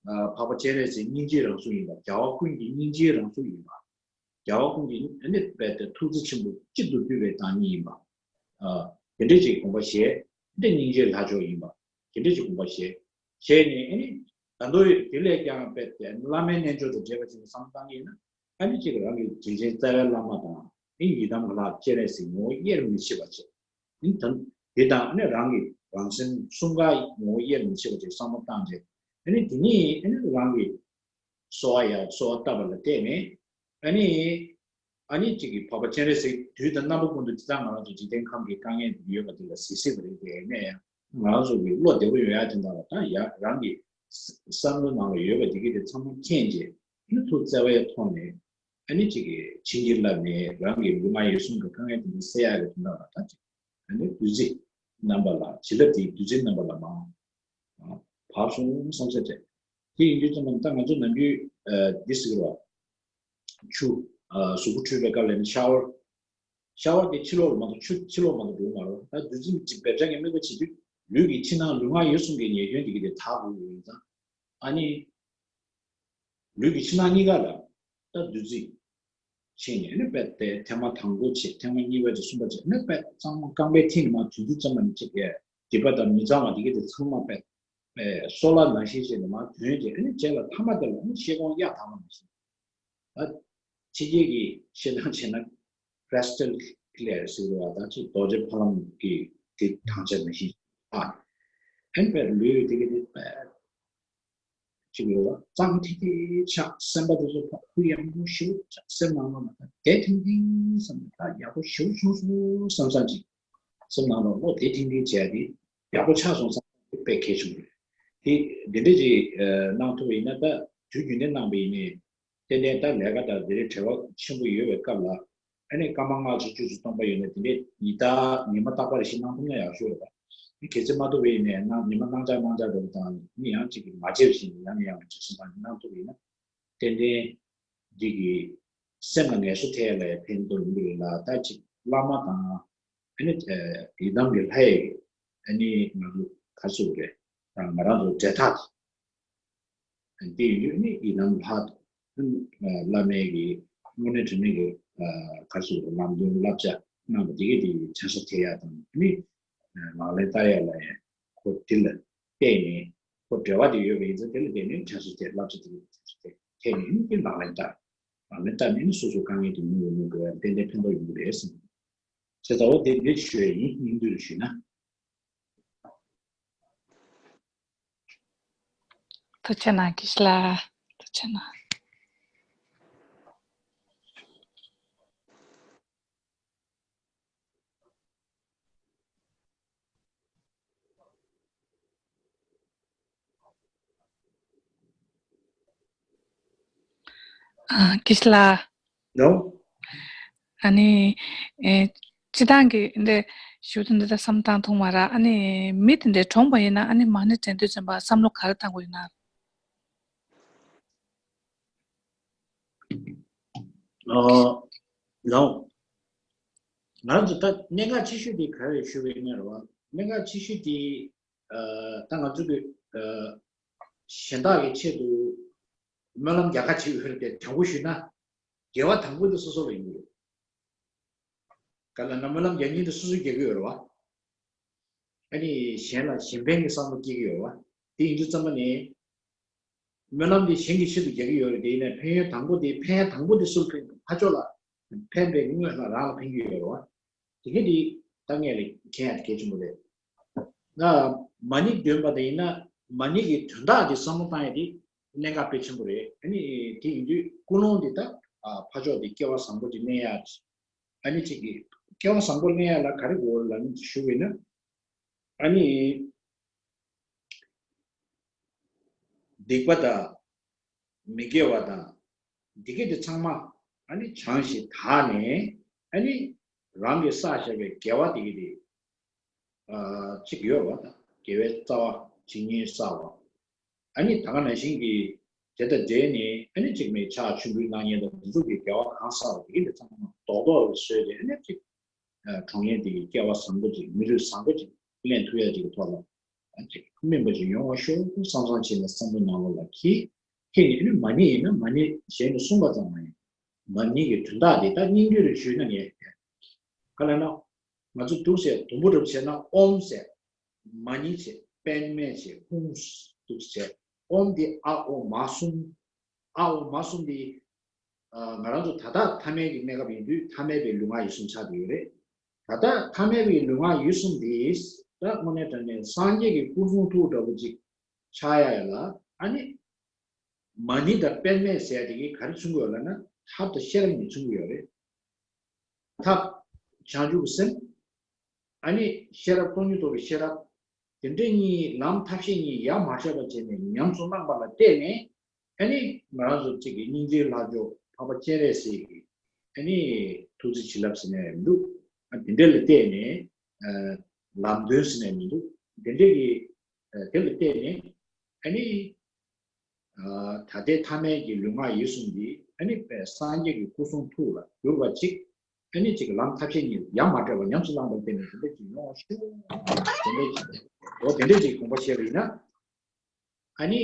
འཕགས་པ་སྤྱན་རས་གཟིགས་སྙིང་རྗེའི་རང་གཟུགས་ཡིན་པ། རྒྱལ་བ་ཀུན་གྱི་སྙིང་རྗེའི་རང་གཟུགས་ཡིན་པ། རྒྱལ་བ་ཀུན་གྱི་ཨ་ནི་རྦད་དེ་ཐུགས་རྗེ་ཆེན་པོ་གཅིག་ཏུ་འདུས་པའི་བདག་ཉིད་ཡིན་པ། ཨ། དེ་འདྲས་ཅིག་དགོངས་པ་བཞེས། འདི་སྙིང་རྗེའི་ལྷ་མཆོག་ཡིན་པ། དེ་འདྲས་ཅིག་དགོངས་པ་བཞེས། བྱས་ནས་ཨ་ནི་ད་དུང་དེ་ལས་ཀྱང་རྦད་དེ་བླ་མའི་རྣལ་འབྱོར་དང་འབྲེལ་བ་ཅན་གྱི་བསམ་བློ་བཏང་གི་ཡིན་ན། ཨ་ནི་གཅིག་རང་གི་དྲིན་ཅན་རྩ་བའི་བླ་མ་དང་། ཨ་ནི་ཡི་དམ་ལྷ་སྤྱན་རས་གཟིགས་ངོ་བོ་དབྱེར་མི་ཕྱེད་པ་བྱས། ཨ་ནི་ད་དེ་དང་ཨ་ནི་རང་གི་རང་སེམས་གསུམ་ཀ་ངོ་བོ་དབྱེར་མི་ཕྱེད་པ་ཅིག་བསམ་བློ་བཏང་རྗེས། ཨ་ནི་དེ་ནས་ཨ་ནི་རང་གི་གསོལ་བ་ཡར་གསོལ་བ་བཏབ་པ་ལ་བརྟེན་ནས། ཨ་ནི་ཨ་ནི་གཅིག་གིས་འཕགས་པ་སྤྱན་རས་གཟིགས་དུས་དང་རྣམ་པ་ཀུན་ཏུ་ཇི་ལྟར་ང་རང་ཚོ་འཇིག་རྟེན་ཁམས་ཀྱི་དཀའ་ངལ་འདི་ཡོད་པ་དེ་ལ་གཟིགས་གཟིགས་པ་རེད་དེ། ཡིན་ན་ཡང་ང་རང་ཚོ་གི་བློ་བདེ་པོ་ཡོང་ཡ་དེ་འདྲ་ལ་ད་ཡ་རང་གི་བསམ་བློ་ནང་ལ་ཡོད་པ་དེ་གི་དེ་ཚང་མ་མཁྱེན་རྗེས། ཨ་ནི་ཐུགས་བརྩེ་བའི་ཐོག་ནས་ཨ་ནི་གཅིག་གིས་བྱིན་གྱིས་བརླབས་ནས་རང་གི་ལུས་ངག་ཡིད་གསུམ་གྱི་དཀའ་ངལ་དེ་འདྲ་སེལ་ཡ་གི་དོན་དག་ལ་ད་གཅིག་ཨ་ནི་བདུད་རྩི་རྣམ་པ་ལ། བྱིན་རླབས་དེའི་བདུད་རྩི་རྣམ་པ་ལ་མར་བབས་སོང་བསམ་ས་བྱས། དེ་ཡིན་དུས་ཙམ་པ་ད་ང་ཚོ་ནམ་རྒྱུན་འདི་ཟེར་གི་རེད་བ། ཆུ། གཟུགས་པོ་འཁྲུད་པའི་སྐབས་ལ་ནི་ཤ་ཝར། ཤ་ཝར་དེ་ཕྱི་ལོགས་ལ་མ་གཏོགས་ཆུ་ཕྱི་ལོགས་མ་གཏོགས་འགྲོ་གི་མ་རེད། ད་བདུད་རྩི་འབད་བརྩོན་གྱིས་དམིགས་པ་བྱེད་དུས་ལུས་ཀྱི་ཕྱི་ནང་ལུས་ངག་ཡིད་གསུམ་གྱི་ཉེས་སྐྱོན་དེ་གི་དེ་དག་དགོས་ཀྱི་ཡིན་ཙང་། ཨ་ནི་ལུས་ཀྱི་ཕྱི་ནང་གཉིས་ཀ་ལ་ད་བདུད་རྩི་ཕྱིན་ནས་ནི་རྦད་དེ་ཐེངས་མ་དང་པོ་བྱས། ཐེངས་མ་གཉིས་པ་བྱས། གསུམ་པ་བྱས། ནི་རྦད་གཙང་མ་རྐང་པའི་མཐིལ་ནས་མར་དོན་དུས་ཙམ་པ་ནི་གཅིག་གི་སྡིག་པ་དང་མི་གཙང་བ་དེ་གི་དེ་ཚང་མ་རྦད་སོལ་བ་ནང་བཞིན་བྱས་ནས་མར་དོན་བྱས། ཨ་ནི་རྗེས་ལ་ཐ་མ་དེ་ལ་ནི་ཤེལ་སྒོང་གཡའ་དག་པ་ནང་བཞིན། ད་ཕྱི་རྒྱལ་གྱི་བཤད་སྟངས་བྱས་ན་crystal clear ཟེར་བ་དང་ཅིག་རྡོ་རྗེ་ཕ་ལམ་གྱི་དེ་དྭངས་ཆ་ནང་བཞིན། ཨ། ཨ་ནི་རྦད་ལུས་དེ་གི་དེ་རྦད་ཅིག་ཡོད་པ་གཙང་ཐིང་ཐིང་ཆགས། སེམས་པ་དེ་ཚོ་ཕར་གུ་ཡངས་པོ་ཞེ་པོ་ཆགས། སེམས་ནང་ལོགས་ལ་ད་བདེ་ཐིང་ཐིང་བསམ་ནས་ད་ཡག་པོ་ཞེ་པོ་བྱུང་སོང་བསམ་བསམ་ཅིག་སེམས་ནང་ལོགས་བློ་བདེ་ཐིང་ཐིང་བྱས་ཏེ་ཡག་པོ་ཆགས་སོང་བསམ་ན་དཔེ་གལ་ཆེན་པོ་རེད། དེ་འདི་འདྲ་ཅིག་གནང་ཐུབ་པ་ཡིན་ན། ད་དུས་རྒྱུན་ལྡན་གནང་པ་ཡིན་ནའི་ཏན་ཏན་ད་ལས་ཀ་དང་དེ་རིགས་བྲེལ་བ་ཆེན་པོ་ཡོད་པའི་སྐབས་ལ། ཨ་ནི་སྐར་མ་ལྔ་བཅུ་བཅུ་ཞིག་སྟོང་པ་ཡོད་ན་དེ་འདྲའི་ཉི་ཟླ་ཉི་མ་རྟག་པ་རེ་ཞིག་གནང་ཐུབ་ན་ཡག་ཤོས་རེད་པ། གལ་སྲིད་མ་ཐུབ་པ་ཡིན་ནའི་གནང་ཉི་མ་གནངས་ཆགས་གནངས་ཆགས་འགྲོ་བ་དང་ནི་ཡང་གཅིག་གི་མ་བརྗེད་བཞིན་ཡང་ནས་ཡང་བྲེལ་ཟིང་བཏང་ནས་གནང་ཐུབ་པ་ཡིན་ན། ཏན་ཏན་འདི་གི་སེམས་ལ་ངལ་གསོ་ཐེབས་ཡ་ལ་ཡང་ཕན་ཐོགས་ཡོང་གི་རེད་ལ། ད་ཅིག་བླ་མ་དང་ཨ་ནི་ཡི་དམ་གྱི་ལྷ་ཡི་ཨ་ནི་ང་ཚོ་ག་རེ་ཟེར་དགོས་རེད། ང་རང་ཚོ་འབྲེལ་ཐག་དེ་ཡོད་ནི་ཡི་དམ་ལྷ་དང་བླ་མའི་གི་དངོས་གནས་དྲང་གནས་ཀྱི་ག་རེ་ཟེར་དགོས་རེད། ལམ་སྟོན་བསླབ་བྱ་གནང་བ་འདི་གི་དེ་དྲན་གསོ་ཐེབས་ཡ་དང་ཨ་ནི་ལག་ལེན་བསྟར་ཡ་ལ་ཡང་ཁོ་དེ་ལ་བརྟེན་ནས། ཁོ་འབྲེལ་བ་དེ་ཡོད་པ་ཡིན་ཙང་དེ་ལ་བརྟེན་ནས་དྲན་གསོ་དེ་བསླབ་བྱ་དེ་ལ་དྲན་གསོ་དེ་ཐེབས་ནས་ནི་དེ་ལག་ལེན་བསྟར། ལག་ལེན་བསྟར་ནས་ནི་སོ་སོའི་དཀའ་ངལ་དེ་མྱུར་བ་མྱུར་དགོས་ཡ་ཏན་ཏན་ཕན་ཐོགས་ཡོང་གི་རེད་བསམ། བྱས་ཙང་འོ་དེ་འདི་ཞུ་ཡ་ཡིན། སྙིང་བསྡུས་ལ་ཞུས་ན། ཐུགས་རྗེ་གནང་། དགེ་བཤེས་ལགས། ཐུགས་རྗེ་གནང་། ཨ། དགེ་བཤེས་ལགས། ལོ། ཨ་ནི། ཨེ། སྤྱིར་བཏང་གི་འདི་ཞུ་དོན་འདི་ལ་བསམ་བཏང་ཐུབ་མ་རེད། ཨ་ནི་མི་དེ་འདྲ་གྲོངས་པ་ཡིན་ན། ཨ་ནི་མ་ཎི་འདྲེན་དུས་ཙམ་པ་བསམ་བློ་ག་རེ་བཏང་དགོས་ཡིན་ན། ཨོ། ལོ། ང་རང་ཚོ་ད་གནད་འགག་ཆེ་ཤོས་དེ་ག་རེ་ཞུ་བའི་གནས་རེད་བ། གནད་འགག་ཆེ་ཤོས་དེ། ཨ། ད་ང་ཚོ་གི། ཨ། གཞན་དག་གི་ཆེད་དུ་སྨོན་ལམ་རྒྱག་ག་བྱེད་འོས་རེད་དེ། དྲང་པོ་ཞུས་ན། དགེ་བ་དང་པོ་དེ་སོ་སོ་ལ་ཡིན་གྱི་རེད། ག་ལ་ན་སྨོན་ལམ་རྒྱག་མཁན་དེ་སོ་སོས་རྒྱག་གི་ཡོད་རེད་བ། ཨ་ནི་གཞན་ལ་གཞན་ཕན་གྱི་བསམ་བློ་སྐྱེ་གི་ཡོད་རེད་བ། དེ་ཡིན་དུས་ཙམ་པ་ནས། སྨོན་ལམ་དེ་གཞན་གྱི་ཆེད་དུ་རྒྱག་གི་ཡོད་རེད། དེ་ཡིན་ནའི་ཕན་ཡོན་དང་པོ་དེ། ཕན་ཡོན་དང་པོ་དེ་སུར་ཕན། ཕར་ཕྱོགས་ལ་ཕན་པའི་སྔོན་ལ་རང་ལ་ཕན་གྱི་ཡོད་རེད་བ། དེ་ག་དེ་ད་ངས་ལས་མཁྱེན་ཡ་དེ་གལ་ཆེན་པོ་རེད། ང་མ་ཎི་འདོན་པ་དེ་ཡིན་ན། མ་ཎི་གི་དོན་དག་དེ་བསམ་བློ་བཏང་ཡ་དེ་གནད་འགག་དཔེ་ཆེན་པོ་རེད། ཨ་ནི་དེ་ཡིན་དུས་ཀུན་སློང་དེ་ད། ཨ། ཕར་ཕྱོགས་དེ་སྐལ་བ་བཟང་པོ་དེ་ལེན་ཡ། ཨ་ནི་གཅིག་གི་སྐལ་བ་བཟང་པོ་ལེན་ཡ་ལ་ག་རེ་དགོས་ལབ་ནས་ཞུ་བས་ན། ཨ་ནི་སྡིག་པ་དང་། མི་དགེ་བ་དང་། འདི་ག་དེ་ཚང་མ་ཨ་ནི་བྱང་ཞིང་དག་ནས། ཨ་ནི་རང་གིས་བསགས་བཞག་པའི་དགེ་བ་དེ་ག་དེ། ཨ། གཅིག་ཡོད་བ་དང་། དགེ་བའི་རྩ་བ་ཇི་སྙེད་བསགས་པ། ཨ་ནི་ད་ག་ནང་བཞིན་གྱི་དེ་དང་འབྲེལ་ནས། ཨ་ནི་གཅིག་མེ་ཕྱག་མཆོད་འབུལ་གནང་མཁན་དང་། འདི་ཚོ་གི་དགེ་བ་གང་བསགས་པ་དེ་ག་དེ་ཚང་མ་རྡོག་རྡོག་ལ་བཟོས་ཏེ། ཨ་ནི་གཅིག་ཨ། གྲོངས་མཁན་དེ་གི་སྐལ་བ་བཟང་པོ་ཅིག། མི་ལུས་བཟང་པོ་ཅིག་ལེན་ཐུབ་ཡ་ཅིག་གི་ཐོག་ལ། ཨ། ཅིག་སྨིན་པ་ཅིག་ཡོང་བ་ཤོག་བསམ་བསམ་བྱས་ནས་བསམ་བློ་ནང་ལོགས་ལ་འཁྱེར། འཁྱེར་ནས། ཨ་ནི་མ་ཎི་ཡིན་ན་མ་ཎི་གཞན་གྱིས་གསུངས་པ་ཙམ་མ་ཡིན། མ་ཎི་གི་དོན་དག་དེ་ད་སྙིང་བསྡུས་རེ་ཞུས་ན་ངས། ག་ལབ་ན། ང་ཚོ་འདུག་སེ་དུམ་བུ་རེ་བྱས་ན་ཨོཾ་ཟེར། མ་ཎི་བྱས། པདྨ་བྱས། ཧཱུྃ། འདུག་སེ་བྱས། ཨོཾ་འདི་ཨ་ཨོ་མ་གསུམ། ཨ་ཨོ་མ་གསུམ་འདི། ཨ། ང་རང་ཚོ་ད་ལྟ་ཐ་མལ་གྱི་གནས་སྐབས་ཡིན་དུས། ཐ་མལ་པའི་ལུས་ངག་ཡིད་གསུམ་ཆགས་བསྡད་ཡོད་རེད། ད་ལྟ་ཐ་མལ་པའི་ལུས་ངག་ཡིད་གསུམ་འདི་ད་དངོས་གནས་དྲང་གནས་སངས་རྒྱས་ཀྱི་སྐུ་གསུང་ཐུགས་འདྲ་པོ་ཅིག་ཆགས་ཡ་ཡ་ལ། ཨ་ནི་མ་ཎི་དང་པདྨ་ཟེར་ཡ་དེ་གིས་ག་རེ་མཚོན་གྱི་ཡོད་ལབ་ན། ཐབས་དང་ཤེས་རབ་གཉིས་མཚོན་གྱི་ཡོད་རེད། ཐབས་བྱང་ཆུབ་ཀྱི་སེམས། ཨ་ནི་ཤེས་རབ་སྟོང་ཉིད་རྟོགས་པའི་ཤེས་རབ། དེ་འདྲ་གཉིས། ལམ་ཐབས་ཤེས་གཉིས་ཡ་མ་བྲལ་བ་བྱས་ནས་ཉམས་སུ་བླངས་པ་ལ་བརྟེན་ནས། ཨ་ནི་ང་རང་ཚོ་གཅིག་གི་སྙིང་རྗེའི་ལྷ་མཆོག་འཕགས་པ་སྤྱན་རས་གཟིགས་ཀྱི་ཨ་ནི་ཐུགས་རྗེ་བྱིན་རླབས་ཟེར་ནས་མི་འདུག། ཨ། དེ་འདྲ་ལ་བརྟེན་ནས། ཨ། ལམ་སྟོན་ཟེར་ནས་མི་འདུག། དེ་འདྲ་གི། ཨ། དེ་ལ་བརྟེན་ནས། ཨ་ནི། ཨ། ད་ལྟའི་ཐ་མལ་གྱི་ལུས་ངག་ཡིད་གསུམ་འདི་ཨ་ནི་སངས་རྒྱས་ཀྱི་སྐུ་གསུང་ཐུགས་ལ་གྱུར་པ་ཅིག། ཨ་ནི་གཅིག་ལམ་ཐབས་ཤེས་གཉིས་ཡ་མ་བྲལ་བ་ཉམས་སུ་བླངས་པར་བརྟེན་ནས་དེ་འདྲ་ཅིག་ཡོང་བ་ཤོག། དེ་འདྲ་ཅིག། འོ། དེ་འདྲ་ཅིག་དགོངས་པ་བཞེས་པ་ཡིན་ན། ཨ་ནི་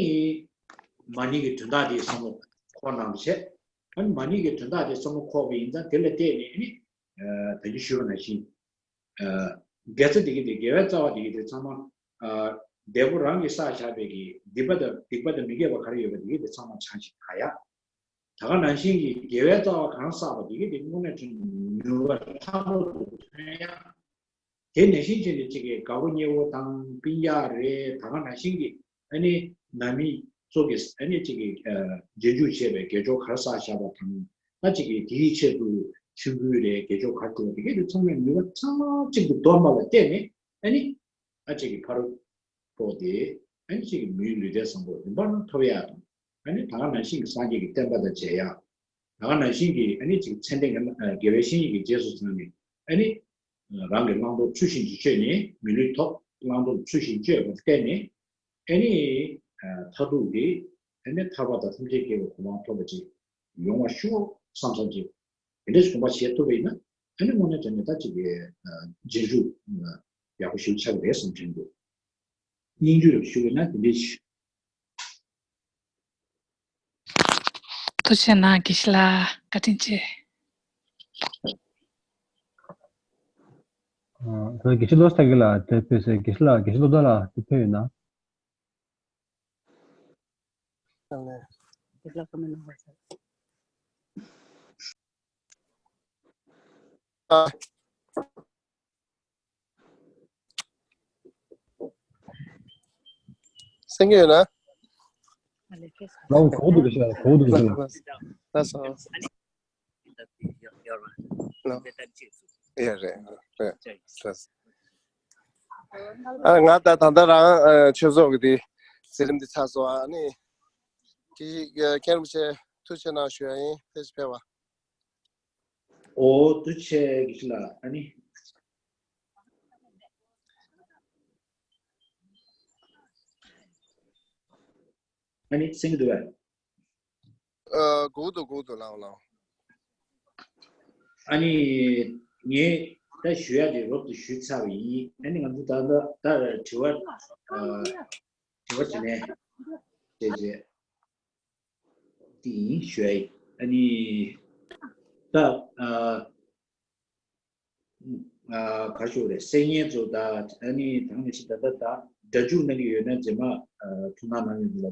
མ་ཎི་གི་དོན་དག་དེ་བསམ་བློ་འཁོར་གནང་བ་བྱས། ཨ་ནི་མ་ཎི་གི་དོན་དག་དེ་བསམ་བློ་འཁོར་བ་ཡིན་ཙང་། དེ་ལ་བརྟེན་ནས་ཨ་ནི། ཨ། ད་གིན་ཞུས་པ་ནང་བཞིན། ཨ། དགེ་རྩ་དེ་གི་དེ། དགེ་བའི་རྩ་བ་དེ་གི་དེ་ཚང་མ། ཨ། འདས་པོ་རང་གིས་བསགས་བཞག་པའི་གི་སྡིག་པ་དང་། སྡིག་པ་དང་མི་དགེ་བ་ག་རེ་ཡོད་པ་དེ་གི་དེ་ཚང་མ་བྱང་ཞིང་དག་ཡ། ད་ག་ནང་བཞིན་གྱི་དགེ་བའི་རྩ་བ་གང་བསགས་པ་དེ་གི་དེ་དངོས་གནས་དྲང་ནུས་པ་ལྷག་པར་དུ་ཐོན་ཡ། དེ་ནང་བཞིན་བྱས་ནས་གཅིག་གི་དགའ་བོ་ཉེ་བོ་དང་སྤུན་ཀྱག་རེད། ད་ག་ནང་བཞིན་གྱི་ཨ་ནི་ནང་མི་ཚོ་གིས་ཨ་ནི་གཅིག་གི། ཨ། རྗེས་འཇུག་བྱས་པའི་དགེ་སྦྱོར་ག་རེ་བསགས་བཞག་པ་དང་། ད་གཅིག་གི་དེའི་ཆེད་དུ་མཆོད་འབུལ་རེད། དགེ་སྦྱོར་ག་རེ་བསྒྲུབས་པ་དེ་གི་དེ་ཚང་མའི་ནུས་པ་ཚང་མ་གཅིག་ཏུ་བསྡོམས་པ་ལ་བརྟེན་ནས། ཨ་ནི་ཨ་གཅིག་གི་ཕ་རོལ་པོ་དེ། ཨ་ནི་གཅིག་གི་མིའི་ལུས་རྟེན་བཟང་པོ་རིམ་པར་ཐོབ་ཡ་དང་། ཨ་ནི་ད་ག་ནང་བཞིན་གྱི་སངས་རྒྱས་ཀྱི་བསྟན་པ་དང་མཇལ་ཡ། ད་ག་ནང་བཞིན་གྱི་ཨ་ནི་གཅིག་མཚན་ལྡན་གྱི། ཨ། དགེ་བའི་བཤེས་གཉེན་གྱི་རྗེས་སུ་འབྲངས་ནས། ཨ་ནི་རང་གི་བླང་དོར་ཚུལ་བཞིན་དུ་སྤྱོད་ནས་མི་ལུས་ཐོབ། བླང་དོར་ཚུལ་བཞིན་སྤྱོད་པར་བརྟེན་ནས། ཨ་ནི། ཨ། མཐར་ཐུག་གི་ཨ་ནི་ཐར་པ་དང་ཐམས་ཅད་མཁྱེན་པའི་གོ་འཕང་ཐོབ་པ་ཅིག་ཡོང་བ་ཤོག་བསམ་བསམ་ཅིག། དེ་འདྲ་ཞིག་དགོངས་པ་བཞེས་ཐུབ་པ་ཡིན་ན། ཨ་ནི་དངོས་གནས་དྲང་གནས་ད་གཅིག་གི། ཨ། རྗེས་འཇུག་ཡག་པོ་ཞིག་ཆགས་ཀྱི་རེད་བསམ་དྲན་འདུག། སྙིང་བསྡུས་རེ་ཞུ་བ་ཡིན་ན་དེ་འདྲ་ཞིག། ཐུགས་རྗེ་གནང་། དགེ་བཤེས་ལགས་བཀའ་དྲིན་ཆེ། ཨ། ད་དགེ་བཤེས་བློ་བཟང་གིས་ལ་དེ་ཕེབས་ཟེར། དགེ་བཤེས་ལགས། དགེ་བཤེས་བློ་བཟང་ལགས་དེ་ཕེབས་ཡོད་ན། ཨ། གསན་གྱི་ཡོད་ན། ལགས་གོ་འདུག་གི་ཤ་གོ་འདུག་གི་ཤ་ལགས། ལགས་སོ། ལགས། ཡ་རེད་རེད་རེད། ཨ་ང་ད་ད་ལྟ་རང་ཨ་ཆོས་ཚོགས་ཀྱི་དེ་ཟི་ལིམ་འདི་ཚར་སོང་། ཨ་ནི་དེ་ཨ་མཁན་རིན་པོ་ཆེ་ཐུགས་རྗེ་གནང་ཞུ་ཡ་ཡིན། ཕེབས་ཕེབས་པ། ཨོ་ཐུགས་རྗེ་ཆེ་དགེ་བཤེས་ལགས། ཨ་ནི་ཨ་ནི་གསན་གྱི་འདུག་གས། ཨ་གོ་འདུག་གོ་འདུག་ལགས་ལགས། ཨ་ནི་ངས་ད་ཞུ་ཡ་དེ་རོབ་ཏུ་ཞུས་ཚར་བ་ཡིན། ཨ་ནི་ང་ཚོ་ད་ལྟ་ད་དྲི་བ་ཨ་དྲི་བ་དྲི་ནས་བྱས་རྗེས་དེ་ཡིན་ཞུ་ཡ་ཡིན། ཨ་ནི་ད་ཨ་ཨ་ག་ཞུ་རེད། གསན་མཁན་ཚོ་ད་ཨ་ནི་དང་ནས་ཤི་ད་ད་ད་སྒྲ་འཇུག་གནང་གི་ཡོད་ན་རྗེས་མ་ཨ་ཐུགས་སྣང་གནང་ཡོད་ལ་ཨ་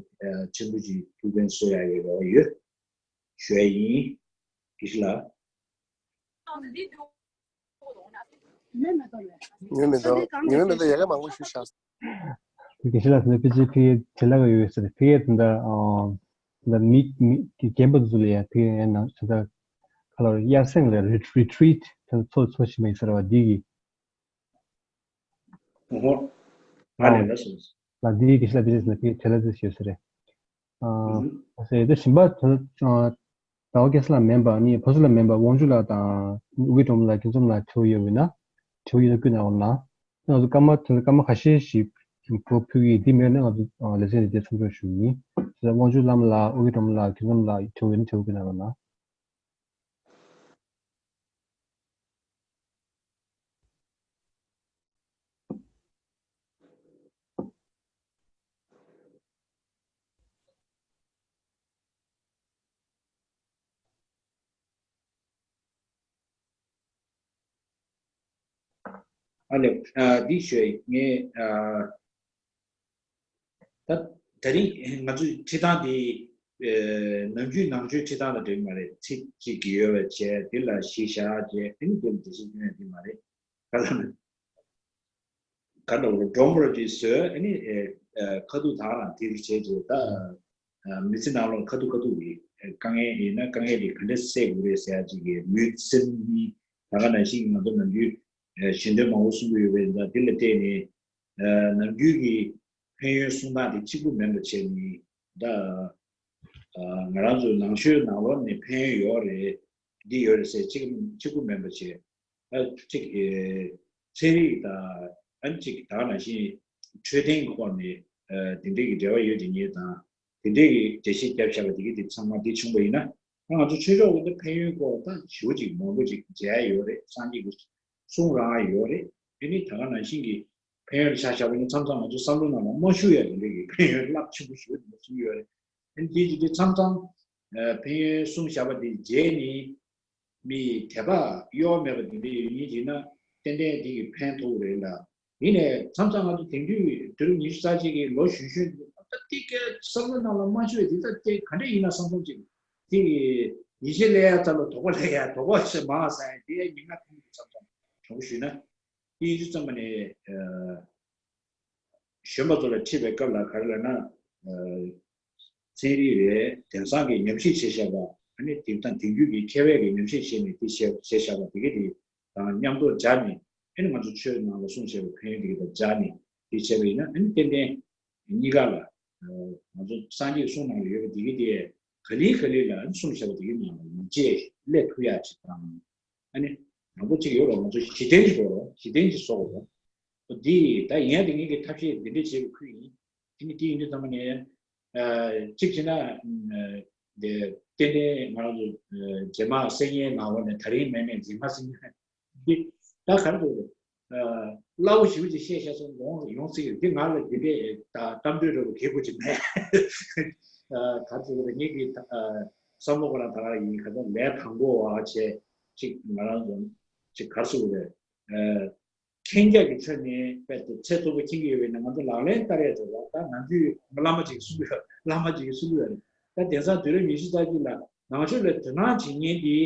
ཕྲན་བུ་ཅིག་ཐུགས་ཕན་གསོ་ཡ་ཡོད་རེད་བ་ཡོད། ཞུ་ཡ་ཡིན། དགེ་བཤེས་ལགས། ཉོན་མི་འདུག་ཉོན་མི་འདུག་ཡ་ག་མང་པོ་ཞུ་བཞག་དགེ་བཤེས་ལགས་ཟེར་ན་ཕལ་ཆེར་ཕ་གིའི་བྲེལ་ལ་ཡོད་ཟེར། ཕ་གིའི་དེ་འདྲ་ཨ་དེ་འདྲ་མི་མི་རྒན་པ་ཚོ་ལ་ཡ་ཕ་གིའི་ཡན་ནང་ཆ་ཚང་ཁ་ལོར་དབྱར་གསེང་ལ་རི་རི་ཊི་རིཊ་དེ་ཚོ་ཚོ་ཞིག་མ་ཡིན་ཟེར་བ་འདི་གི་ཨོ་ཧོ། ང་ནས་ལ་སོང་། ལ་འདི་གི་ཤི་ལ་བི་ཇི་ནས་ཕ་གིའི་བྲེལ་ལ་ཚོ་ཞིག་ཡོད་ཟེར་རེད། ཨ་ཟེར་དེ་བཞིན་པ་དེ་ཟླ་བ་སྐལ་བཟང་ལགས་མིན་པ་ནི་བུ་སུ་ལ་མིན་པ་དབང་ཕྱུག་ལགས་དང་ཨུ་ཀི་སྒྲོལ་མ་ལགས་ཀྱི་འཛོམས་ལ་ཐུག་ཡོད་པས་ན་ཐུག་ཡོད་ན་ཀུན་ནའང་ལ་ང་ཚོ་སྐར་མ་དེ་སྐར་མ་ཁ་ཤས་ཤིག་གོ་ཕུལ་གྱི་འདི་མེད་ན་ང་ཚོ་ལེ་ཚན་འདི་དེ་མཚམས་འཇོག་ཞུ་གི་ཡིན། དབང་ཕྱུག་ལགས་ལ་ཨུ་ཀི་སྒྲོལ་མ་ལགས་ཀྱི་འཛོམས་ལ་ཐུག་ཡོད་ན་ཐུག་ཀུན་ནའང་ལ། ཨ་ལེ། ཨ་འདི་ཞུ་ངས་ཨ་ད་ད་རིང་ང་ཚོའི་ཁྲིད་སྟངས་འདི་ཨ་ནམ་རྒྱུན་ནང་ཆོས་ཁྲིད་སྟངས་དང་འདྲ་གི་མ་རེད། ཚིག་གཅིག་གི་ཡོད་པ་བྱས་འདི་ལ་གཞི་བཞག་བྱས་ཨ་ནི་འདི་ལ་འགྲེལ་བཤད་སྐྱོན་ཡ་འདི་མ་རེད། ག་ལ་ན། ག་འདྲ་བོ་སྒྲོམ་ར་ཅིག་བཟོས་ཨ་ནི་ཨེ་ཨེ་ཁ་ཐུག་དག་ལ་དེ་རུ་བྱས་རྗེས་ད་ཨ་མི་ཚེ་ནང་ལོགས་ཁ་ཐུག་ཁ་ཐུག་གི་ཨེ་དཀའ་ངལ་ཡིན་ན་དཀའ་ངལ་དེ་ག་འདྲ་སེལ་དགོས་རེད་ཟེར་ཡ་ཅིག་གི་མུས་སེམས་གཉིས་ད་ག་ནང་བཞིན་ང་ཚོ་ནམ་རྒྱུན་ཨེ་ཞལ་འདོན་མང་པོ་གསུང་གི་ཡོད་པས་ད་དེ་ལ་བལྟས་ནས་ཨེ་ནམ་རྒྱུན་གྱི་ཕན་ཡོན་གསུང་སྟངས་དེ་གཅིག་པུ་མིན་པ་བྱས་ནས་ད་ཨ་ང་རང་ཚོའི་ནང་ཆོས་ནང་ལོགས་ནས་ཕན་ཡོན་ཡོད་རེད་འདི་ཡོད་རེད་ཟེར་གཅིག་གཅིག་པུ་མིན་པ་བྱས། ཨ་གཅིག་ཨེ་ཚན་རིག་དང་ཨ་ནི་གཅིག་ད་ག་ནང་བཞིན་འཕྲོད་བསྟེན་གྱི་སྐོར་ནས་ཨ་དེ་འདྲའི་གི་འབྲེལ་བ་ཡོད་དེ་ཉིད་དང་དེ་འདྲའི་གི་འགྲེལ་བཤད་བརྒྱབ་བཞག་པ་དེ་གི་དེ་ཚང་མ་དེ་བྱུང་བ་ཡིན་ན་ང་ཚོ་ཆོས་ཕྱོགས་འོ་ན་ཕན་ཡོན་སྐོར་ད་ཞེ་པོ་ཅིག་མང་པོ་ཅིག་མཇལ་ཡོད་རེད། སངས་རྒྱས་ཀྱི་གསུང་རང་ཡོད་རེད། དེ་ནི་ད་ག་ནང་བཞིན་གྱི་ཕན་ཡོན་ཆ་བཞག་པ་ཡིན་ན་མཚམས་མཚམས་ང་ཚོ་བསམ་བློ་ནང་ལ་མ་ཞུགས་ཡ་དེ་འདྲའི་གི་ཕན་ཡོན་རླབས་ཆེན་པོ་ཞེ་པོ་ཅིག་གསུང་ཡོད་རེད། ཨ་ནི་དེ་ཅིག་དེ་མཚམས་མཚམས་ཨ་ཕན་ཡོན་གསུངས་བཞག་པ་དེ་རྗེས་ནི་མི་དད་པ་གཡོ་བ་མེད་པ་དེ་འདྲ་ཡོད་མཁན་ཅིག་ན་ཏན་ཏན་དེ་གི་ཕན་ཐོགས་རེད་ལ། ཡིན་ནའི་མཚམས་མཚམས་ང་ཚོ་དེང་དུས་དུས་རབས་ཉི་ཤུ་རྩ་གཅིག་གི་ལོ་གཞོན་གཞོན་དེ་ད་ཏིག་ཀའི་བསམ་བློ་ནང་ལ་མ་ཤོད་དེ་ད་དེ་ག་འདྲ་ཡིན་ན་བསམ་བསམ་ཅིག་དེ་གི་ཡིད་ཆེས་སླེབས་ཡ་ཙམ་ལ་དོགས་པ་སླེབས་ཡ་དོགས་པ་ཞིག་མང་ས་ཡ་དེ་ཡ་ཉིན་ང་ཐུང་དུ་མཚམས་མཚམས་དྲང་པོ་ཞུས་ན། དེ་ཡིན་དུས་ཙམ་པ་ནས་ཨ་གཞོན་པ་ཚོ་ལ་ཁྲིད་པའི་སྐབས་ལ་ག་རེ་ལབ་ན། ཨ་ཚན་རིག་རེད། དེང་སང་གི་ཉམས་ཞིབ་བྱེད་བཞག་པ་ཨ་ནི་དེང་དང་དེང་དུས་ཀྱི་མཁས་པའི་གི་ཉམས་ཞིབ་བྱས་ནས་དེ་བྱས་བྱས་བཞག་པ་དེ་ག་དེ་དང་མཉམ་དུ་སྦྱར་ནས་ཨ་ནི་ང་ཚོ་ཆོས་ནང་ལ་གསུངས་བཞག་པའི་ཕན་ཡོན་དེ་ག་དང་སྦྱར་ནས་དེ་བྱས་པ་ཡིན་ན་ཨ་ནི་ཏན་ཏན་གཉིས་ཀ་ལ་ང་ཚོ་སངས་རྒྱས་གསུང་ནང་ལ་ཡོད་པ་དེ་ག་དེ་ག་ལེ་ག་ལེ་ལ་ཨ་ནི་གསུངས་བཞག་པ་དེ་གའི་ནང་ལ་ཡིད་ཆེས་སླེབས་ཐུབ་ཡག་ཅིག་དང་། ཨ་ནི། དང་པོ་གཅིག་ཡོད་རེད། ང་ཚོ་གཞི་རྟེན་གྱི་སྐོར་གཞི་རྟེན་གྱི་སོགས་རེད། འདི་ད་ཡིན་ཡང་དེ་ངེད་ཀྱི་ཐབས་ཤེས་འདི་འདྲས་བྱེད་དགོས་ཁུལ་ཡིན། དེ་ནི་དེ་ཡིན་དུས་ཙམ་པ་ནས་གཅིག་བྱས་ན་འདི་ཏན་ཏན་ང་རང་ཚོ་རྗེས་མ་གསན་མཁན་ནང་ལོགས་ནས་ད་རིང་མེད་མེད་རྗེས་མ་གསན་མཁན་འདི་ད་ག་རེ་འདུག་རེད། སླ་བོ་ཞེ་པོ་ཅིག་བཤད་བཤད་སོང་ཡོང་ཡོང་སྲིད་ཀྱི་འདི་ང་ལ་འདི་འདྲས་ད་གཏམ་འདོད་འདྲ་བོ་གལ་པོ་ཅིག་མེད། ག་རེ་ཟེར་དགོས་རེད། ངེད་ཀྱི་བསམ་བློ་ཁོ་རང་ད་ག་ཡིན་ག་ད་ལས་དང་པོ་བ་བྱས་ཅིག་ང་རང་ཚོ་ཅིག་ག་རེ་ཟེར་དགོས་རེད། ཨ་ཁེངས་རྒྱ་གི་ཁྲོད་ནས་དཔེ་དེ་ཚད་མཐོ་པོ་མཁྱེན་གྱི་ཡོད་པས་ན་ང་ཚོ་ལག་ལེན་བསྟར་ཡས་དེ་ལ་ད་ནམ་རྒྱུན་བླ་མ་ཅིག་གསུང་གི་ཡོད། བླ་མ་ཅིག་གིས་གསུང་གི་ཡོད་རེད། ད་དེང་སང་དུས་རབས་ཉི་ཤུ་རྩ་གཅིག་ལ་ནང་ཆོས་ལ་དོ་སྣང་བྱེད་མཁན་དེ་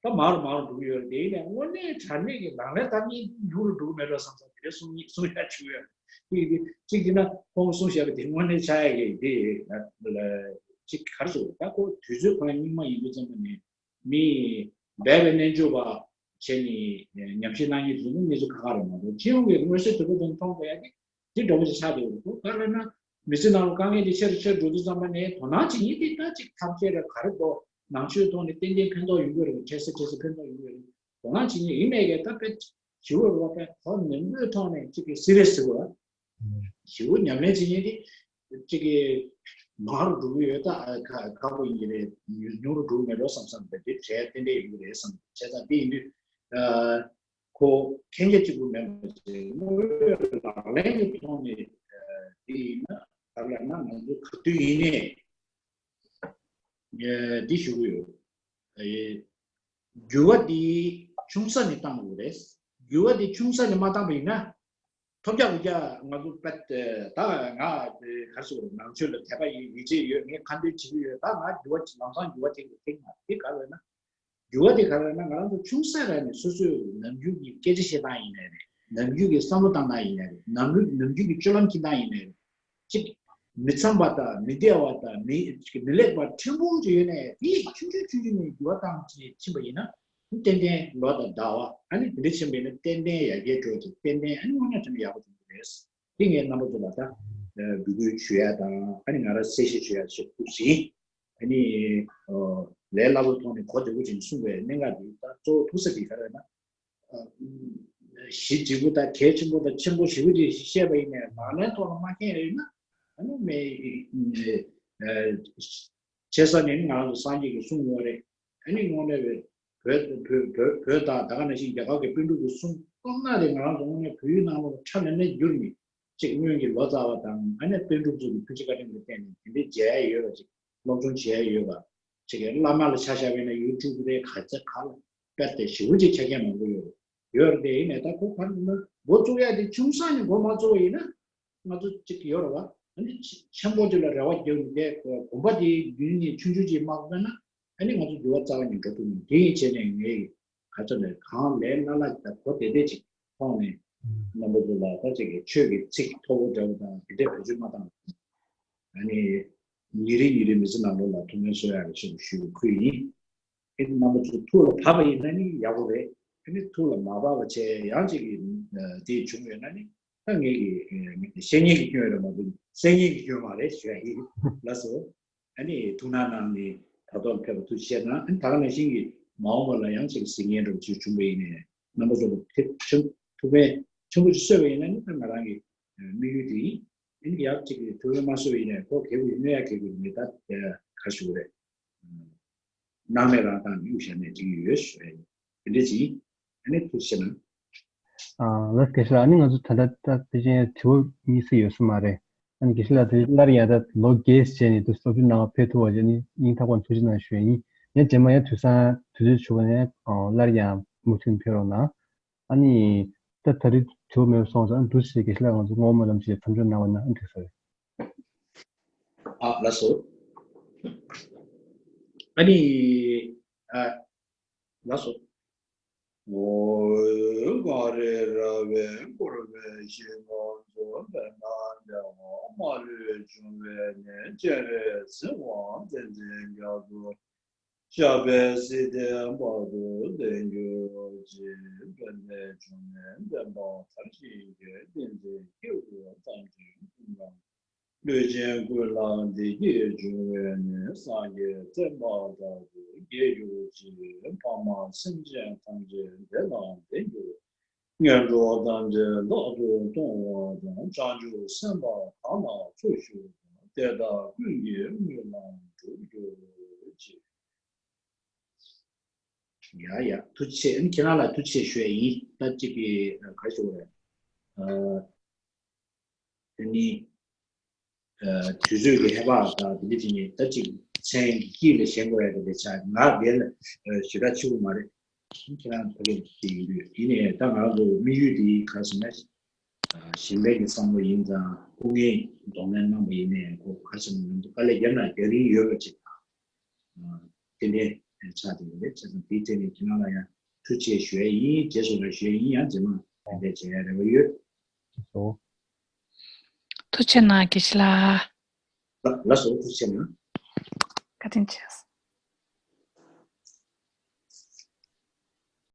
ད་མང་རུ་མང་རུ་འགྲོ་གི་ཡོད་རེད། དེ་ཡིན་ནའི་དངོས་གནས་དྲང་གནས་ཀྱི་ལག་ལེན་བསྟར་མཁན་ཉུང་རུ་འགྲོ་གི་མེད་འགྲོ་བསམ་བསམ་དེ་འདྲའི་གསུང་གསུང་ཡ་བྱུང་ཡོད་རེད། དེ་ཡིན་དུས་གཅིག་བྱས་ན་ཁོང་གསུངས་བཞག་པ་དེ་དངོས་གནས་ཆགས་ཡ་གི་དེ་ལ་ ཅིག་ག་རེ་ཟེར་དགོས་རེད། ད་ཁོ་དུས་ཚོད་ཁོ་རང་སྙིང་མ་ཡིན་དུས་ཙམ་པ་ནས་མི་སྦས་པའི་རྣལ་འབྱོར་པ་བྱས་ནས་ཉམས་ཞིབ་གནང་མཁན་དེ་ཚོ་ནི་གནས་ཚུལ་ཁག་ཁག་རེད་མ་གཏོགས། སྤྱི་ཡོངས་ཀྱི་མངོན་གསལ་དོད་པོ་དང་མཐོང་དགོས་ཡ་གི་དེ་འདྲ་བོ་ཞིག་ཆགས་བསྡད་ཡོད་འདུག་ག་རེ་ན་མི་ཚེ་ནང་ལ་དཀའ་ངལ་དེ་ཆེ་རུ་ཆེ་རུ་འགྲོ་དུས་ཙམ་པ་ནས་དོ་སྣང་བྱེད་མཁན་དེ་ད་ཅིག་ཐབས་ཤེས་རེད། ག་རེ་འདུག་ནང་ཆོས་ཐོག་ནས་ཏན་ཏན་ཕན་ཐོགས་ཡོང་གི་རེད། འཕྲལ་སེལ་འཕྲལ་སེལ་ཕན་ཐོགས་ཡོང་གི་རེད། དོ་སྣང་བྱེད་མཁན་ཡིན་མེད་ཀྱི་ད་དཔེ་ཞི་བོ་རུ་བ་དཔེ་གོ་ནན་པོའི་ཐོག་ནས་ཅིག་གི་སི་རི་ཡས་ཟེར་བ། ཞི་བོ་ཉམས་ལེན་བྱེད་མཁན་དེ་ཅིག་གི་མང་རུ་འགྲོ་གི་ཡོད། ད་ཁ་ཁག་པོ་ཡིན་གྱི་རེད། ཉུང་རུ་འགྲོ་གི་མེད་འགྲོ་བསམ་བསམ་པ་དེ་གྲས་ཏན་ཏན་ཡོང་གི་རེད་བསམ། བྱས་ཙང་དེ་ཡིན་དུས་ཁོ་མཁྱེན་རྒྱ་གཅིག་པུ་མེད་པ་ཅིག་དངོས་ཡོད་ལག་ལེན་གྱི་ཐོག་ནས་དེ་ཡིན་ན་ག་རེ་ལབ་ན་ང་ཚོ་ག་དུས་ཡིན་ནའི་འདི་ཞུ་གི་ཡོད། འགྱུར་བ་འདི་ཆུང་ས་ནས་བཏང་དགོས་རེད། འགྱུར་བ་འདི་ཆུང་ས་ནས་མ་བཏང་པ་ཡིན་ན། ཐོབ་རྒྱག་རུ་རྒྱག་ང་ཚོ་པད་ད་ང་ག་རེ་ཟེར་དགོས་རེད། ནང་ཆོས་ལ་དད་པ་ཡིད་ཡིད་ཆེས་ཡོད། ངས་ཁ་འདོན་བྱེད་ཀྱི་ཡོད། ད་ང་འགྱུར་བ་ལམ་སང་འགྱུར་བ་དེ་གི་ཐེག་ང་དེ་ག་རེ་ན། འགྱུར་བ་དེ་ག་རེ་ན་ང་རང་ཚོ་ཆུང་ས་ར་ནས་སོ་སོའི་ནམ་རྒྱུན་གྱི་སྐད་ཆ་བཤད་སྟངས་ཡིན་ནའི་རེད། ནམ་རྒྱུན་གྱི་བསམ་བློ་བཏང་སྟངས་ཡིན་ནའི་རེད། ནམ་རྒྱུན་ནམ་རྒྱུན་གྱི་སྤྱོད་ལམ་འཁྱེར་སྟངས་ཡིན་ནའི་རེད། གཅིག་མི་འཚམ་པ་དང་མི་བདེ་བ་དང་མི་མི་ལེགས་པ་ཕྲན་བུ་ཅིག་ཡོད་ནའི་དེ་ཆུང་ཆུང་ཆུང་ཆུང་ནས་འགྱུར་བ་བཏང་ཕྱིན་ཕྱིན་པ་ཡིན་ན། ཏན་ཏན་ལོ་དང་ཟླ་བ་ཨ་ནི་དེ་འདྲ་ཕྱིན་པ་ཡིན་ན་ཏན་ཏན་ཡར་རྒྱས་འགྲོ་ཅིག་ཏན་ཏན་ཨ་ནི་དངོས་གནས་དྲང་གནས་ཡག་པོ་ཆགས་ཀྱི་རེད། དེ་ངས་རྣམ་པ་ཚོ་ལ་ད་འབོད་སྐུལ་ཞུ་ཡ་དང་ཨ་ནི་ང་རང་གསལ་བཤད་ཞུ་ཡ་ཞིག་ཐུགས་ཟིན། ཨ་ནི་ལས་སླ་པོའི་ཐོག་ནས་གོ་བདེ་པོ་ཅིག་གསུངས་པའི་གནད་འགག་འདི་ད་གཙོ་བོ་ཐུག་ས་འདི་ག་རེ་ན། གཞི་འབྲས་བུ་དང་གལ་ཆེན་པོ་དང་ཆེན་པོ་ཞེ་པོ་ཅིག་བཤད་པ་ཡིན་ནའི་ལག་ལེན་ཐོག་ལ་མ་འཁྱེར་ཡོད་ན་ཨ་ནི་མེད། བྱས་ཙང་ནི་ང་རང་ཚོ་སངས་རྒྱས་ཀྱིས་གསུངས་ཡོད་རེད། ཨ་ནི་དངོས་གནས་བོད་བོད་བོད་བོད་དང་ད་ག་ནང་བཞིན་རྒྱ་གར་གྱི་པཎ་གྲུབ་ཀྱིས་གསུངས་སྟངས་ན་རེད། ང་རང་ཚོ་དངོས་གནས་བོད་ཡིག་ནང་ལོགས་ཁྲ་ལམ་མེར་བསྒྱུར་ནས་ཅིག་སྔོན་གྱི་ལོ་ཙཱ་བ་དང་ཨ་ནི་པཎ་གྲུབ་ཚོ་གི་ཐུགས་རྗེ་བཀའ་དྲིན་ལ་བརྟེན་ནས་དེ་འདྲའི་མཇལ་ཡ་ཡོད་པ་ཅིག་སློབ་སྦྱོང་བྱེད་ཡ་ཡོད་པ། ཅིག་གི་བླ་མ་ལ་ཆ་བཞག་པ་ཡིན་ན་ཡུ་ཊུབ་དེ་ག་ཚད་ག་ལ་དཔེ་དེ་ཞེ་པོ་ཅིག་ཆ་རྐྱེན་མང་པོ་ཡོད་རེད། ཡོད་རེད་དེ་ཡིན་ནའི་ད་ཁོ་ག་རེ་ན་འགོ་བཙུགས་ཡ་དེ་ཆུང་ས་ནས་འགོ་མ་བཙུགས་པ་ཡིན་ན་ང་ཚོ་ཅིག་ཡོད་རེད་བ། ཨ་ནི་ཆེ་ཆེན་པོ་དེ་ལ་རེ་བ་རྒྱག་ནས་དེ་གོམ་པ་དེ་རྒྱུན་ནས་ཆུང་ཆུང་ཅིག་མ་བརྒལ་ན་ཨ་ནི་ང་ཚོ་འགྱུར་བ་རྩ་བ་ནས་འགྲོ་ཐུབ་མེད། དེ་ཡིན་བྱས་ནས་ངས་ག་ཚོད་ནས་གང་ལས་སླ་སླ་ཅིག་ད་གོ་བདེ་བདེ་ཅིག་མཐོང་ནས་རྣམ་པ་ཚོ་ལ་ད་ཅིག་གི་ཆོས་ཀྱི་ཚིག་མཐོ་པོ་འདྲ་བོ་དང་དེ་འདྲ་བེད་སྤྱོད་མ་བཏང་། ཨ་ནི་ཉིན་རེ་ཉིན་རེ་མི་ཚེ་ནང་ལོགས་ལ་ཐུགས་སྨོན་གསོ་ཡག་གི་ཆེད་དུ་ཞུ་བའི་ཁུལ་ཡིན། ཨ་ནི་རྣམ་པ་ཚོ་ཐུགས་ལ་བབས་པ་ཡིན་ན་ནི་ཡག་པོ་རེད། ཨ་ནི་ཐུགས་ལ་མ་བབས་པ་བྱས་ཡང་ཅིག་གི་དེ་བྱུང་ཡོད་ན་ནི་ད་ངེད་ཀྱི་བཤད་ཉན་གྱི་སྐྱོན་རེད་མ་གཏོགས་གསན་ཉན་གྱི་སྐྱོན་མ་རེད་ཞུ་ཡ་ཡིན། ལགས་སོ། ཨ་ནི་ཐུགས་སྣང་གནང་ནས་བར་ཐོག་ཕེབས་པ་ཐུགས་རྗེ་ཆེ་གནང་། ཨ་ནི་ད་ག་ནང་བཞིན་གྱི་མ་འོངས་པ་ལ་ཡང་ཅིག་གཟིགས་ཉན་འདྲ་བོ་ཅིག་བྱུང་བ་ཡིན་ནའི་རྣམ་པ་ཚོ་ལ་ཐུགས་ཕན་ཐུགས་ཕན་ཆེན་པོ་ཅིག་གསོས་པ་ཡིན་ན་ནི་ད་ང་རང་གི་དམིགས་ཡུལ་དེ་ཡིན། ཨ་ནི་ཡག་ཅིག་གི་ཐུགས་ཕན་མ་གསོས་པ་ཡིན་ནའི་ཁོ་གལ་པོ་ཡིན་ནོ་ཡ་གལ་པོ་ཡིན་མེད་ད་ག་ཞུ་རེད། སྣང་མེད་རང་དང་གཡུག་བཞག་ནས་བྲིས་ཡོད་ཞུ་རེད། དེ་འདྲ་ཅིག་ཡིན། ཨ་ནི་ཐུགས་རྗེ་ཆེ་གནང་། ཨ་ལགས་དགེ་བཤེས་ལགས། ཨ་ནི་ང་ཚོ་ད་ལྟ་ད་ཕལ་ཆེར་དྲི་བ་གཉིས་ཙམ་ཡོད་ས་མ་རེད། ཨ་ནི་དགེ་བཤེས་ལགས་དེ་སླར་ཡང་ད་ལོ་བརྒྱད་བྱས་ནས་དུ་སློབ་སྦྱོང་གནང་བ་ཕེབས་ཐུབ་པ་བྱས་ནས་སྙིང་ཐག་པ་ནས་ཐུགས་རྗེ་གནང་ཞུ་ཡ་ཡིན། ཡང་རྗེས་མ་ཡང་དུས་སང་དུས་ཚོད་བྱུང་བ་ནས་སླར་ཡང་མུ་མཐུད་ཕེབས་རོགས་གནང་། ཨ་ནི་ད་ད་རེས་དྲི་བ་མེད་པ་སོང་ཙང་ཨ་ནི་འདུག་སེ་དགེ་བཤེས་ལགས་ང་ཚོ་བསྔོ་སྨོན་ལམ་ཞིག་མཚམས་འཇོག་གནང་བ་ན་ཨ་ནི་འགྲིག་ས་རེད། ཨ་ལགས་སོ། ཨ་ནི་ཨ་ལགས་སོ། འོ་གངས་རི་ར་བས་བསྐོར་བའི་ཞིང་ཁམས་སུ། དཔལ་ལྡན་འདས་མ་ལུས་འབྱུང་བའི་གནས། སྤྱན་རས་གཟིགས་དབང་བསྟན་འཛིན་རྒྱ་མཚོ། ཞབས་པད་སྲིད་མཐའི་བར་དུ་བརྟན་གྱུར་ཅིག་དཔལ་ལྡན་འབྱུང་གནས་བརྟན་པ་དར་ཞིང་རྒྱས། བསྟན་འཛིན་སྐྱེས་བུ་དམ་ཅན་ཀུན་དང་། ལུས་ཅན་ཀུན་ལ་བདེ་སྐྱིད་འབྱུང་བའི་གནས། སངས་རྒྱས་བསྟན་པ་དར་དུ་རྒྱས་གྱུར་ཅིག་ཕ་མ་སེམས་ཅན་ཐམས་ཅད་བདེ་དང་ལྡན་གྱུར། ངན་འགྲོ་དམ་བཅའ་རྟག་ཏུ་གཏོང་བ་དང་། བྱང་ཆུབ་སེམས་དཔའ་གང་ལ་ཚོགས་ཞུགས་དང་། དེ་དག་ཀུན་གྱི་སྨོན་ལམ་འགྲུབ་གྱུར་ཅིག་ཡ་ཡ་ཐུགས་རྗེ་ཆེ། ཨ་ནི་ཁྱེད་རང་ལ་ཐུགས་རྗེ་ཆེ་ཞུ་ཡ་ཡིན། ད་ཅིག་གི་ག་རེ་ཞུ་དགོས་རེད། ཨ་དེ་ནི་ཨ་དུས་ཚོད་ཀྱི་ཧེ་བག་དང་དེ་འདྲ་བྱས་ནས་ད་ཅིག་མཚན་གྱི་དཀྱིལ་ལ་ཞེན་དགོས་ཡ་དེ་འདྲ་ཆགས། ང་དེ་ལ་ཨ་ཞེ་དྲག་ཆེ་བོ་མ་རེད། ཁྱེད་རང་ཕ་གིར་དེ་ཡིན་དུས་ཡིན་ནའི་ད་ང་ཚོ་དམིགས་ཡུལ་དེ་ག་རེ་ཟེར་ན། གཞན་ཕན་གྱི་བསམ་བློ་ཡིན་ཙང་སྐུ་ངལ་གདོང་ལེན་གནང་བ་ཡིན་ནའི་ཁོ་ག་རེ་ཟེར་ན་ང་ཚོ་དཀའ་ལས་རྒྱབ་ན་རྒྱག་རིན་ཡོད་པ་ཅིག་དང་། ཏན་ཏན་ཆགས་བསྡད་ཡོད་རེད། བྱས་ཙང་དེའི་ཐད་ནས་ཁྱེད་རང་ལ་ཡང་ཐུགས་རྗེ་ཆེ་ཞུ་ཡ་ཡིན། རྗེས་སུ་ར་ཞུ་ཡ་ཡིན། ཡང་རྗེས་མ་ཏན་ཏན་བྱེད་ཡ་རེ་བ་ཡོད། ཐུགས་རྗེ་གནང་དགེ་བཤེས་ལགས། ལགས་སོ། ཐུགས་རྗེ་གནང་། བཀའ་དྲིན་ཆེ།